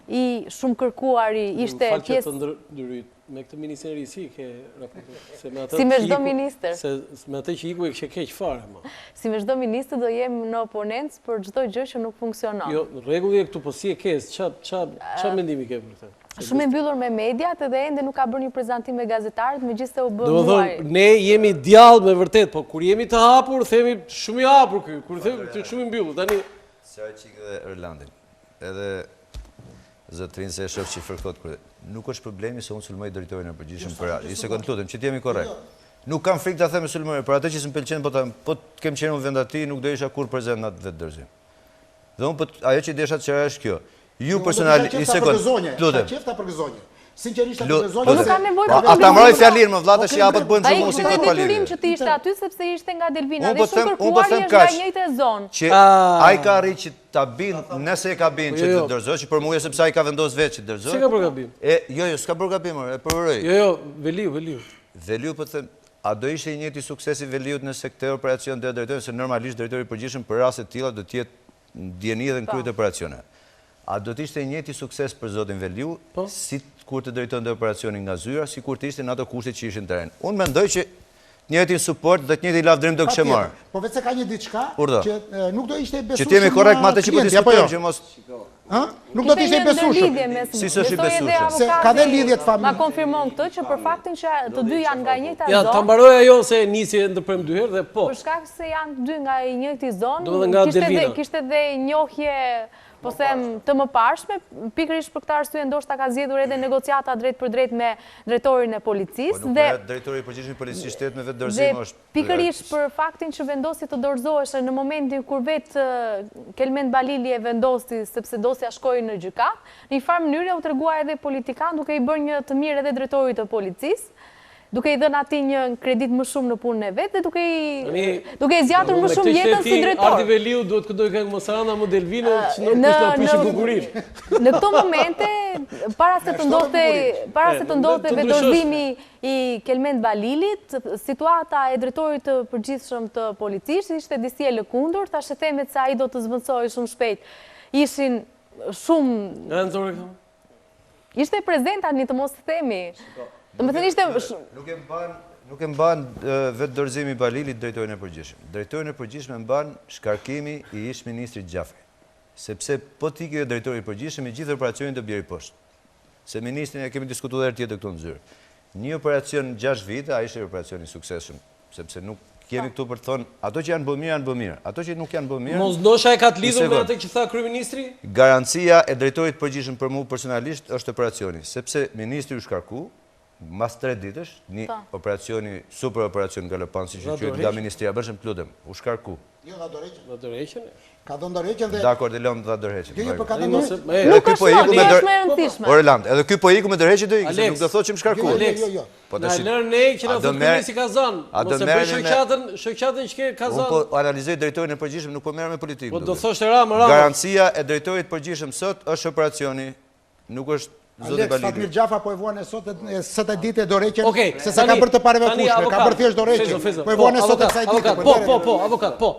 i shumëkërkuari ishte pjesë... Më fal që të ndërhyj, Me këtë ministrin e ri si ke raportuar? Se me atë si me çdo ministër. Se me atë që iku e kishe keq fare ma. Si me çdo ministër do jem në oponencë për çdo gjë që nuk funksionon. Jo, në rregull je këtu, po si e ke? Ça ça ça mendimi ke për këtë? Shumë e mbyllur me mediat edhe ende nuk ka bërë një prezantim me gazetarët, megjithëse u bë muaj. Domethënë, ne jemi djall me vërtet, po kur jemi të hapur, themi shumë i hapur ky, kur themi shumë i mbyllur. Tani Sqaroj çik edhe Erlandin. Edhe zotërinë se e shoh që fërkot kur. Nuk është problemi se unë sulmoj drejtorin e përgjithshëm për atë. Një sekondë lutem, që të jemi korrekt. Jo. Nuk kam frikë ta them e sulmoj, për atë që s'më pëlqen, po ta po të kem qenë unë vend atij, nuk do isha kurrë prezent në atë vetëdorëzim. Dhe unë po ajo që desha të sqaroj është kjo. Ju personalisht, një sekondë, lutem. Qejf ta përgëzonje. Sinqerisht ta përgëzonje. Po nuk ka nevojë për A ta mbaroj fjalinë më vlla tash apo të bëjmë shumë si këtë pa lidhje. Detyrim që të ishte aty sepse ishte nga Delvina dhe i shumëkërkuari është nga e njëjta zonë. Që ai ka arrit që ta bind, nëse e ka bind që të jo. dorëzohet, që për mua sepse ai ka vendos vetë që të dorëzohet. Si ka bërë gabim? E jo, jo, s'ka bërë gabim, e përuroj. Jo, jo, Veliu, Veliu. Veliu po të them, a do ishte i njëjti sukses i Veliut nëse këtë operacion do e drejtojnë, se normalisht drejtori i përgjithshëm për raste të tilla do të jetë në dijeni dhe në krye të po. operacioneve. A do të ishte i njëjti sukses për zotin Veliu, po. si kur të drejtonte operacionin nga zyra, si kur të ishte në ato kushte që ishin në terren. Unë mendoj që të njëjtin suport dhe të njëjtin lavdërim do kishte marrë. Po vetë se ka një diçka që nuk do ishte i besueshëm. Që të jemi korrekt me atë që po diskutojmë, jo? që mos Ë? Nuk do të ishte i besueshëm. Si s'është i besueshëm? Se ka dhe lidhje të familjes. Ma konfirmon këtë që për faktin që të dy janë nga e njëjta zonë. Ja, ta mbaroj ajo se nisi e ndërpremë dy herë dhe po. Për shkak se janë të dy nga e njëjti zonë, kishte dhe kishte dhe njohje. Po them të mëparshme, pikërisht për këtë arsye ndoshta ka zgjedhur edhe negociata drejtpërdrejt me drejtorin e policisë po nuk dhe drejtori i përgjithshëm i policisë së shtetit me vetëdorëzim është pikërisht për faktin që vendosi të dorëzoheshe në momentin kur vetë Kelmend Balili e vendosi sepse dosja shkoi në gjykatë, në një farë mënyre u tregua edhe politikan duke i bërë një të mirë edhe drejtorit të policisë. duke i dhënë atij një kredit më shumë në punën e vet dhe duke i duke i zgjatur më shumë jetën si drejtor. Ardi Veliu duhet të këndojë këngë mos Saranda më Delvino që nuk kush na prishi bukurinë. Në këto momente para se të ndodhte para se të ndodhte vetëdorëzimi i Kelmend Balilit, situata e drejtorit të përgjithshëm të policisë ishte disi e lëkundur, thashethemet se ai do të zëvendësohej shumë shpejt. Ishin shumë Nga e nxore këto? Ishte prezent tani të mos themi. Domethënë ishte nuk e mban nuk e mban vetëdorëzimi i Balilit drejtorin e përgjithshëm. Drejtorin e përgjithshëm e mban shkarkimi i ish ministrit Xhafaj. Sepse po të ikë drejtori i përgjithshëm i gjithë operacioni do bjerë poshtë. Se ministrin e kemi diskutuar herë tjetër këtu në zyrë. Një operacion 6 vite, ai ishte operacion i suksesshëm, sepse nuk jemi këtu për të thënë, ato që janë bë mirë, janë bë mirë. Ato që nuk janë bë mirë... Mos ndoshta e ka të lidhur me atë që tha kryeministri? Garancia e drejtorit të përgjithshëm për mu personalisht është operacioni, sepse ministri u shkarku, mas tre ditësh, një po. operacioni, super operacion galopant, siç u quajt nga ministria, bëshëm të lutem, u shkarku. Jo, dha dorëheqjen. Dha dorëheqjen? Ka dhënë dorëheqjen dhe... Dakord, e lëmë dha dorëheqjen. Jo, jo, po ka dhënë dorëheqjen. Nuk është po më, kjo është më e rëndësishme. Orland, edhe ky po iku me dorëheqje do ikë, nuk do thotë që më shkarku. Jo, jo, jo. Po Na lër ne që na thotë kryeministri kazan. Mos e bëj shoqatën, shoqatën që ke kazan. Unë po analizoj drejtorin e përgjithshëm, nuk po merrem me politikë. Po do thoshte Rama, Rama. Garancia e drejtorit të përgjithshëm sot është operacioni, nuk është zoti Balili. Alex, Fatmir Xhafa po e vuan e sot e sot e ditë dorëheqjen, se s'e ka bërë të parevokueshme, ka bërë thjesht dorëheqjen. Po e vuan e sot e kësaj dite. Po, po, po, avokat, po.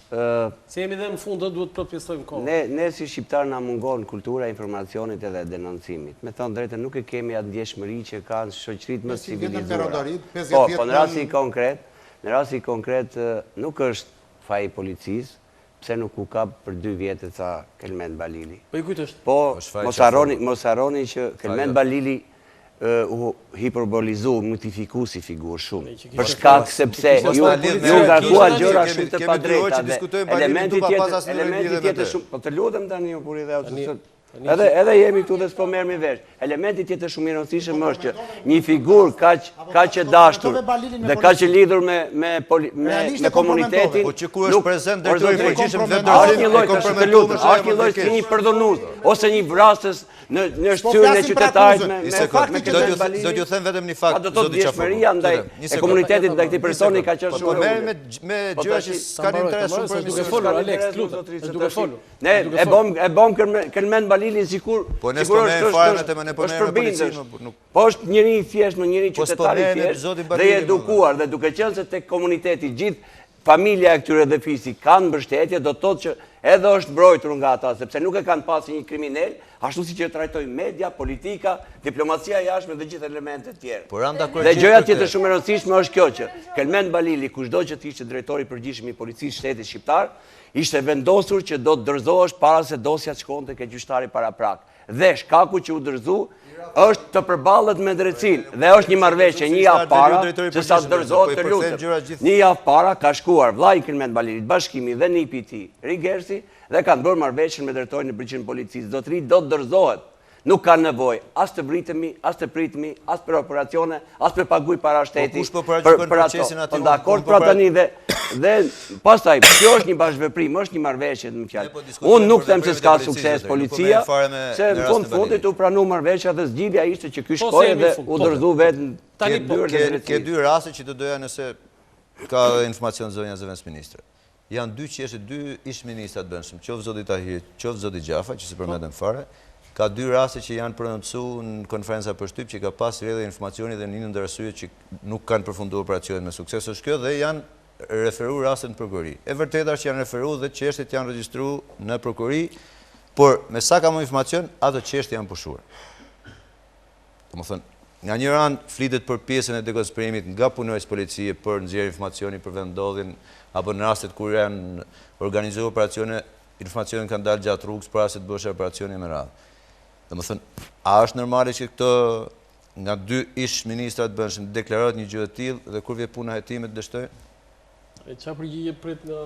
Se jemi dhe në fund, duhet të plotësojmë kohën. Ne, ne si shqiptarë na mungon kultura e informacionit edhe e denoncimit. Me thënë drejtën, nuk e kemi atë ndjeshmëri që kanë shoqëritë më civilizuara. Po, po në rastin konkret, në rastin konkret nuk është faji i policisë, pse nuk u kap për dy vjet e ca Kelmend Balili. Po i kujt është? Po, mos harroni, mos harroni që Kelmend Balili u hiperbolizu, mitifiku si figurë shumë. Për shkak sepse iu ngarkua gjëra shumë të padrejta dhe elementi tjetër, elementi tjetër shumë, po të lutem tani u puri dhe Edhe edhe jemi këtu dhe s'po merremi vesh. Elementi tjetër shumë i rëndësishëm është që një figurë kaq kaq e dashur dhe kaq e lidhur me me me me komunitetin. Po që kur është prezent drejtori i përgjithshëm vetëdorëzim e komprometuar, është një lloj si një përdhunues ose një vrasës Në në shqyrën e qytetarit me me faktin që do të do t'ju them vetëm një fakt zoti Qafoku. Ndaj e komunitetit ndaj këtij personi ka qenë po, shumë. Po merrem me me po, gjëra që s'kan interes shumë për duke folur Alex, lutem, është duke folur. Ne e bëm e bëm Kelmend Balilin sikur po ne s'po merrem fare me të ne po merrem me policinë, nuk Po është njeri i thjeshtë, një njeri po qytetar i thjeshtë dhe i edukuar dhe duke qenë se tek komuniteti gjithë familja e këtyre dhe fisi kanë mbështetje, do të thotë që edhe është mbrojtur nga ata, sepse nuk e kanë pasë një kriminel, ashtu siç e trajtoi media, politika, diplomacia e jashtme dhe gjithë elementet e tjerë. Dhe gjëja tjetër shumë e rëndësishme është kjo që Kelmend Balili, kushdo që të ishte drejtori i përgjithshëm i policisë shtetit shqiptar, ishte vendosur që do të dorëzohesh para se dosja të shkonte ke gjyqtari paraprak. Dhe shkaku që u dorëzu është të përballet me drejtësinë dhe është një marrëveshje një javë para se sa të dorëzohet të lutem. Një javë para ka shkuar vllai i Kelmend Balilit, Bashkimi dhe nipi i tij, Rigersi dhe kanë bërë marrëveshjen me drejtorin e përgjithshëm të policisë. Zotëri do të dorëzohet. Nuk ka nevojë as të vritemi, as të pritemi, as për operacione, as për paguaj para po shteti. Po kush po paragjykon procesin aty? Po dakord pra tani dhe dhe pastaj kjo është një bashkëveprim, është një marrëveshje me fjalë. Po Unë nuk them se s'ka sukses policia, se në fund fundit u pranu marrëveshja dhe zgjidhja ishte që ky po, shkoi dhe u po. dorëzu vetë Tani po, ke dy raste që të doja nëse ka informacion zonja zëvendësministre. Janë dy çështje, dy ish-ministra të brendshëm, qoftë zoti Tahiri, qoftë zoti Xhafaj, që s'i përmendëm fare, ka dy raste që janë prononcu në konferenca për shtyp që ka pas rrjedhje informacioni dhe një ndër arsyet që nuk kanë përfunduar operacionet me sukses është kjo dhe janë referu rastet në prokurori. E vërteta është që janë referu dhe çështjet janë regjistru në prokurori, por me sa kam informacion, ato çështje janë pushuar. Domethënë, nga njëra anë flitet për pjesën e dekonspirimit nga punonjës policie për nxjerrje informacioni për vendndodhjen apo në rastet kur janë organizuar operacione, informacionet kanë dalë gjatë rrugës para se të bëhej operacioni me radhë. Domethënë, a është normale që këto nga dy ish ministra të brendshëm deklarohet një gjë e tillë dhe kur vjen puna hetimet dështojnë? E ça përgjigje pret nga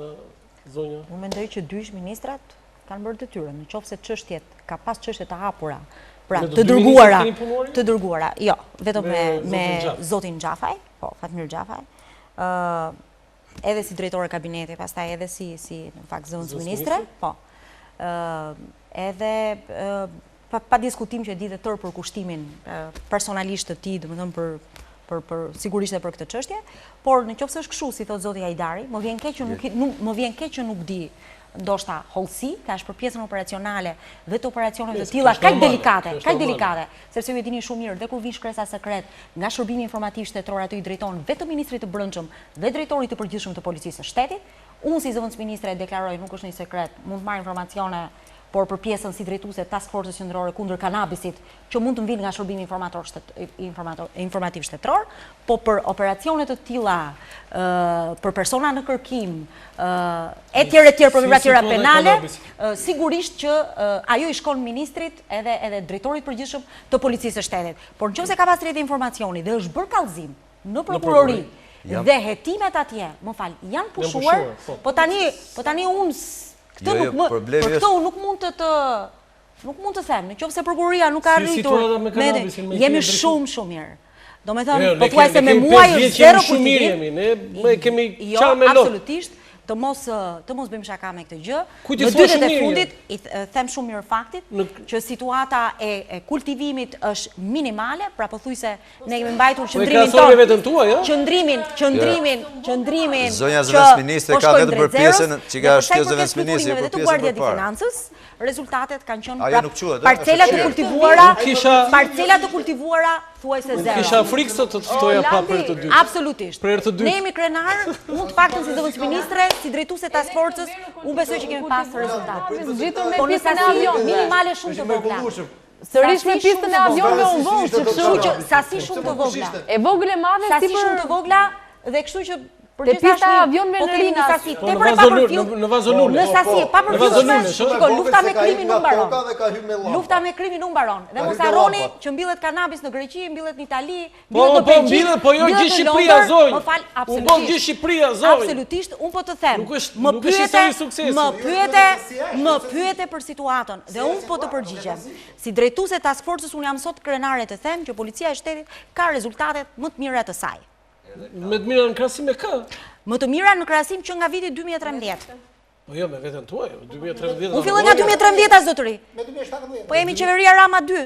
zonja? Unë mendoj që dy ish ministrat. kanë bërë detyrën. Në qoftë se çështjet, ka pas çështje të hapura, pra të dërguara, të dërguara, jo, vetëm me me zotin Xhafaj, po, Fatmir Xhafaj. Ë edhe si drejtore kabineti, pastaj edhe si si në fakt zëvendësministre, po. Ë edhe pa, pa diskutim që e di dhe tërë përkushtimin personalisht të tij, domethënë për për për sigurisht edhe për këtë çështje, por në qoftë se është kështu si thotë zoti Hajdari, më vjen keq që nuk nuk më vjen keq që nuk di ndoshta hollësi, thashë për pjesën operacionale dhe të operacioneve të tilla kaq delikate, kaq delikate, sepse ju e dini shumë mirë dhe kur vijnë shkresa sekret nga Shërbimi Informativ Shtetëror ato i drejtohen vetëm ministrit të Brendshëm dhe drejtorit të përgjithshëm të Policisë së Shtetit. Unë si zëvendësministre e deklaroj, nuk është një sekret, mund të marr informacione por për pjesën si drejtuese e Task Forcës Qendrore kundër kanabisit, që mund të më vijnë nga Shërbimi Informativ Shtetëror, po për operacione të tilla, për persona në kërkim, etj etj për vepra tjera penale, sigurisht që ajo i shkon ministrit edhe edhe drejtorit të përgjithshëm të Policisë së Shtetit. Por në qoftë se ka pas rrjedhje informacioni dhe është bërë kallëzim në prokurori dhe hetimet atje, më fal, janë pushuar, po. po tani, po tani unë Këtë jo, jo, nuk më, për këtë unë nuk mund të të nuk mund të them, në qoftë se prokuroria nuk ka arritur me me jemi shumë shumë mirë. Domethënë, jo, pothuajse me muaj është zero kultivim. Shumë mirë jemi, ne më kemi jo, qarë me lot. Absolutisht, të mos të mos bëjmë shaka me këtë gjë. Në dy ditët e fundit i them shumë mirë faktit që situata e, e kultivimit është minimale, pra pothuajse Ne kemi mbajtur po qëndrimin tonë. Me veten tuaj, ë? Qëndrimin, qëndrimin, qëndrimin. Zonja zëvendësministre ka vetëm për pjesën që ka është kjo zëvendësministre, për pjesën Guardia di Financës, rezultatet kanë qenë pra parcela të kultivuara, parcela të kultivuara thuajse zero. Kisha frikë sot të të ftoja prapë për të dytë. Absolutisht. Për të dytë. Ne jemi krenarë, unë të paktën si zëvendësministre, si drejtuese e task forcës, unë besoj që kemi pas rezultat. Po në sasi minimale shumë të vogla. Sërish me pistën e avionëve u vonë, që kështu që sasi shumë të vogla. E vogël e madhe si për... Sasi shumë të vogla dhe kështu që Te pista e avionëve po në Rinas. Sasi po tepër e papërfillshme. Në Vazonule. Në sasi e papërfillshme. Shiko, lufta me krimin nuk mbaron. Lufta me krimin nuk mbaron. Dhe mos harroni që mbillet kanabis në Greqi, mbillet në Itali, Po, po, po, mbillet, po jo gjithë Shqipëria, zonjë. Më fal, absolutisht. U bë gjithë Shqipëria, zonjë. Absolutisht, unë po të them. Nuk është, nuk është histori suksesi. Më pyete, më pyete për situatën dhe unë po të përgjigjem. Si drejtuese e task forcës unë jam sot krenare të them që policia e shtetit ka rezultatet më të mira të saj. Më të mira në krahasim me kë? Më të mira në krahasim që nga viti 2013. Po jo, me veten tuaj, 2013. Unë filloj nga 2013 zotëri. Me 2017. Po jemi qeveria Rama 2.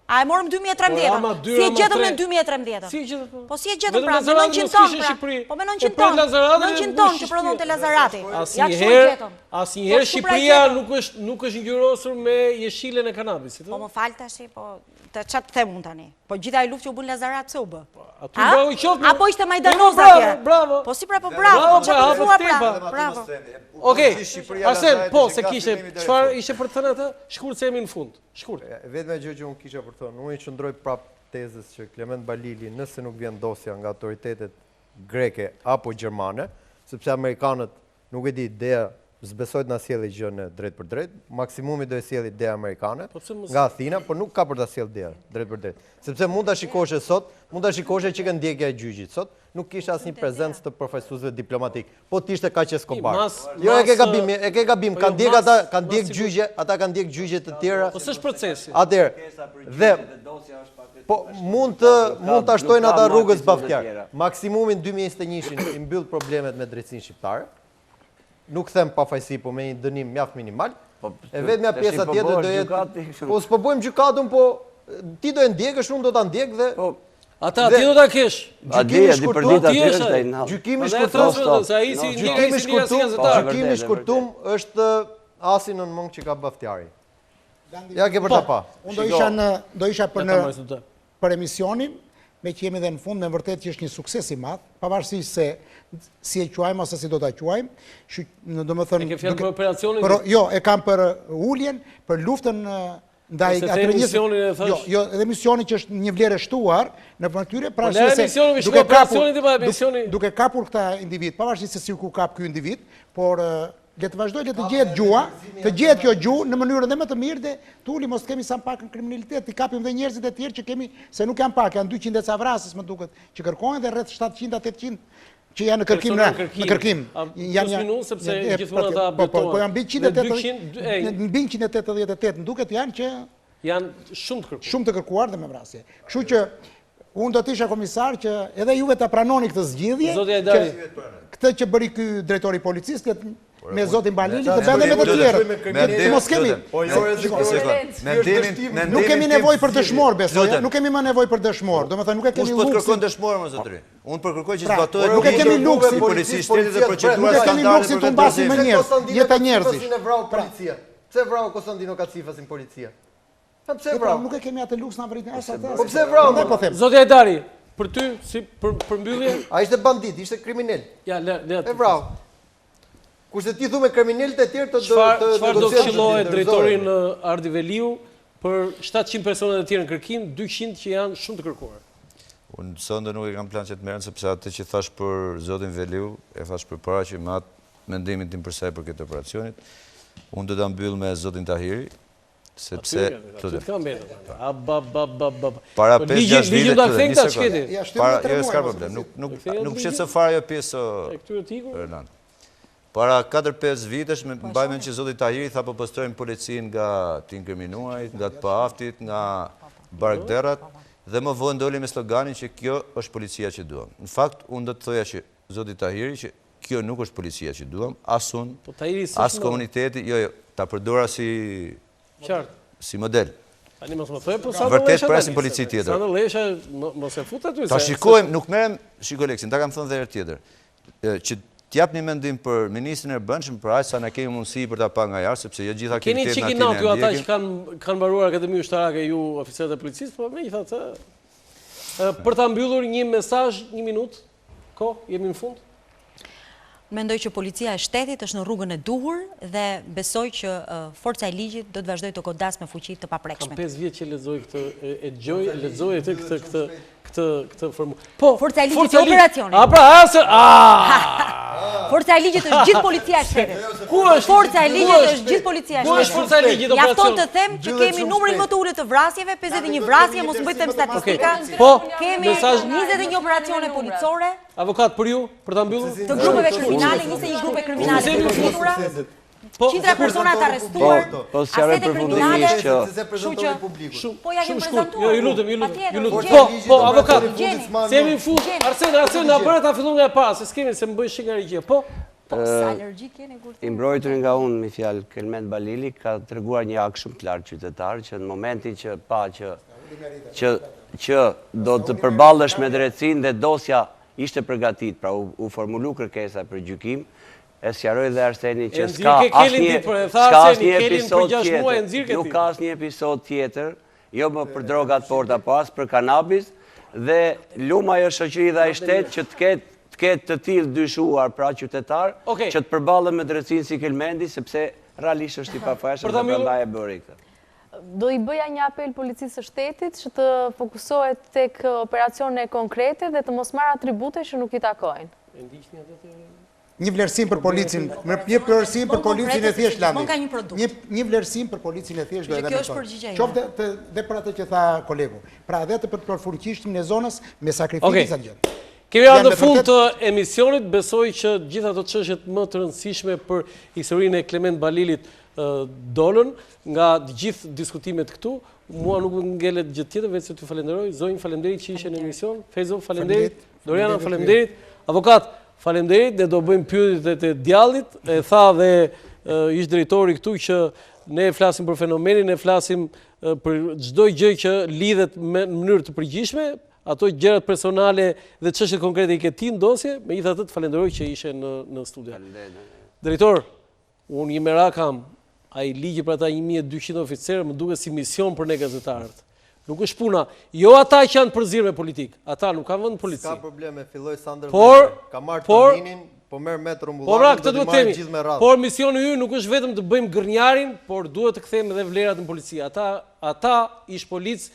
A e morëm 2013-ën? Po, si e gjetëm në 2013-ën? Si e gjetëm? Po, po si e gjetëm pra, me 900 ton pra. Po me 900 ton, 900 ton që prodhonte Lazarati. Ja kështu e gjetëm. Asnjëherë po, pra Shqipëria nuk është nuk është ngjyrosur me jeshilen e kanabisit. Po më fal tash, po të ça të them unë tani. Po gjithë ajo luftë që u bë në Lazarat pse u bë? Po, aty bravo i qoftë. Apo ishte majdanoz atje? Bravo. Po si pra po bravo, po çfarë po thua pra? Bravo. Okej. Arsen, po se kishe çfarë ishe për të thënë atë? Shkurt se jemi në fund. Shkurt. E vetmja gjë që unë kisha për të thënë, unë i qëndroj prapë tezës që Klement Balili nëse nuk vjen dosja nga autoritetet greke apo gjermane, sepse amerikanët nuk e di, DEA s'besoj të na sjellë gjë ne drejtpërdrejt, maksimumi do e sjellë DEA amerikane po nga Athina, por nuk ka për ta sjellë DEA drejtpërdrejt. Sepse mund ta shikoshe sot, mund ta shikoshe që ke ndjekja e gjyqit sot, nuk kishte asnjë prezencë të përfaqësuesve diplomatikë. Po të ishte kaq Escobar. Jo, e ke gabim, e ke gabim, po jo, kanë ndjek ata, kanë ndjek gjyqe, ata kanë ndjek gjyqe të tjera. Po s'është procesi. Atëherë, dhe po mund të mund ta shtojnë ata rrugës Baftjar. Maksimumin 2021-shin i mbyll problemet me drejtësinë shqiptare. Nuk them pafajësi, po me një dënim mjaft minimal. Po, e vetmja po pjesa po tjetër do jetë Po s'po bëjmë gjykatën, po ti do e ndjekësh, unë do ta ndjek dhe po, Ata ti do ta kesh. Gjykimi shkurtum, gjykimi shkurtum, gjykimi shkurtum, gjykimi shkurtum është asi nën mëngë që ka Baftjari. Ja ke për ta po, pa. Unë do isha në do isha për në për emisionin, meqë jemi dhe në fund, me vërtet që është një sukses i madh, pavarësisht se si e quajmë ose si do ta quajmë, që domethënë E ke fjalën për operacionin? Për, jo, e kam për uljen, për luftën ndaj atyre njerëzve. Jo, jo, edhe emisioni që është një vlerë e shtuar në për tyre, pra po, se duke kapur duke kapur këta individ, pavarësisht se si u kap ky individ, por. Le të vazhdojë, le të gjehet gjuha, të gjehet kjo gjuhë në mënyrën dhe më të mirë dhe të ulim mos të kemi sa më pak në kriminalitet, t'i kapim dhe njerëzit e tjerë që kemi, se nuk janë pak, janë 200 e ca vrasës më duket, që kërkohen dhe rreth 700 a 800 që janë në kërkim në në kërkim. Janë janë minus sepse gjithmonë ata po, po, po janë mbi 180 mbi 188 më duket janë që janë shumë të kërkuar. Shumë të kërkuar dhe me vrasje. Kështu që Unë do të isha komisar që edhe juve ta pranoni këtë zgjidhje, që këtë që bëri ky drejtori i policisë, këtë me zotin Balili, të bëjë edhe me të tjerët. Të mos kemi. Po, jo, nuk kemi nevojë për dëshmor, besoj, nuk kemi më nevojë për dëshmor. Domethënë nuk e kemi luksin. Kush po të kërkon dëshmor, më zotëri? Unë po kërkoj që pra, zbatohet nuk e kemi luksin policisë shtetit dhe procedura standarde. Nuk e kemi luksin të humbasim më njerëz, jetë njerëzish. Pra. Pse vrau Konstandino Kacifasin policia? Po pse vrau? Nuk e kemi atë luks na vritni as atë. Po pse vrau? Po them. Zoti Hajdari, për ty si për përmbyllje? Ai ishte bandit, ishte kriminel. Ja, le, le. E vrau. Kurse ti thu me kriminelët e tjerë të të të Çfarë do të këshilloje drejtorin Ardi Veliu për 700 persona të tjerë në kërkim, 200 që janë shumë të kërkuar. Unë sonte nuk e kam plan që të merrem sepse atë që thash për zotin Veliu, e thash përpara që me atë mendimin tim për sa i përket operacionit, unë do ta mbyll me zotin Tahiri, sepse të të kam mbetur. A ba ba ba ba. Para 5-6 vite të një sekondë. Para jo s'ka problem. Nuk nuk nuk shqetëson fare ajo pjesë. Renan. Para 4-5 vitesh më po, mbaj mend që zoti Tahiri tha po pastrojmë policinë nga të inkriminuarit, nga të paaftit, nga barkderrat dhe më vonë doli me sloganin që kjo është policia që duam. Në fakt unë do të thoja që zoti Tahiri që Kjo nuk është policia që duam, as unë, po, as komuniteti, jo, jo, ta përdora si si model. Tani mos më thuaj po sa Vërtet presim polici tjetër. Sa Llesha mos e fut aty se. Ta shikojmë, nuk merrem, shiko Leksin, ta kam thënë dhe herë tjetër. Që të jap një mendim për ministrin e Brendshëm, për aq sa ne kemi mundësi për ta pa nga jashtë, sepse jo gjithë aktivitetet na keni. Keni ata që kanë kanë mbaruar Akademinë Ushtarake ju oficerët e policisë, po megjithatë për ta mbyllur një mesazh, një minutë. Kohë, jemi në fund. Mendoj që policia e shtetit është në rrugën e duhur dhe besoj që forca e ligjit do të vazhdojë të godasë me fuqi të paprekshme. Kam 5 vjet që lexoj këtë, e dëgjoj, lexoj këtë këtë këtë këtë këtë formulë. Po, forca e ligjit e operacionit. A pra, a se a. Forca e ligjit është gjithë policia e shtetit. Ku është? Forca e ligjit është gjithë policia e shtetit. Ku është forca e ligjit operacion? Mjafton të them që kemi numrin më të ulët të vrasjeve, 51 vrasje, mos më bëj të them statistika. Po, kemi 21 operacione policore. Avokat për ju, për ta mbyllur? Të grupeve kriminale, 21 grupe kriminale të goditura. Po, qindra persona të arrestuar, po, po asete kriminale, kështu që po ja kemi prezantuar. Jo, ju lutem, ju lutem, ju lutem. Po, po, avokat, se jemi në fund, Arsen, Arsen, na bëre ta fillojmë nga e para, se s'kemi, se më bëj shik nga regjia. Po, Po, sa alergjik jeni kur I mbrojturi nga unë, me fjalë, Kelmend Balili, ka treguar një akt shumë të lartë qytetar, që në momentin që pa që që që do të përballesh me drejtësinë dhe dosja ishte përgatit, pra u, u formulu kërkesa për gjykim, e sqaroi dhe Arseni që s'ka asnjë s'ka asnjë episod tjetër, nuk ka asnjë episod tjetër, jo më për droga të forta, po as për kanabis, dhe lum ajo shoqëri dhe ai shtet që të ketë të ketë të tillë dyshuar, pra qytetar, që të përballen me drejtësinë si Kelmendi, sepse realisht është i pafajshëm dhe prandaj e bëri këtë. Do i bëja një apel policisë së shtetit që të fokusohet tek operacione konkrete dhe të mos marrë atribute që nuk i takojnë. E ndiqni atë të Një vlerësim për policin, një vlerësim për policin e thjeshtë Landi. Një një vlerësim për policin e thjeshtë do edhe më Qoftë dhe për atë që tha kolegu. Pra edhe të për të fuqishmin e zonës me sakrificë sa gjë. Kemi ardhur në fund të emisionit, besoj që gjithë ato çështjet më të rëndësishme për historinë e Klement Balilit dolën nga të gjithë diskutimet këtu. Mua nuk më ngelet gjë tjetër veçse t'ju falenderoj. Zonjë, faleminderit që ishe në emision. Fejzo, faleminderit. Doriana, faleminderit. Avokat, faleminderit. Ne do bëjmë pyetjet e djallit. E tha dhe ish drejtori këtu që ne flasim për fenomenin, ne flasim për çdo gjë që lidhet me në mënyrë të përgjithshme, ato gjërat personale dhe çështjet konkrete i ke ti në dosje, megjithatë të falenderoj që ishe në në studio. Drejtor, Unë një merak kam, ai ligji për ata 1200 oficerë më duket si mision për ne gazetarët. Nuk është puna, jo ata që janë përzirë me politikë, ata nuk kanë vend në polici. S'ka problem, e filloi Sandër por, ka marrë Toninin, po merr me Rrumbullakun, po pra, këtë duhet të themi. Por misioni ynë nuk është vetëm të bëjmë gërnjarin, por duhet të kthejmë edhe vlerat në polici. Ata, ata ish policë,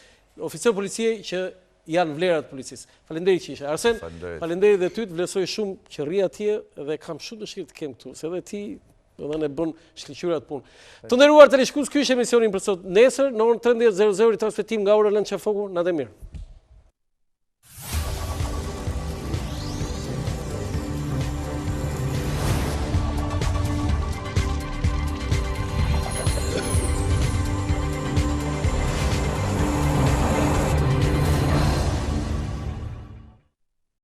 oficerë policie që janë vlerat e policisë. Faleminderit që ishe. Arsen, faleminderit dhe ty, të vlerësoj shumë që rri atje dhe kam shumë dëshirë të kem këtu, se edhe ti. Domethënë e bën shkëlqyer atë punë. Të nderuar teleshikues, ky është emisioni për sot. Nesër në orën 13:00 ritransmetim nga ora 9 Qafoku, natën e mirë.